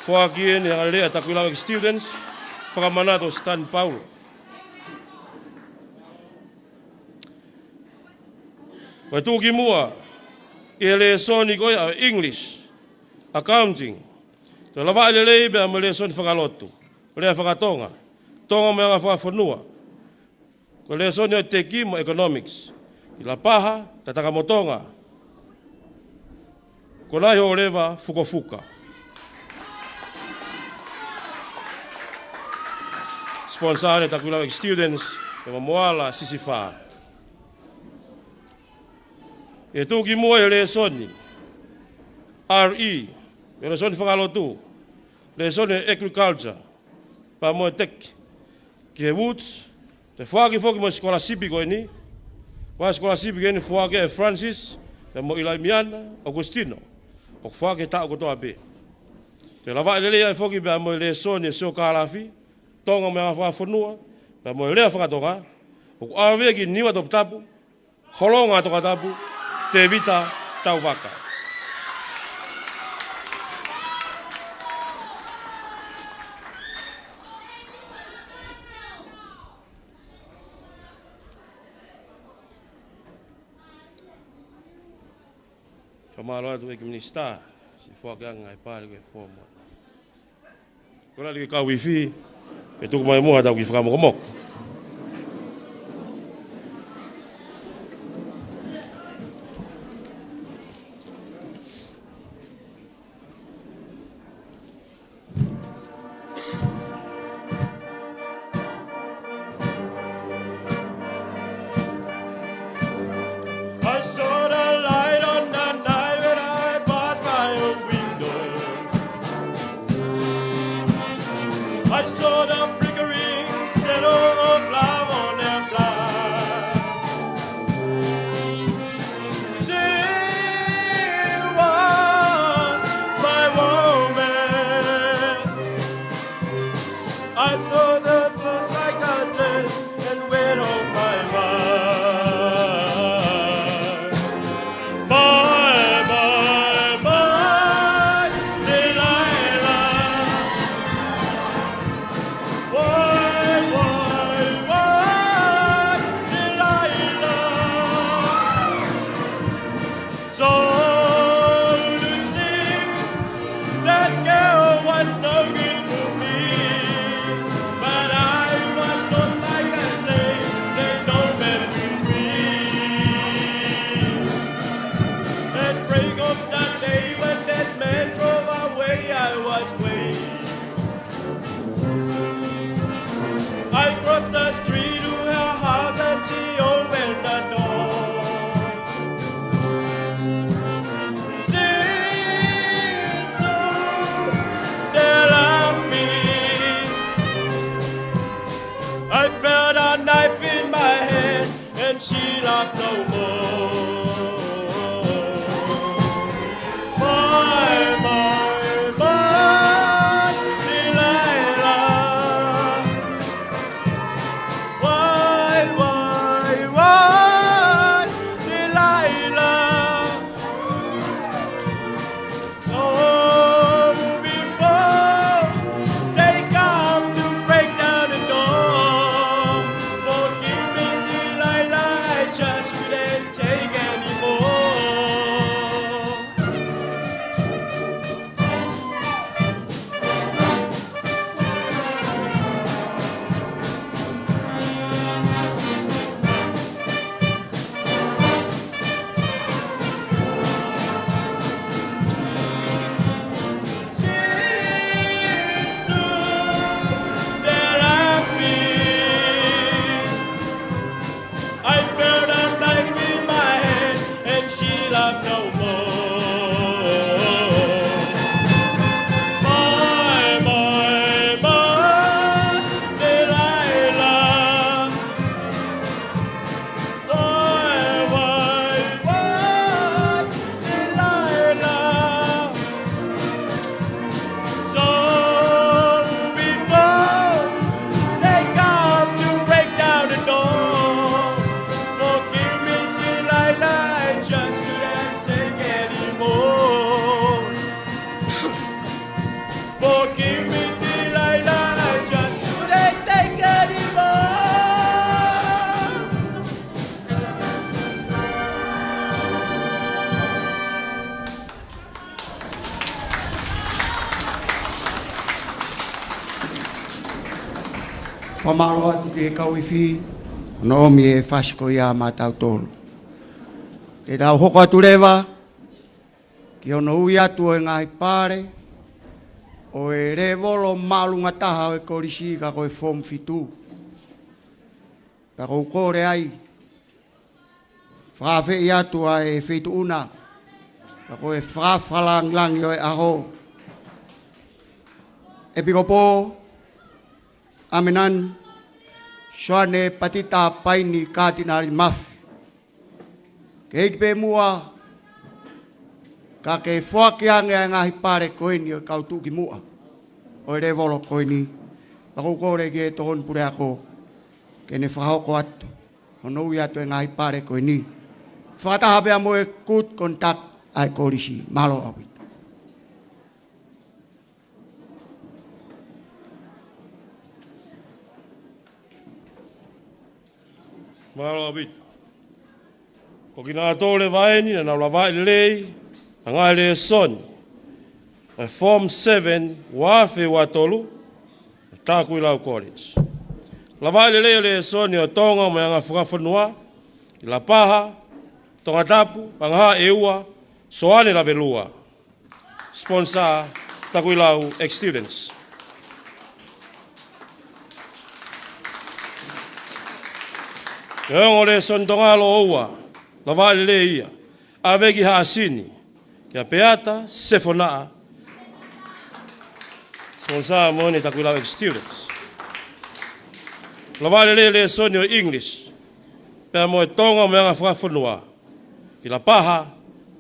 Foaki eni ʻa e lea Takuilaʻeiki students, fakamanatu ʻe Stan Paulo. Ko e tuʻu ki muʻa ʻi he lēsoni ko ia ʻo e English, accounting, toe lavaʻi lelei pea mo e lēsoni fakalotu, lea faka-Tonga, Tonga mo e Anga Fakafonua, ko e lēsoni ʻo e teki mo e economics, ki Lapaha, Tatakamotonga, Konaiholeva, Fukofuka. Sponsor ʻe Takuilaʻeiki students, pea mo Moala Sisifā. ʻE tuʻu ki muʻa ʻi he lēsoni R E, ʻi he lēsoni fakalotu, lēsoni agriculture, pea mo e teki, ki he Woods, toe foaki foki mo e sikolasipi ko eni, ko e sikolasipi ko eni foaki ʻe Francis, pea mo ʻIlaimiana Augustino, ʻoku foaki he taʻu kotoa pē. Toe lavaʻi lelei ai foki pea mo e lēsoni ʻo e siokālafi, Tonga mo e Anga Fakafonua, pea mo e lea faka-Tonga, ʻoku ʻave ki Niuatoputapu, Holonga Tongatapu, Tevita Tauvaka. Fakamālō atu ʻEiki Minisitā, siʻi foaki ange ʻa e pale ko e fōmula. Ko e lali ke kau ifi, ʻe tuku mai muʻa ʻetau kiʻi fakamokomoko. I felt a knife in my hand and she laughed no more. My, my, my, Delilah. Why, why, why, Delilah? Oh, before they come to break down the door, forgive me, Delilah, I just couldn't take anymore. I felt a knife in my hand and she laughed no more. My, my, my, Delilah. Why, why, why, Delilah? So before they come to break down the door, forgive me, Delilah, I just couldn't take anymore. Forgive me, Delilah, I just couldn't take anymore. Fakamālō atu ki he kau ifi, hono ʻomi e fasi ko ia maʻatautolu. Te tau hoko atu leva ki hono ui atu ʻo e ngaahi pale ʻo e lēvolo māʻolunga taha ʻo e kolisi, ka ko e Form fitu. Pea ʻoku ou kole ai, fakaafeʻi atu ʻa e feituʻu na, pea ko e fakafakalāngilangi ʻo e ʻaho, ʻEpikopō ʻAmenani Soane Patita Paini Katinali Mafi, ke hiki pē muʻa, ka ke foaki ange ʻa e ngaahi pale ko eni ʻo e kau tuʻukimuʻa ʻo e lēvolo ko eni. Pea ʻoku ou kole ki he Tokoni Puleako ke ne fakahoko atu hono ui atu e ngaahi pale ko eni, fakataha pea mo e good conduct ʻa e kolisi. Mālō ʻaupito. Mālō ʻaupito. Ko kinautolu leva eni naʻa nau lavaʻi lelei ʻa e ngaahi lēsoni ʻo e Form seven, ua afe ua tolu, Takuilau College. Lavaʻi lelei ʻo e lēsoni ʻo Tonga mo e Anga Fakafonua, ʻi Lapaha, Tongatapu, Vangahā ʻEua, Soane Lavelua. Sponsor, Takuilau ex-students. Ko e ongo lēsoni Tonga lōua, lavaʻi lelei ia, ʻave ki Haʻasini, kia Peata Sefonaʻa. Sponsor moʻoni, Takuilau ex-students. Lavaʻi lelei lēsoni ʻo e English pea mo e Tonga mo e Anga Fakafonua, ʻi Lapaha,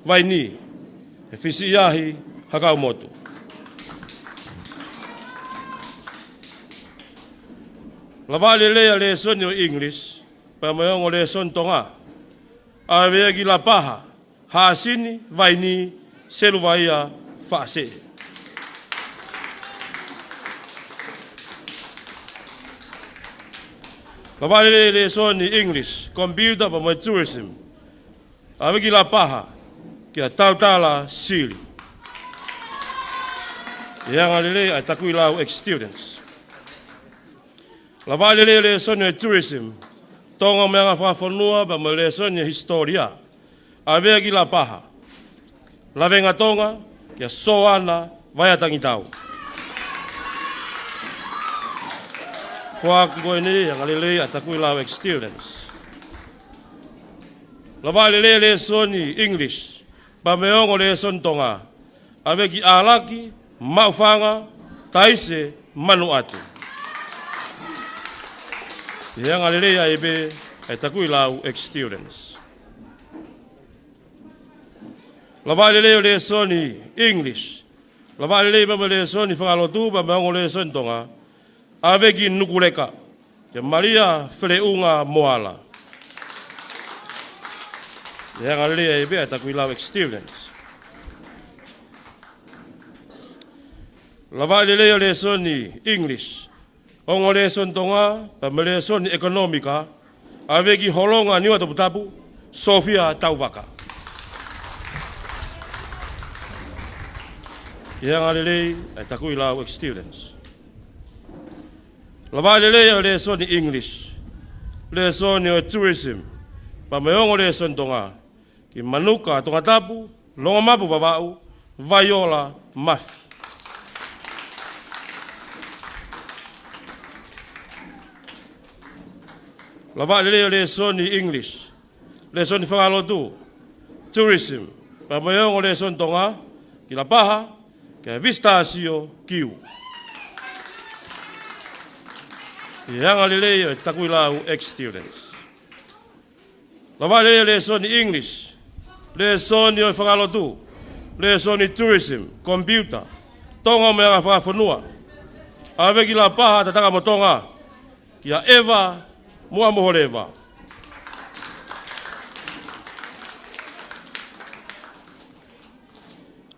Vainī, ʻe Fisiʻiahi Hakaumotu. Lavaʻi lelei ʻa e lēsoni ʻo e English pea mo e ongo lēsoni Tonga, ʻave ia ki Lapaha, Haʻasini, Vainī, Seluvaia, Faʻaseʻe. Lavaʻi lelei lēsoni English, Computer pea mo e Tourism, ʻave ki Lapaha, kia Tautala Sili. ʻE anga lelei ʻa e Takuilau ex-students. Lavaʻi lelei lēsoni ʻo e Tourism, Tonga mo e Anga Fakafonua pea mo e lēsoni ʻo e Hisitōlia, ʻave ia ki Lapaha, Lavengatonga, kia Soana Vaiatangitau. Foaki ko eni ʻe anga lelei ʻa e Takuilau ex-students. Lavaʻi lelei lēsoni English pea mo e ongo lēsoni Tonga, ʻave ki ʻAlaki, Maʻufanga, Taise, Manuʻatu. ʻI he anga lelei ai pē ʻa e Takuilau Ex-Students. Lavaʻi lelei ʻo e lēsoni English. Lavaʻi lelei pea mo e lēsoni Fakalotu pea mo e ongo lēsoni Tonga, ʻa Veki Nukuleka, kia Malia Feleʻunga Moala. ʻI he anga lelei ai pē ʻa e Takuilau Ex-Students. Lavaʻi lelei ʻo e lēsoni English, ongo lēsoni Tonga pea mo e lēsoni ʻEkonōmika, ʻa Veki Holonga Niuatoputapu, Sofia Tauvaka. ʻI he anga lelei ʻa e Takuilau Ex-Students. Lavaʻi lelei ʻo e lēsoni English, lēsoni ʻo e Tourism pea mo e ongo lēsoni Tonga, kia Manuka Tongatapu, Longomapu Vavaʻu, Vaiola Mafi. Lavaʻi lelei ʻo e lēsoni English, lēsoni Fakalotu, Tourism pea mo e ongo lēsoni Tonga, ki Lapaha, kia Vistasio Kiu. ʻI he anga lelei ʻo e Takuilau Ex-Students. Lavaʻi lelei ʻo e lēsoni English, lēsoni ʻo e Fakalotu, lēsoni Tourism, Computer, Tonga mo e Anga Fakafonua, ʻa Veki Lapaha Tatakamotonga, kia ʻEva Muʻamoholeva.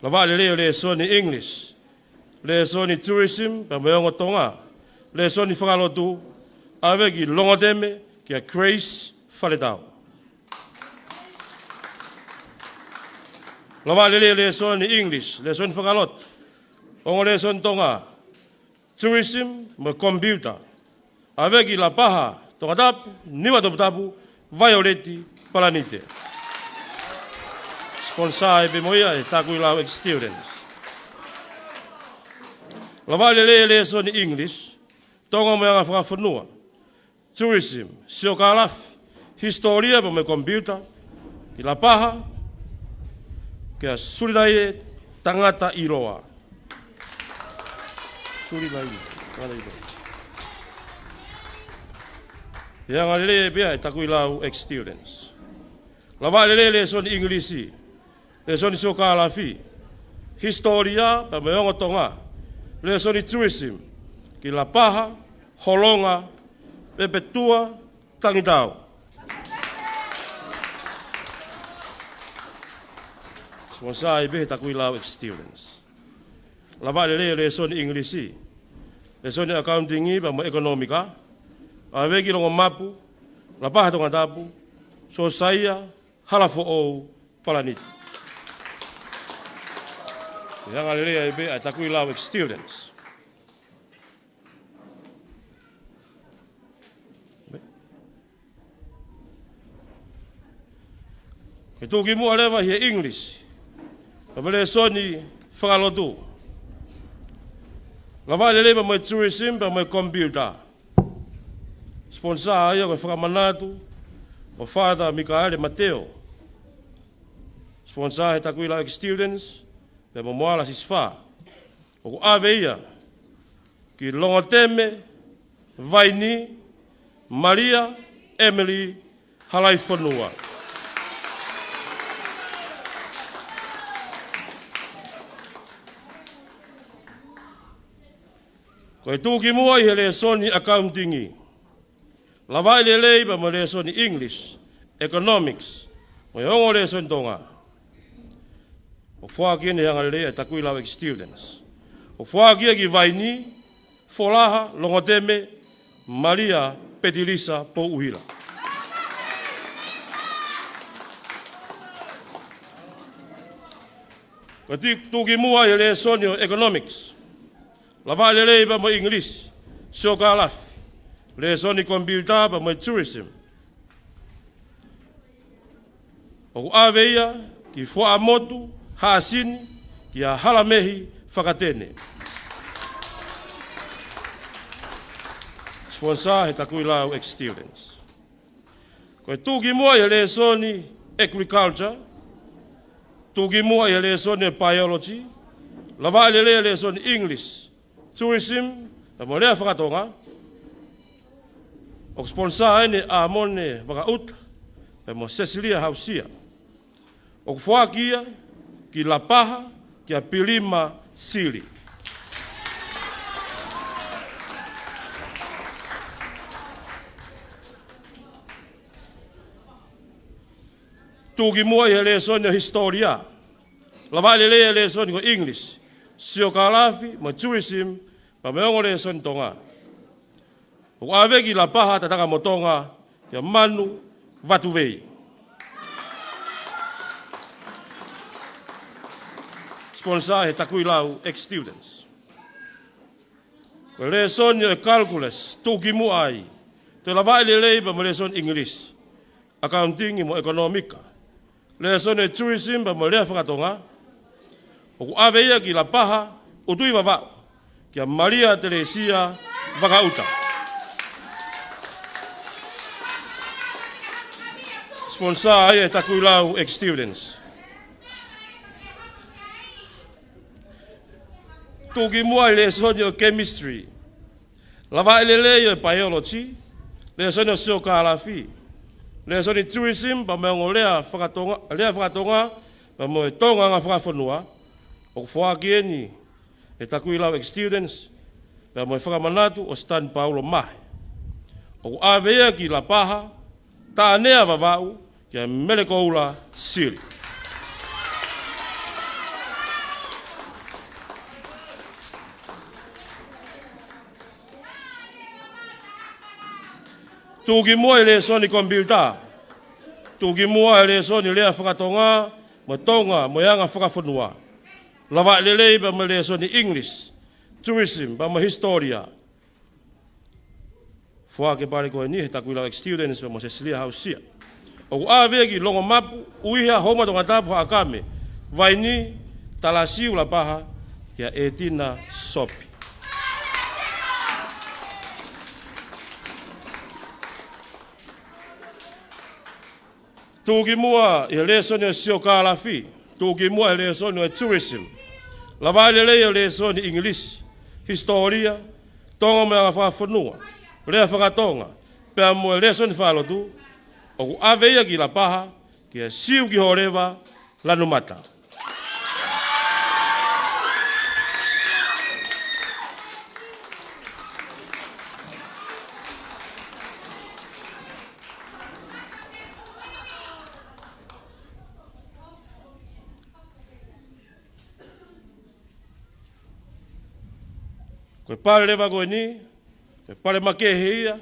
Lavaʻi lelei ʻo e lēsoni English, lēsoni Tourism pea mo e ongo Tonga, lēsoni Fakalotu, ʻa Veki Longoteme, kia Grace Faletau. Lavaʻi lelei ʻo e lēsoni English, lēsoni Fakalotu, ongo lēsoni Tonga, Tourism mo e Computer, ʻa Veki Lapaha Tongatapu, Niuatoputapu, Vaioleti Palanite. Sponsor ai pē mo ia ʻe he Takuilau Ex-Students. Lavaʻi lelei ʻo e lēsoni English, Tonga mo e Anga Fakafonua, Tourism, Siokālafi, Hisitōlia pea mo e Computer, ki Lapaha, kia Sulilaie Tangata ʻIloa. Sulilaie Tangata ʻIloa. ʻI he anga lelei ai pē ʻa e Takuilau Ex-Students. Lavaʻi lelei ʻo e lēsoni English, lēsoni Siokālafi, Hisitōlia pea mo e ongo Tonga, lēsoni Tourism, ki Lapaha, Holonga, Pepetua, Tangitau. Sponsor ai pē ʻe he Takuilau Ex-Students. Lavaʻi lelei ʻo e lēsoni English, lēsoni Accounting pea mo e ʻEkonōmika, ʻa Veki Longomapu, Lapaha Tongatapu, Siosaia Halafoʻou Palanite. ʻI he anga lelei ai pē ʻa e Takuilau Ex-Students. Ke tuki muʻa leva ʻi he English pea mo e lēsoni Fakalotu. Lavaʻi lelei pea mo e Tourism pea mo e Computer. Sponsor ia ko e fakamanatu ʻo Father Mikaele Mateo. Sponsor ʻe he Takuilau Ex-Students pea mo Moala Sisifā. ʻOku ʻave ia ki Longoteme Vaini Malia Emily Halaifonua. Ko e tuki muʻa ʻi he lēsoni Accounting, lavaʻi lelei pea mo e lēsoni English, Economics mo e ongo lēsoni Tonga. ʻOku foaki eni ʻi he anga lelei ʻa e Takuilau Ex-Students. ʻOku foaki ia ki Vaini Folaha Longoteme Malia Petilisa Pouʻuhila. Ko e ti-, tuki muʻa ʻi he lēsoni ʻo e Economics, lavaʻi lelei pea mo e English, Siokālafi, lēsoni Computer pea mo e Tourism. ʻOku ʻave ia ki Fuaʻamotu Haʻasini kia Halamehi Fakatene. Sponsor ʻe he Takuilau Ex-Students. Ko e tuki muʻa ʻi he lēsoni Agriculture, tuki muʻa ʻi he lēsoni Biology, lavaʻi lelei ʻo e lēsoni English, Tourism pea mo e Lea Faka-Tonga. ʻOku sponsor eni ʻe ʻĀmone Vakaʻuta pea mo Sesilia Hausia. ʻOku foaki ia ki Lapaha kia Pilima Sili. Tuʻu ki muʻa ʻi he lēsoni ʻo e hisitōlia. Lavaʻi lelei e lēsoni ko e English, siokālafi mo e tourism, pea mo e ongo lēsoni Tonga. ʻOku ʻave ki Lapaha Tatakamotonga kia Manu Vatuvei. Sponsor ʻe he Takuilau ex-students. Ko e lēsoni ʻo e calculus, tuʻu ki muʻa ai. Toe lavaʻi lelei pea mo e lēsoni English, accounting mo ʻekonōmika. Lēsoni ʻo e tourism pea mo e lea fakatonga. ʻOku ʻave ia ki Lapaha, ʻUtui Vavaʻu, kia Malia Telesia Vakaʻuta. Sponsor ia ʻe he Takuilau ex-students. Tuʻu ki muʻa ʻi he lēsoni ʻo e chemistry. Lavaʻi lelei ʻo e biology, lēsoni ʻo e siokālafi, lēsoni tourism pea mo e ongo lea fakatonga, lea fakatonga, pea mo e Tonga anga fakafonua. ʻOku foaki eni ʻe he Takuilau ex-students, pea mo e fakamanatu ʻo Stan Paulo Mahe. ʻOku ʻave ia ki Lapaha, Tānea Vavaʻu, kia Melekoula Sili. Tuʻu ki muʻa ʻi he lēsoni komipiuta. Tuʻu ki muʻa ʻi he lēsoni lea fakatonga, mo Tonga, mo e anga fakafonua. Lavaʻi lelei pea mo e lēsoni English, tourism, pea mo e hisitōlia. Foaki e pale ko eni ʻe he Takuilau ex-students pea mo Sesilia Hausia. ʻOku ʻave ia ki Longomapu, ʻUiha, Houma, Tongatapu, Haʻakame, Vaini, Talasiu, Lapaha, kia ʻEtina Sopi. Tuʻu ki muʻa ʻi he lēsoni ʻo e siokālafi. Tuʻu ki muʻa ʻi he lēsoni ʻo e tourism. Lavaʻi lelei ʻo e lēsoni English, hisitōlia, Tonga mo e anga fakafonua, lea fakatonga, pea mo e lēsoni fakalotu. ʻOku ʻave ia ki Lapaha, kia Siukiholeva Lanumata. Ko e pale leva ko eni, ko e pale makehe ia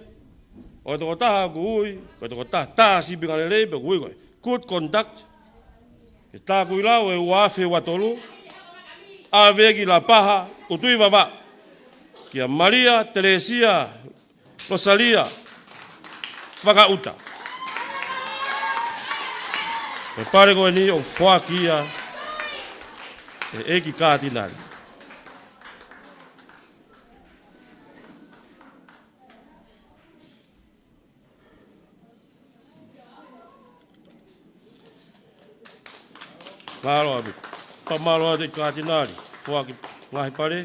ʻo e tokotaha ʻoku ui ko e tokotaha tā sīpinga lelei, pea ʻoku ui ko e good conduct, ʻe he Takuilau ʻe ua afe ua tolu. ʻAve ki Lapaha, ʻUtui Vavaʻu, kia Malia Telesia Losalia Vakaʻuta. Ko e pale ko eni ʻoku foaki ia ʻe he ʻEiki Kātinali. Mālō ʻaupito. Fakamālō atu ʻEiki Kātinali. Foaki ngaahi pale.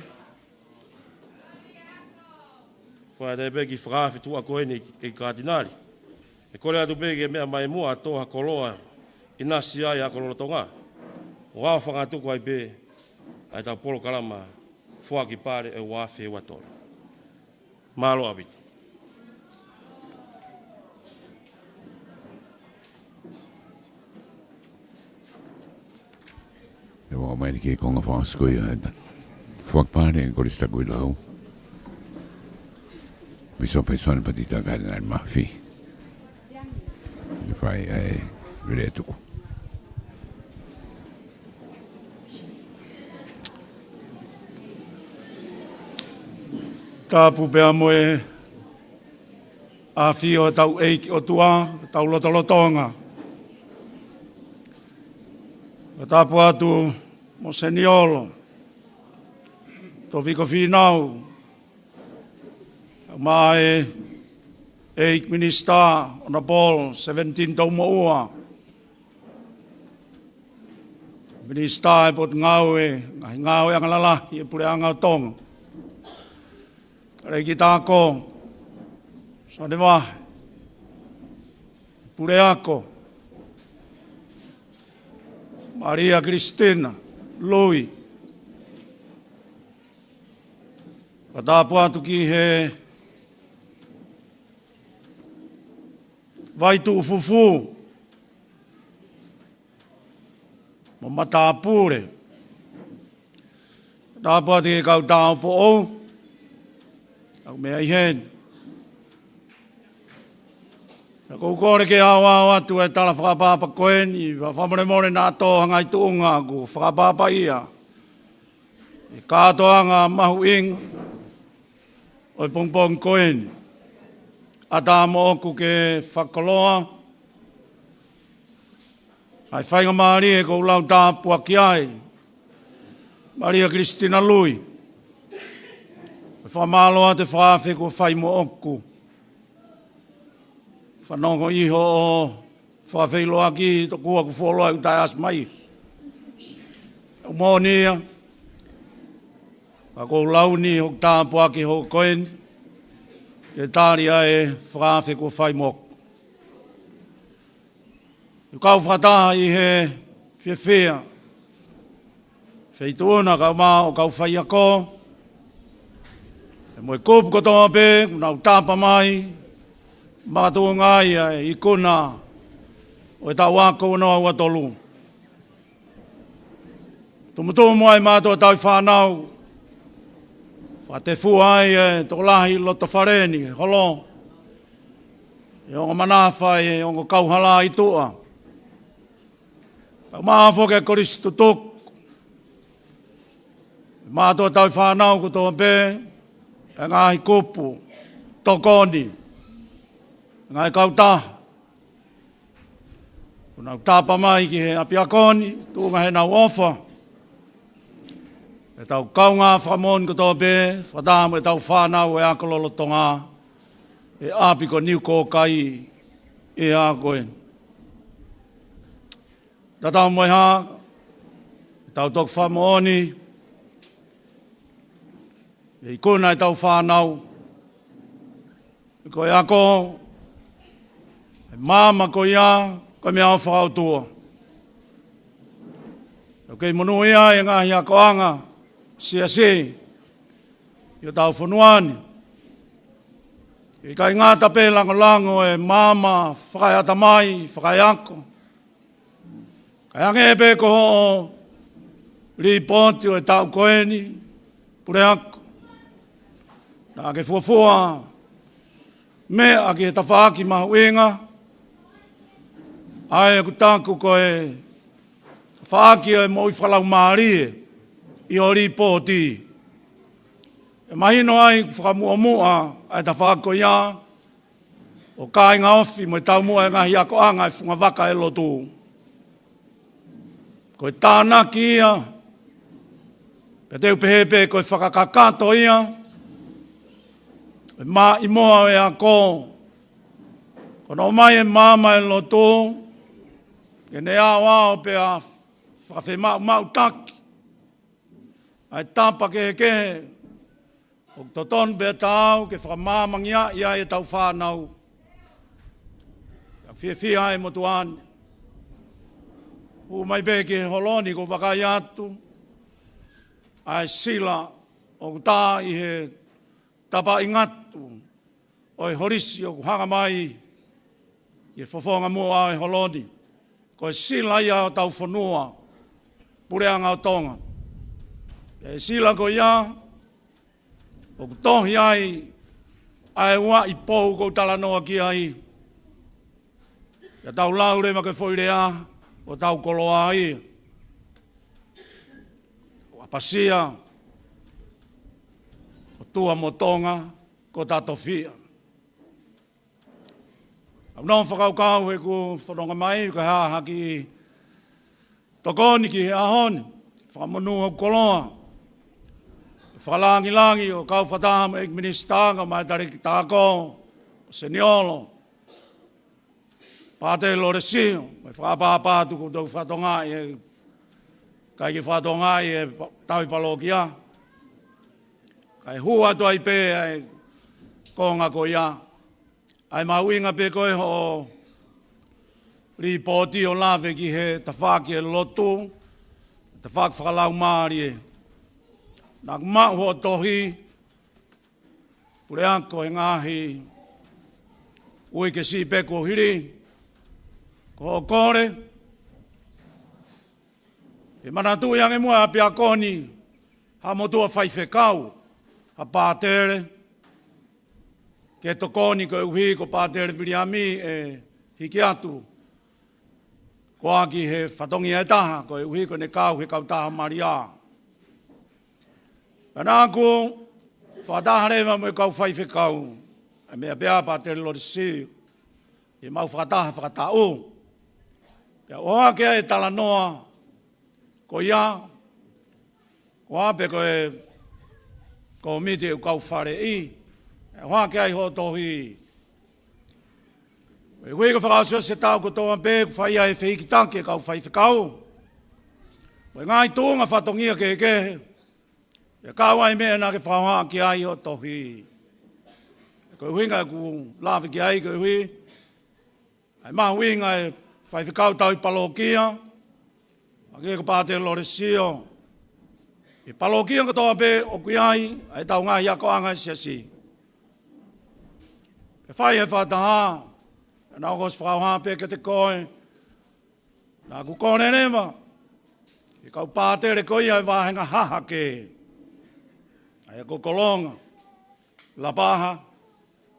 Fai atu pē kiʻi fakaafe tuʻa ko eni ʻEiki Kātinali. ʻE kole atu pē ke meʻa mai muʻa ʻo toʻo ha koloa ʻinasi ai ʻa e koloa Tonga, ʻo aofangatuku ai pē ʻa ʻetau polokalama foaki pale ʻe ua afe ua tolu. Mālō ʻaupito. ʻE ua mai ki he konga fakaʻosi ko ia ʻeta foaki pale ʻa e Kolisi Takuilau, Pīsope Soane Patita Kātinali Mafi. ʻE fai ai e vele tuku. Tapu pea mo e ʻafio ʻa hotau ʻEiki ʻOtua, hotau lotolotonga. Tapu atu mo Seniolo Tōfiko Fīnau, mo e ʻEiki Minisitā, Honourable Seventeen Toumoʻua, Minisitā ʻo e Potungāue, Ngaahi Ngāue ʻAngalalahi ʻo e Puleʻanga ʻo Tonga, Leki Tāko Soane Vahe, Puleako Malia Kilisitina Lui. Fakatapu atu ki he Vai Tuʻufufū mo Matāpule. Tāpuaki ki he kau tāupoʻou ʻoku mei ai heni. Ka ʻoku ou kole ke aoao atu e tala fakaʻapaʻapa ko eni, ʻa e fakamolemole naʻa tō ha ngaahi tuʻunga ʻoku fakaʻapaʻapaʻia ʻi he kātoanga mahuʻinga ʻo e pongipongi ko eni. ʻAtā moʻoku ke fakakoloa ʻa e faingamālie kuo u lau tāpuaki ai Malia Kilisitina Lui. Fakamālō atu e fakaafe kuo fai moʻoku. Fanongo ʻi hoʻo fakafeʻiloaki tokua kuo fuoloa ʻeku taʻeʻasi mai. ʻOku moʻoni ia. Ka ʻoku ou lau ni hoku tāpuaki hoʻo ko eni ke tali ʻa e fakaafe kuo fai moʻoku. ʻOku kau fakataha ʻi he fiefia Feituʻuna, kau mā ʻo kau faiako, ʻa e mo e kupu kotoa pē kuo nau tapa mai, makatuʻunga ai ʻa e ikuna ʻo e taʻu ako ua noa ua tolu. Tumutumu ai mātou ʻa e tauhi fānau, fakatefua ai e tokolahi loto fale ni, holo, ʻi he ongo manafa, ʻi he ongo kauhala ʻi tuʻa. Kau mā foki e kolisi tutuku, mātou ʻa e tauhi fānau kotoa pē, ʻa e ngaahi kupu tokoni, ngaahi kautaha kuo nau tapa mai ki he ʻapiako ni, tuʻunga heʻenau ʻofa. ʻE tau kaungā fakamoʻoni kotoa pē, fakataha mo e tau fānau ʻo e ako lolotonga ʻi he ʻapi ko Niu Kōkai ʻi he ʻaho ko eni. Tatau mo e hā, ʻe tau toki fakamoʻoni ʻa e ikuna ʻa e tau fānau, ko e ako, ʻa e maama ko ia, ko e meʻaʻofa ʻa e ʻOtua. ʻOku kei monūʻia ʻa e ngaahi akoʻanga siasi ʻi hotau fonua ni. ʻIkai ngata pē he langolango ʻo e maama fakaeʻatamai, fakaeako, kae hangē pē ko hoʻo lipooti ʻo e taʻu ko eni, Puleako. Naʻa ke fuofua meʻa ki he tafaʻaki mahuʻinga, ʻa ē ʻoku taku ko e tafaʻaki ʻo e moʻui fakalaumālie ʻi hoʻo lipooti. ʻE mahino ai ʻoku fakamuʻomuʻa ʻa e tafaʻaki ko ia ʻo e kāinga ofi mo e taumuʻa ʻa e ngaahi akoʻanga ʻa e fungavaka ʻo e lotu. Ko e tānaki ia, pea te u pehē pē ko e fakakakato ia ʻo e maʻimoa ʻo e ako. Ko hono ʻomai ʻa e maama ʻo e lotu ke ne aoao pea fakafemaʻumaʻutaki ʻa e tapa kehekehe ʻoku totonu pea taau ke fakamaamangia ai ʻa e tau fānau. Ka fiefia ai motuʻa ni. Hū mai pē ki he holo ni ʻoku ou vakai atu ʻa e sila ʻoku tā ʻi he tapaʻi ngatu ʻo e holisi ʻoku hanga mai ʻi he fofonga muʻa ʻo e holo ni. Ko e sila ia ʻo hotau fonua, Puleʻanga ʻo Tonga. ʻE sila ko ia ʻoku tohi ai ʻa e uaʻi pou ʻoku ou talanoa ki ai. Pea tau lau leva ko e foʻi lea ʻo hotau koloa ia. ʻOku ʻapasia ʻOtua mo Tonga ko hota tofiʻa. ʻOku ou fakakaukau heʻeku fononga mai, ko e hā ha kiʻi tokoni ki he ʻaho ni, fakamonū hoku koloa. Fakalāngilangi ʻo kau fakataha mo e ʻEiki Minisitā, kau mai taliki tāko, Seniolo, Pātele Lolesio, mo e fakaʻapaʻapa atu kuo tau fakatokangaʻi ʻe ʻikai ke fakatokangaʻi ʻe pa-, tauhi palōkia. Kae hū atu ai pē ʻa e konga ko ia. ʻA e mahuʻinga pē ko e hoʻo lipooti ʻo lave ki he tafaʻaki ʻo e lotu, tafaʻaki fakalaumālie. Naʻa ku maʻu hoʻo tohi, Puleako, he ngaahi uike siʻi pē kuo hili, ko hoʻo kole ke manatuʻi ange muʻa ʻa e ʻapiako ni ha motuʻa faifekau, ha pātele, ke tokoni koeʻuhi ko Pātele Viliami ʻe hiki atu ko ia ki he fatongia ʻe taha, koeʻuhi ko ʻene kau he kautaha Malia. Pea naʻa ku fakataha leva mo e kau faifekau, ʻa e meʻa pē ʻa Pātele Lotesi, ʻi heʻemau fakataha fakataʻu. Pea ʻohake ai e talanoa ko ia, ko ia pē ko e kōmiti ʻo e kau faleʻi, ʻohake ai hoʻo tohi. Koeʻuhi ko e fakaʻosiʻosi e taʻu kotoa pē, kuo fai ai e fehikitaki ʻa e kau faifekau mo e ngaahi tuʻunga fatongia kehekehe, pea kau ai e meʻa naʻa ke fakahohaʻa ki ai hoʻo tohi. Ko e ʻuhinga ʻeku lave ki ai, koeʻuhi ʻa e mahuʻinga ʻo e faifekau tauhi palokia, ʻa ia ko Pātele Lotesi, ʻi he palokia kotoa pē ʻoku ʻi ai ʻa ʻetau ngaahi akoʻanga ʻa e siasi. Ke fai e fakataha, naʻa ku ʻosi fakahohaʻa pē kiate koe, naʻa ku kole leva ki he kau pātele ko ia ʻo e vāhenga hahake, ʻa ia ko Kolonga, Lapaha,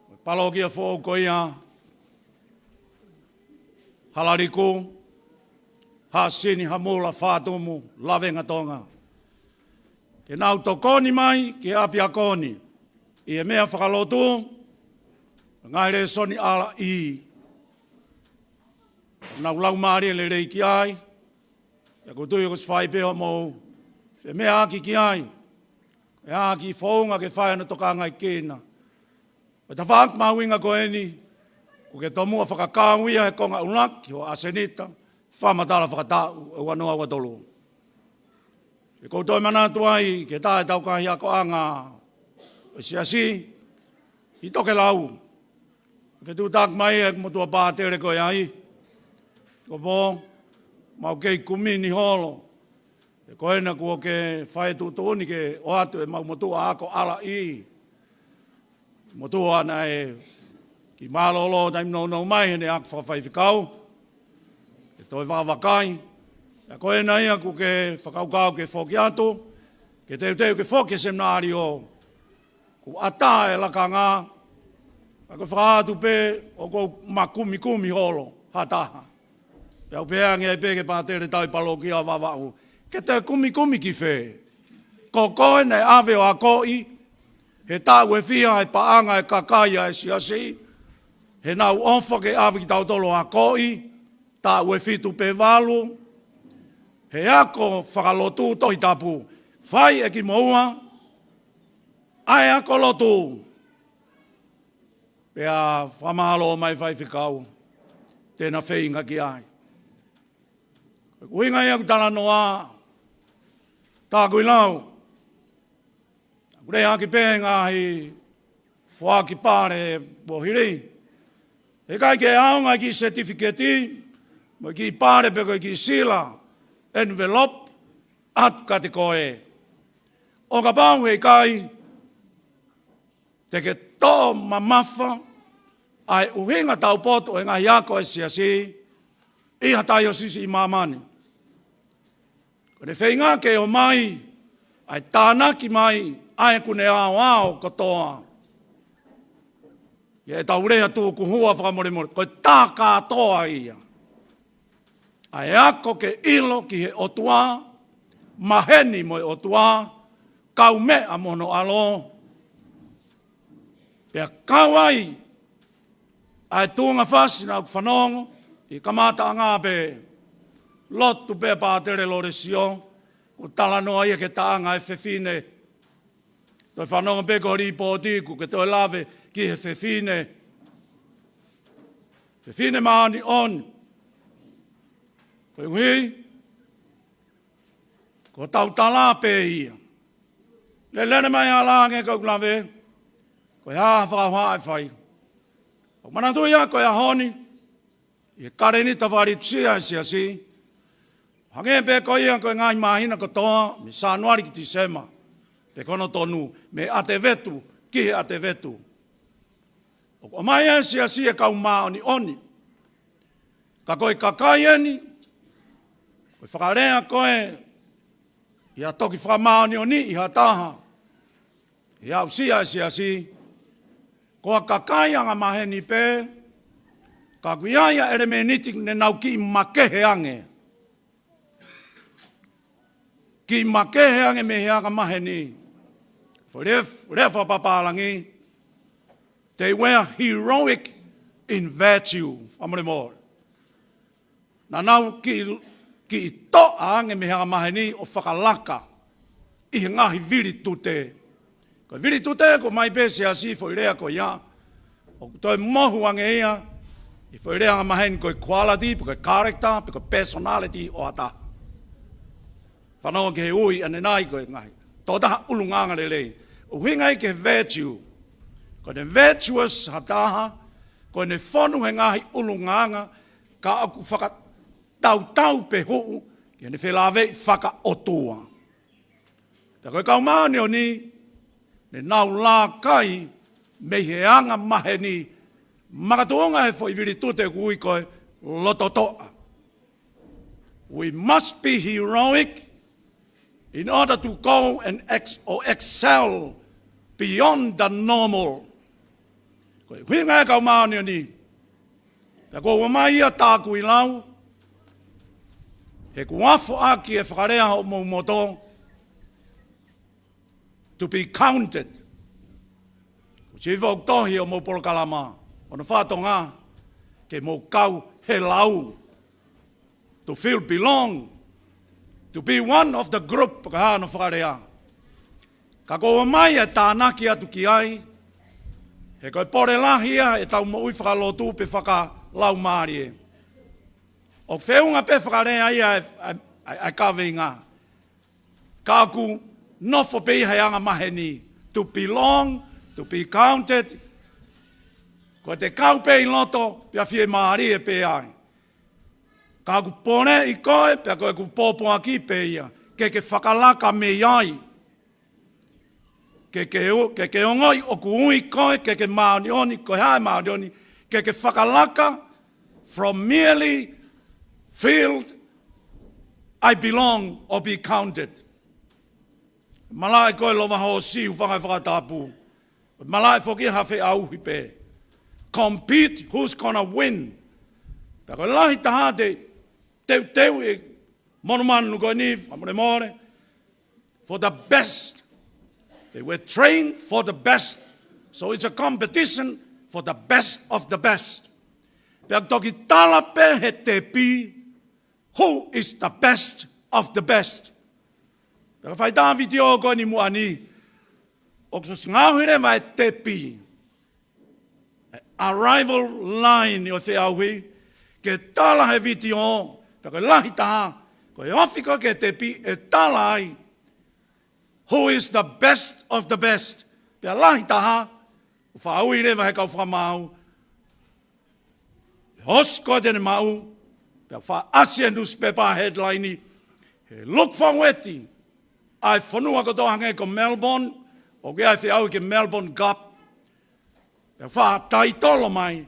mo e palokia foʻou ko ia, Halaliku, Haʻasini, Hamula, Fatumu, Lavengatonga, ke nau tokoni mai ki he ʻapiako ni ʻi he meʻa fakalotu, ngaahi lēsoni R E. Nau laumālie lelei ki ai, pea ʻoku ou tui ʻoku ʻosi fai pē hoʻomou femeʻaʻaki ki ai, ʻa e kiʻi founga ke fai hono tokangaʻi kinaua ʻo e tafaʻaki mahuʻinga ko eni, kuo ke tomuʻa fakakau ia he konga ʻuluaki hoʻo ʻasenita fakamatala fakataʻu ʻo e ua noa ua tolu. He ʻoku ou toe manatu ai ki he taha ʻetau ngaahi akoʻanga ʻo e siasi ʻi Tokelau, fetuʻutaki mai ʻeku motuʻa pātele ko ia ʻi Tokopo, mau kei kumi ni holo. He ko ena kuo ke fai e tuʻutuʻuni ke ʻoatu ʻemau motuʻa ako R E. Motuʻa naʻe kiʻi mālōlō taimi nounou mai heʻene ako fakafaifekau, ke toe vakavakai. Pea ko ena ia kuo ke fakakaukau ke foki atu, ke teuteu ke foki he seminalio. Kuo ʻatā e lakanga, ka ko e fakaʻatu pē ʻoku ou makumikumi holo ha taha. Pea u pehē ange ai pē ki he pātele tauhi palokia ʻo Vavaʻu, ke te kumikumi ki fē? Ko koe naʻe ʻave ʻo akoʻi he taʻu ʻe fiha ʻa e paʻanga ʻo e kakai ʻa e siasi, he naʻa ku ʻofa ke ʻave kitautolu ʻo akoʻi, taʻu ʻe fitu pe valu, he ako fakalotu Tohi Tapu. Fai ʻe kimoua ʻa e ako lotu. Pea fakamālō mai faifekau te na feinga ki ai. Ko e ʻuhinga ia ʻeku talanoa, tā kui lau, ʻoku lea ʻaki pē ngaahi foaki pale ʻo hili. He ʻikai ke ʻaonga e kiʻi setifiketi mo e kiʻi pale pe ko e kiʻi sila, envelope, ʻatu kiate koe. ʻO kapau he ʻikai, te ke toʻo mamafa ʻa e ʻuhinga taupotu ʻo e ngaahi ako ʻa e siasi ʻi ha taiosisi ʻi māmani. Ko ʻene feinga ke ʻomai ʻa e tānaki mai ʻa ʻeku ne aoao kotoa ʻi heʻetau lea tukuhua fakamolemole, ko e tā kātoa ia. ʻA e ako ke ʻilo ki he ʻOtua, maheni mo e ʻOtua, kaumeʻa mo hono ʻAlo. Pea kau ai ʻa e tuʻunga fasi naʻa ku fanongo ʻi he kamataʻanga pē, lotu pē pātele Lotesi, kuo talanoa ia ki he taʻanga ʻo e fefine. Toe fanongo pē ki he lipooti kuo ke toe lave ki he fefine. Fefine māʻoniʻoni. Koeʻuhi ko hotau tala pē ia. Lele mai ʻa e langi ka ʻoku lave, ko e hā ha fakahohaʻa ʻe fai? ʻOku ou manatuʻi ia ko e ʻaho ni, ʻi he kaleni tafaʻaki tusia ʻa e siasi, hangē pē ko ia ko e ngaahi māhina kotoa, mei Sānuali ki Tīsema, pe ko hono tonu, mei ʻAtevetu ki he ʻAtevetu. ʻOku ʻomai ʻe he siasi e kau māʻoniʻoni. Ka ko e kakai eni, ko e fakalea ko ē, ʻi ha toki fakamāʻoniʻoniʻi ha taha, ʻi he aʻusia ʻa e siasi, ko e kakai angamaheni pē, ka ʻoku ʻi ai ʻa e ʻelemēniti ne nau kiʻi makehe ange. Kiʻi makehe ange mei he angamaheni. Foʻi lea, lea fakapapālangi, they were heroic in virtue. Fakamolemole. Naʻa nau kiʻi, kiʻi toʻa ange mei he angamaheni ʻo fakalaka ʻi he ngaahi vilitute. Ko e vilitute ʻoku ʻomai pē ʻe he siasi foʻi lea ko ia. ʻOku toe mohu ange ia ʻi he foʻi lea angamaheni ko e quality, pe ko e character, pe ko e personality ʻo ha taha. Fanongo ki he ui ʻanenai ko e ngaahi tokotaha ʻulungaanga lelei. ʻUhinga ia ki he virtue. Ko ʻene virtuous ha taha, ko ʻene fonu he ngaahi ʻulungaanga, ka ʻoku fakatautau pē huʻu ki heʻene felāveʻi fakaʻotua. Pea ko e kau māʻoniʻoni, ne nau laka ai mei he angamaheni, makatuʻunga he foʻi vilitute ʻoku ui ko e lototoʻa. We must be heroic in order to go and ex-, or excel beyond the normal. Ko e ʻuhinga ia kau māʻoniʻoni. Pea ʻoku ou ʻomai ia tākuilau, he ʻoku afo ʻaki e fakalea hoʻomou moto, to be counted. ʻOku siʻi foʻi tohi ʻo homou polokalama, ʻo hono fatongia, ke mou kau he lau. To feel belong. To be one of the group, ka hano fakalea. Ka ʻoku ou ʻomai e tānaki atu ki ai, he ko e pole lahi ia ʻetau moʻui fakalotu pe fakalaumālie. ʻOku feʻunga pē fakalea ia ʻa e, ʻa e, ʻa e, ʻa e kaveinga. Ka ʻoku nofo pē ia he angamaheni, to belong, to be counted. Ko ʻete kau pē ʻi loto, pea fiemālie pē ai. Ka ʻoku poleʻi koe, pea ko ʻeku pōpoaki pē ia, ke ke fakalaka mei ai. Ke ke o-, ke ke ongoʻi ʻoku ui koe, ke ke māʻoniʻoni, ko e hā e māʻoniʻoni, ke ke fakalaka, from merely feel I belong or be counted. Malaʻe ko e lova hoosi, hūfanga he fakatapu. Malaʻe foki ha feʻauhi pē. Compete, who's gonna win? Pea ko e lahi taha te teuteu e monumanu ko eni, fakamolemole, for the best. They were trained for the best. So it's a competition for the best of the best. Pea toki tala pē he tepi, who is the best of the best. Pea ka fai ʻa e vitiō ko eni muʻa ni, ʻoku ʻosi ngaohi leva e tepi. Arrival line ʻo e feʻauhi, ke tala he vitiō, pea ko e lahi taha, ko e ofi ko ē ki he tepi ʻe tala ai, who is the best of the best. Pea lahi taha, ʻoku faʻa ui leva he kau fakamaau, ʻosi ko ē te ne maʻu, pea faʻa ʻasi he newspaper headline, he look forward, ʻa e fonua kotoa hangē ko Melbourne, ʻoku ʻi ai e feʻauhi ki he Melbourne Cup, pea faʻa taitolo mai,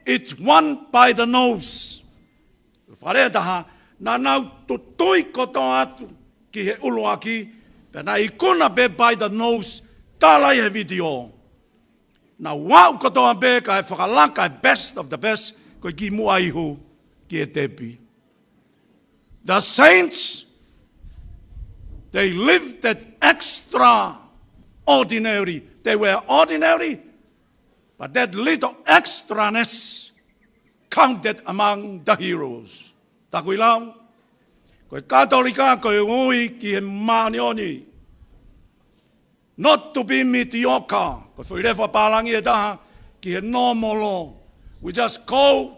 it's won by the nose. Fakalea ʻe taha, naʻa nau tutui kotoa atu ki he ʻuluaki, pea naʻe ikuna pē by the nose, tala ai he vitiō. Naʻa nau aʻu kotoa pē kae fakalaka e best of the best, ko e kimuʻa ihu ki he tepi. The saints, they lived that extraordinary. They were ordinary, but that little extraness counted among the heroes. Tākuilau, ko e Katolika ko e ui ki he māʻoniʻoni. Not to be mediocre. Ko e foʻi lea fakapālangi ʻe taha ki he normal. We just go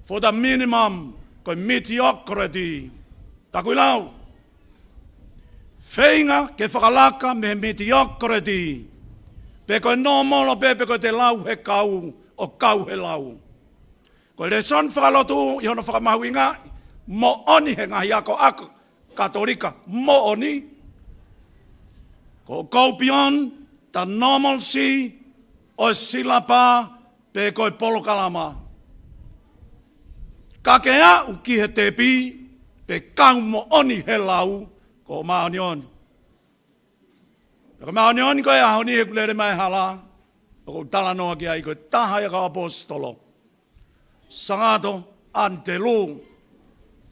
for the minimum. Ko e mediocrity. Tākuilau. Feinga ke fakalaka mei he mediocrity. Pe ko e normal pē, pe ko ʻete lau he kau, ʻo kau he lau. Ko e lēsoni fakalotu ʻi hono fakamahuʻingaʻi moʻoni he ngaahi akoako Katolika moʻoni, ko e go beyond the normalcy ʻo e silapa pe ko e polokalama. Ka ke aʻu ki he tepi pe kau moʻoni he lau, ko e māʻoniʻoni. Pea ko e māʻoniʻoni ko e ʻaho ni he ʻoku lele mai e hala, ʻoku ou talanoa ki ai, ko e taha ia ʻo e kau ʻaposetolo, Sangato ʻAnitelū.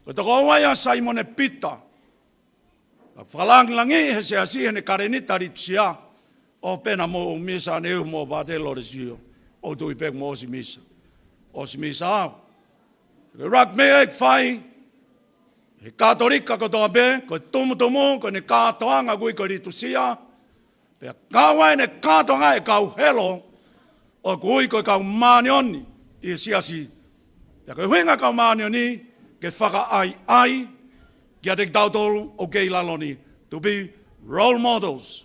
Ko e tokoua ia ʻo Saimone Pita. Ka fakalāngilangiʻi he siasi heʻene kaleni talitusia, ʻo pehē naʻa mou ʻosi misa ʻaneuhu mo Pātele Lolesio, ʻoku ou tui pē kuo mou ʻosi misa. ʻOsi misa au. Ko e ʻuluaki meʻa ʻe fai he Katolika kotoa pē, ko e tumutumu, ko ʻene kātoanga ʻoku ui ko e litusia, pea kau ai ʻene kātoanga e kau helo ʻoku ui ko e kau māʻoniʻoni ʻi he siasi. Pea ko e ʻuhinga kau māʻoniʻoni ke fakaʻaiʻai kiate kitautolu ʻoku kei ʻi lalo ni, to be role models.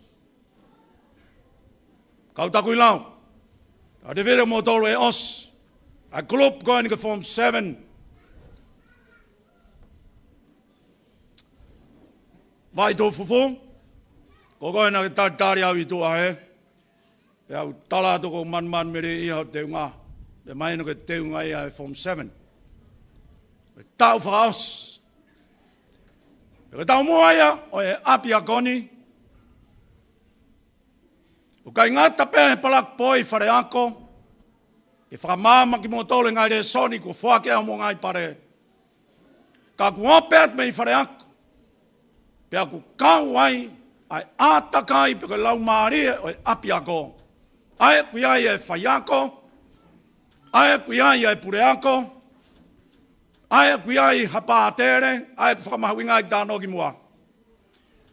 Kau Takuilau, ʻa e video mo tolu ʻe ʻosi, ʻa e group ko eni ko e Form seven. Vai tō fufu, ko koe naʻa ke talitali au ʻi tuʻa ē. Pea u tala atu ko manumanu mele ia ho teunga. Pea mahino ko e teunga ia ʻa e Form seven. Ko e taʻu fakaʻosi. Pea ko e taʻu muʻa ia ʻo e ʻapiako ni. ʻOku ʻikai ngata pē he palaki pō ʻi faleako, ke fakamaama kimoutolu he ngaahi lēsoni kuo foaki ʻe homou ngaahi pale. Ka kuo ope atu mei faleako, pea ʻoku kau ai ʻa e ʻātakai pe ko e laumālie ʻo e ʻapiako. ʻA ē ʻoku ʻi ai e faiako, ʻa ē ʻoku ʻi ai e puleako, ʻa ē ʻoku ʻi ai ha pātele, ʻa ē ʻoku fakamahuʻingaʻi e talanoa kimuʻa.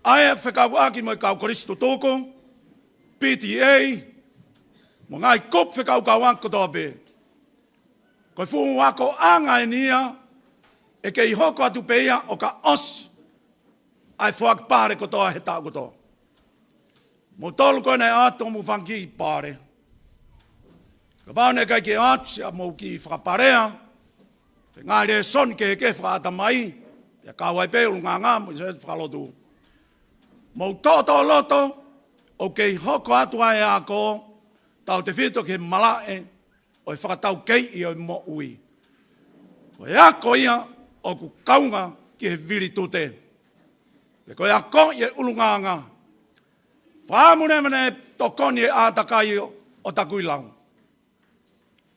ʻA ē ʻoku fekauʻaki mo e kau kolisi tutuku, P T A, mo e ngaahi kupu fekaukauʻaki kotoa pē. Ko e fuʻu akoʻanga eni ia, ʻe kei hoko atu pē ia ʻo ka ʻosi ʻa e foaki pale kotoa he taʻu kotoa. Moutolu ko ē naʻe ʻoatu homou fanga kiʻi pale. Kapau naʻe ʻikai ke ʻoatu siʻa mou kiʻi fakapalea, pe ngaahi lēsoni kehekehe fakaʻatamai, pea kau ai pē ʻulungaanga mo e siasi fakalotu. Mou toʻotoʻo loto, ʻoku kei hoko atu ʻa e ako, tautefito ki he malaʻe ʻo e fakataukeiʻi ʻo e moʻui. Ko e ako ia ʻoku kaunga ki he vilitute. Pe ko e ako ʻi he ʻulungaanga. Fakaʻamu leva naʻe tokoni e ʻātakai ʻo, ʻo Takuilau.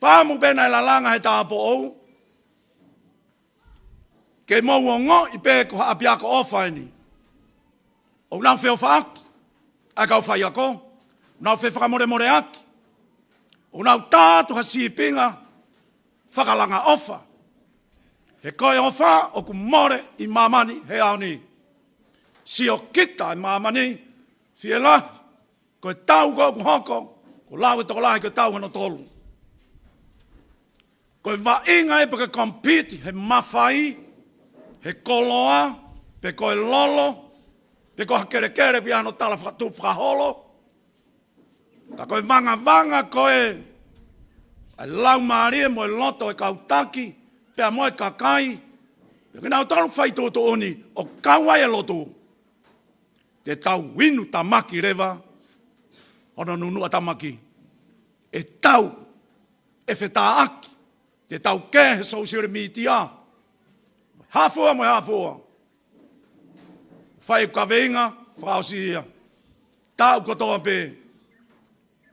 Fakaʻamu pē naʻe lalanga he tāupoʻou, ke mou ongoʻi pē ko ha ʻapiako ʻofa eni. ʻOku nau feʻofaʻaki ʻa e kau faiako, ʻoku nau fefakamolemoleʻaki, ʻoku nau tā atu ha sīpinga fakalanga ʻofa. He ko e ʻofa ʻoku mole ʻi māmani he ʻaho ni. Siokita e māmani, fielahi, ko e taʻu ko ē ʻoku hoko, ko e lau e tokolahi ko e taʻu hono tolu. Ko e vaʻinga ia pe ko e compete he mafai, he koloa, pe ko e lolo, pe ko ha kelekele pē ia hono tala fakatupu fakaholo. Ka ko e vangavanga ko ē ʻa e laumālie mo e loto e kau taki, pea mo e kakai, pea kinautolu fai tuʻutuʻuni ʻo kau ai e lotu. Te tau inu tamaki leva, hono nunuʻa tamaki. ʻE tau, ʻe fetāʻaki, te tau kē he social media. Hafua mo e hafua. Fai kaveinga, fakaʻosi ia. Taʻu kotoa pē.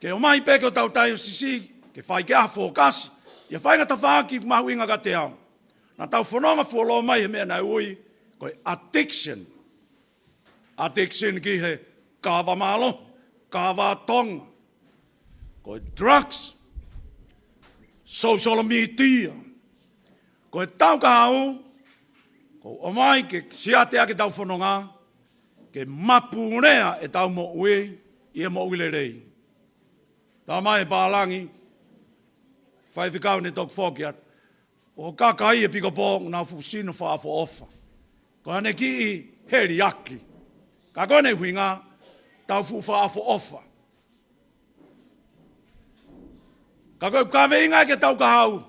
Ke ʻomai pē ki hotau taiosisi, ke fai ke ʻaho fokasi. ʻIa fai ngata faaki mahuʻinga kiate au. Naʻa tau fononga fuoloa mai he meʻa naʻe ui, ko e addiction. Addiction ki he kava mālohi, kava Tonga. Ko e drugs, social media. Ko e tau kahaʻu, ko e ʻomai ke siate ʻaki ʻetau fononga, ke mapulea ʻetau moʻui, ʻi he moʻui lelei. Talamai ʻe he pālangi, faifekau naʻe toki foki atu. ʻO kakai e pikopō, nau fuʻu sino fakaʻofoʻofa. Ko ʻene kiʻi heliaki. Ka ko ʻene ʻuhinga, tau fuʻu fakaʻofoʻofa. Ka ko e kaveinga ke tau kahaʻu.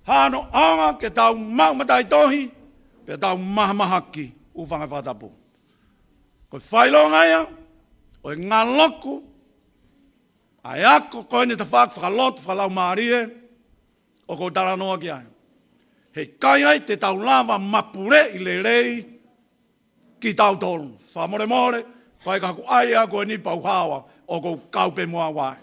Hano ʻaonga ke tau maʻu mataʻitohi, pea tau mahamahaki, ʻoku ou fanga fakatapu. Ko e fakaʻilonga ia ʻo e ngaloku ʻa e ako ko eni tafaʻaki fakalotu fakalaumālie ʻoku ou talanoa ki ai. Heʻikai ai te tau lava mapuleʻi lelei kitautolu. Fakamolemole, ʻikai ke u ʻai ʻa ko eni pau hawa, ʻoku ou kau pē mo au ai.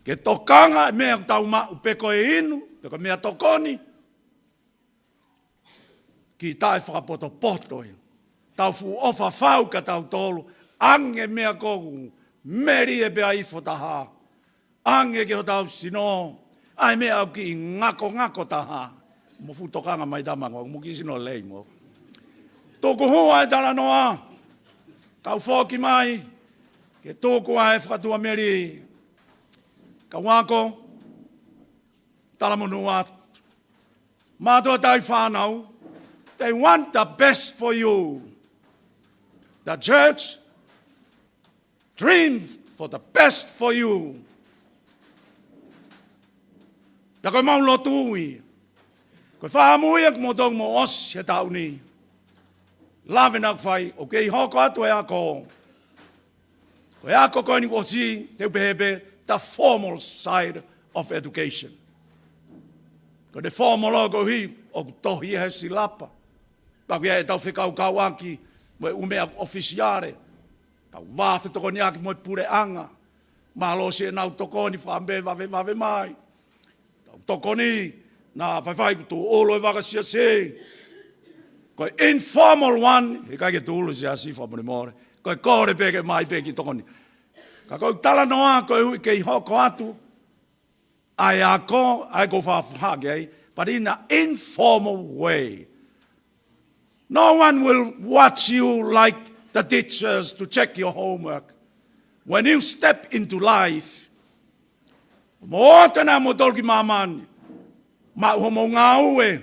Ke tokanga e meʻa ʻoku tau maʻu, pe ko e inu, pe ko e meʻatokoni, ke taʻefakapotopoto ia. Tau fuʻu ʻofa fau kia tautolu, ʻoange meʻa ʻoku melie pē ʻa e ifo taha. ʻOange ki hotau sino ʻa e meʻa ʻoku kiʻi ngakongako taha. Mo fuʻu tokanga mai tama ngoa, mo kiʻi sino lei mo. Tuku hua e talanoa, kau foki mai ke tuku ʻa e fakatuʻamelie. Kau ako, talamonū atu. Mātuʻa tauhi fānau, they want the best for you. The church dream for the best for you. Pea ko e mau lotu ia. Ko e fāmui ia kuo mou toki mo ʻosi he taʻu ni. Lave naʻa ku fai, ʻoku kei hoko atu e ako. Ko e ako ko eni kuo ʻosi, te u pehē pē, the formal side of education. Ko e formal ʻoku ʻi, ʻoku tohi he silapa. Pea ʻoku ʻi ai ʻetau fekaukauʻaki mo e ʻū meʻa ʻoku ʻofisiale. Tau vā fetokoniʻaki mo e puleʻanga. Mālō siʻenau tokoni fakaʻamu pē vave, vave mai. Tau tokoni, naʻa faifai kuo tuʻulo e vaka siasi. Ko e informal one, heʻikai ke tuʻulo siasi fakamolemole. Ko e kole pē ke mai pē ke tokoni. Ka ko e talanoa, ko e ʻuhi kei hoko atu ʻa e ako, ʻa ia ʻoku ou fakafoki ai, but in an informal way. No one will watch you like the teachers to check your homework. When you step into life, mo ʻoatu ʻa moutolu ki māmani, maʻu homou ngāue,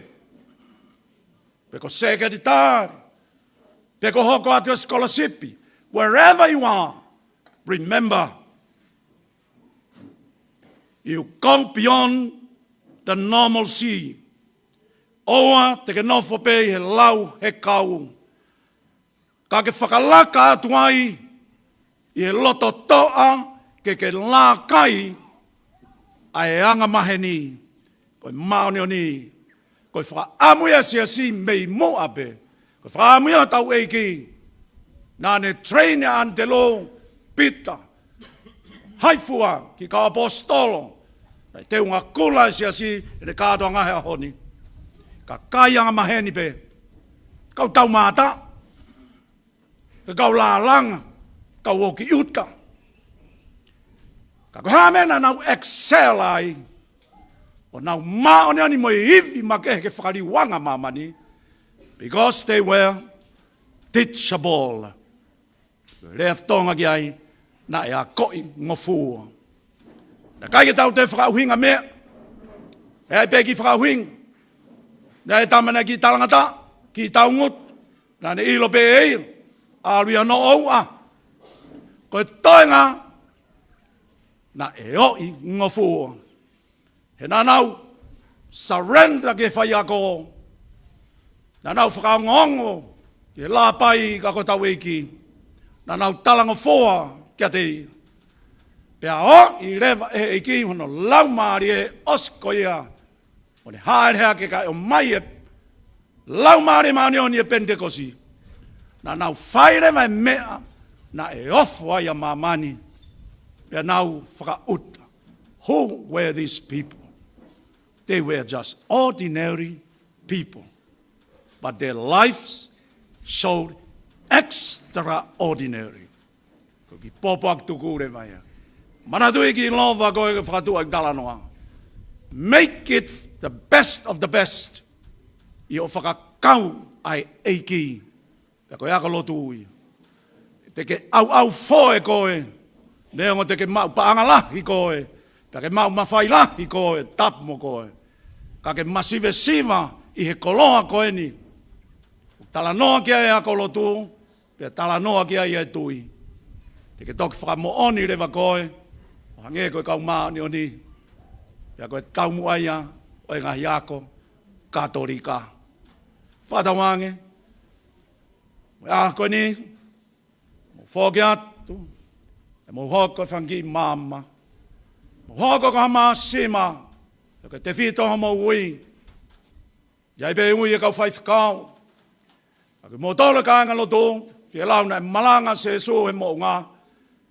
pe ko sekelitali, pe ko e hoko atu e scholarship, wherever you are, remember, you go beyond the normalcy. ʻOua te ke nofo pē ʻi he lau he kau. Ka ke fakalaka atu ai ʻi he loto toʻa ke ke lākai ʻa e anga maheni. Ko e māʻoniʻoni. Ko e fakaʻamu ia ʻa e siasi mei muʻa pē. Ko e fakaʻamu ia ʻa hotau ʻEiki. Naʻa ne train ʻa ʻAnitelū, Pita, Haifua ki he kau ʻaposetolo. Naʻe teunga kula e siasi ʻene kātoanga he ʻaho ni. Ka kai anga maheni pē. Kau taumātaʻu. Ka kau lālanga. Kau ō ki ʻuta. Ka ko e hā e meʻa naʻa nau excel ai. ʻO nau māʻoniʻoni mo e ivi makehe ke fakaliuanga māmani. Because they were teachable. Lea Tonga ki ai, naʻe akoʻingofua. Naʻe ʻikai ke tau toe fakaʻuhinga meʻa. ʻE ʻi ai pē kiʻi fakaʻuhinga. Naʻe tama naʻe kiʻi talangataʻa, kiʻi taungutu. Naʻa ne ʻilo pē ʻe ia. ʻAlu ia ʻo noʻo ua. Ko e toenga, naʻe ʻoʻingofua. He naʻa nau surrender ki he faiako. Naʻa nau fakaongoongo ki he lāpai ka ko hotau ʻEiki. Naʻa nau talangofua kiate ia. Pea ʻoʻi leva ʻe he ʻEiki hono Laumālie ʻosi ko ia. ʻO ne hāʻele hake kae ʻomai e Laumālie Māʻoniʻoni ʻi he Penitekosi. Naʻa nau fai leva e meʻa naʻe ofo ai ʻa māmani. Pea nau fakaʻuta. Who were these people? They were just ordinary people. But their lives showed extraordinary. Ko e kiʻi pōpoaki tuku leva ia. Manatuʻi kiʻi lova ko e fakatuʻa ʻi talanoa. Make it the best of the best. ʻI hoʻo fakakau ʻa e ʻEiki. Pea ko e ako lotu ia. Te ke ʻauʻaufoe koe. Neongo te ke maʻu paʻanga lahi koe. Pea ke maʻu mafai lahi koe. Tapu mo koe. Ka ke masivesiva ʻi he koloa ko eni. Talanoa ki ai e ako lotu. Pea talanoa ki ai e tui. Te ke toki fakamoʻoni leva koe. ʻO hangē ko e kau māʻoniʻoni. Pea ko e taumuʻa ia. ʻo e ngaahi ako Katolika. Fakatauange, mo e ʻaho ko eni, mou foki atu, ʻe mou hoko e fanga kiʻi maama, mou hoko ko ha māsima, ʻo ke tefito homou ui, ʻi ai pē ui ʻa e kau faifekau, ka ko kimoutolu kāingalotu, fie lau naʻe malanga ʻa Sīsū he moʻunga,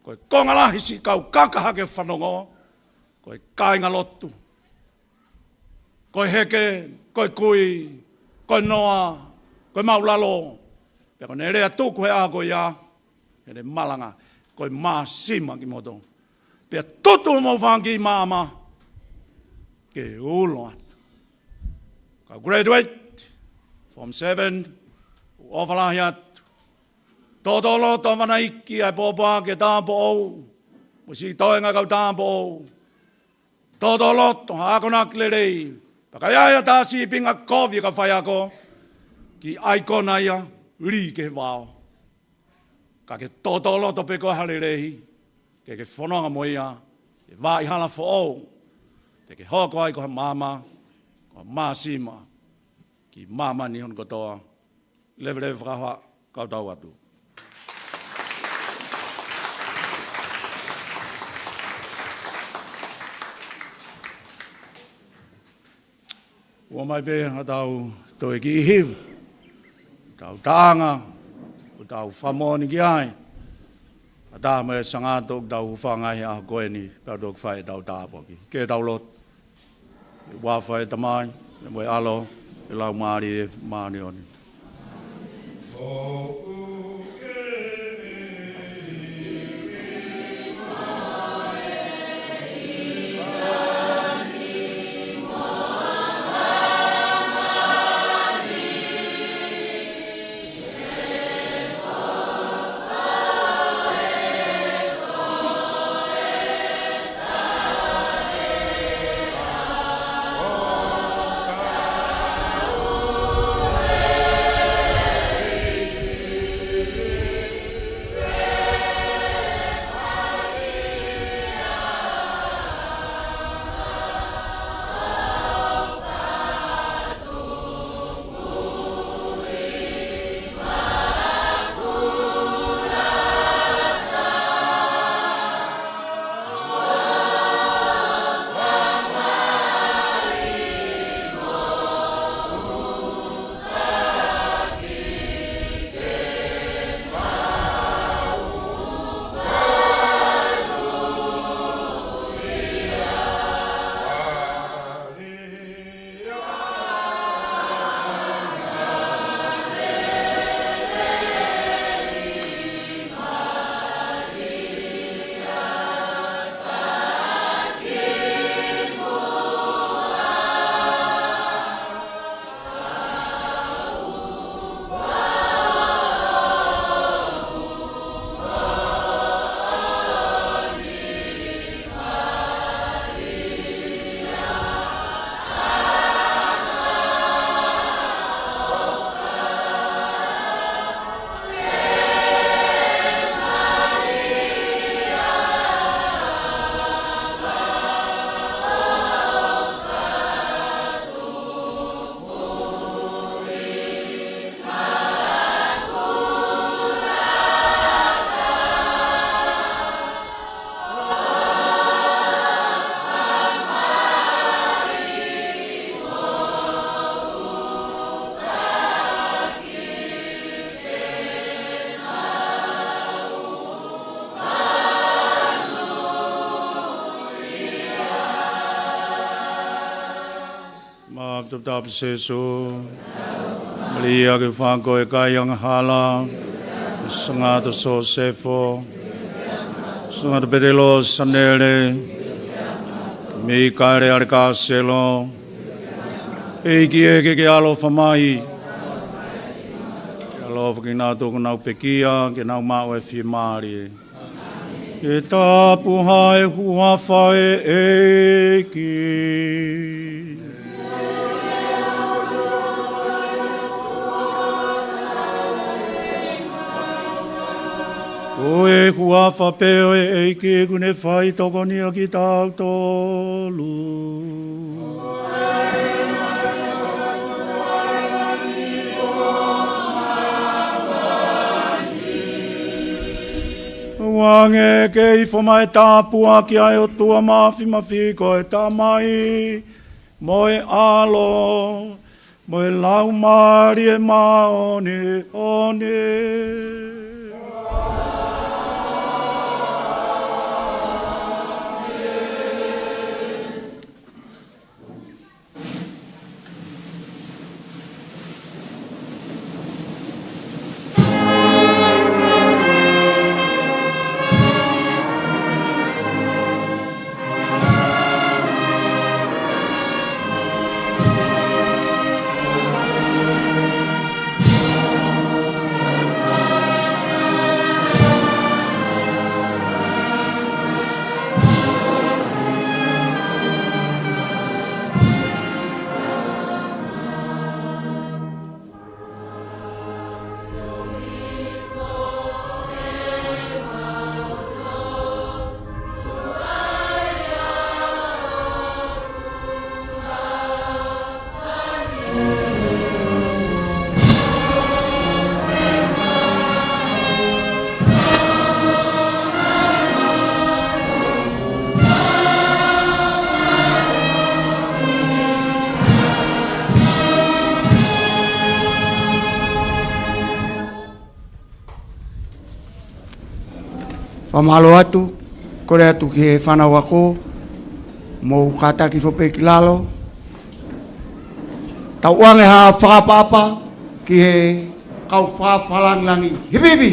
ko e konga lahi siʻi kau kaka hake fanongo, ko e kāingalotu. Ko e heke, ko e kui, ko e noa, ko e māʻulalo. Pea ko ʻene lea tuku he ʻaho ko ia, heʻene malanga, ko e māsima kimoutolu. Pea tutu homou fanga kiʻi maama, ke ulo atu. Kau graduate, Form seven, ʻofa lahi atu. Tōtōloto ʻa Vanaiki ʻa e pōpoaki ʻa e tāupoʻou, mo siʻi toenga kau tāupoʻou. Tōtōloto ha akonaki lelei. Pea ka ʻi ai ha taha sīpinga kovi ʻa e kau faiako, kiʻi ʻaikona ia, lī ki he vao. Ka ke tōtōloto pē koe ha lelei, ke ke fononga mo ia, he vaʻa hala foʻou, te ke hoko ai ko ha maama, ko ha māsima, ki māmani hono kotoa, leveleva fakahoha, kau tau atu. ʻOua mai pē ha tau toe kiʻi hiva, tau taʻanga, ʻo tau fakamoʻoni ki ai. Ka taha mai e sangato ʻoku tau hūfanga ai he ʻaho ko eni, tau toki fai ʻetau tāpuaki. Ke tau lotu. ʻI he huafa ʻo e Tamai, mo e ʻAlo, mo e Laumālie Māʻoniʻoni. Maʻa e toputapu ʻo Sīsū. Malia ke fako e kai angahala, Sangato Sosefo, Sangato Petelo Sanele, Mikaele ʻAlekāselo, ʻEiki ē ke ke ʻaloʻofa mai, ke ʻaloʻofa kiate kinautolu kuo nau pekia, ke nau maʻu e fiemālie. Ke tapuhā e huafa ʻo e ʻEiki. Ko e huafa pē ʻo e ʻEiki kuo ne fai tokoni ʻa kitautolu. Hangē ke ifo mai tāpuaki ʻa e ʻOtua Māfimafi ko e Tamai, mo e ʻAlo, mo e Laumālie Māʻoniʻoni. Fakamālō atu, kole atu ki he fānau ako, mou kātaki foki pē ki lalo. Tau ʻoange ha fakaʻapaʻapa ki he kau fakafakalāngilangi. Hipi hipi!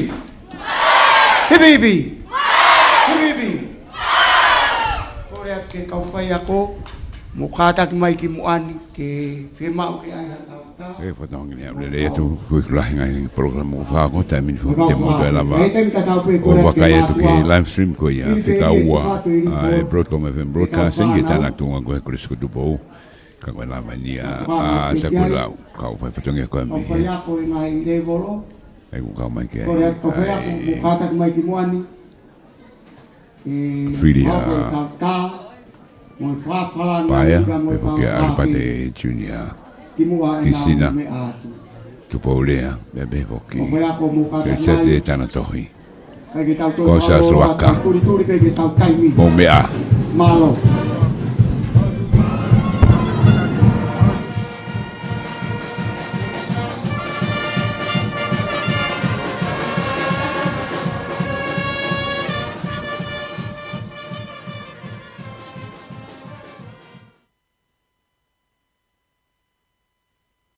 Hipi hipi! Hipi hipi! Kole atu ki he kau faiako, mou kātaki mai ki muʻa ni ke fiemaʻu ke ʻai ha tau tā. ʻE fatongi ni au lele atu, ko e kulahi ngai polokalama ko fā ko taimi ni fo te mo toe lava. ʻO vakai atu ki he live stream ko ia, fika ua, ʻa e Broadcom F M Broadcasting, ki he tānaki tuʻunga ko e Kolisi ko Tupou. Ka ko e lava ni ʻa, ʻa Takuilau, kau fai fatongia ko e mei he. ʻE ku kau mai ke, ʻa e, fili ʻa Paea, pea foki ʻa ʻAlipate Junior, Kisina, Tupoulea, pea pehē foki. Ke sete tana tohi. Ko Sasloaka. Mou meʻa.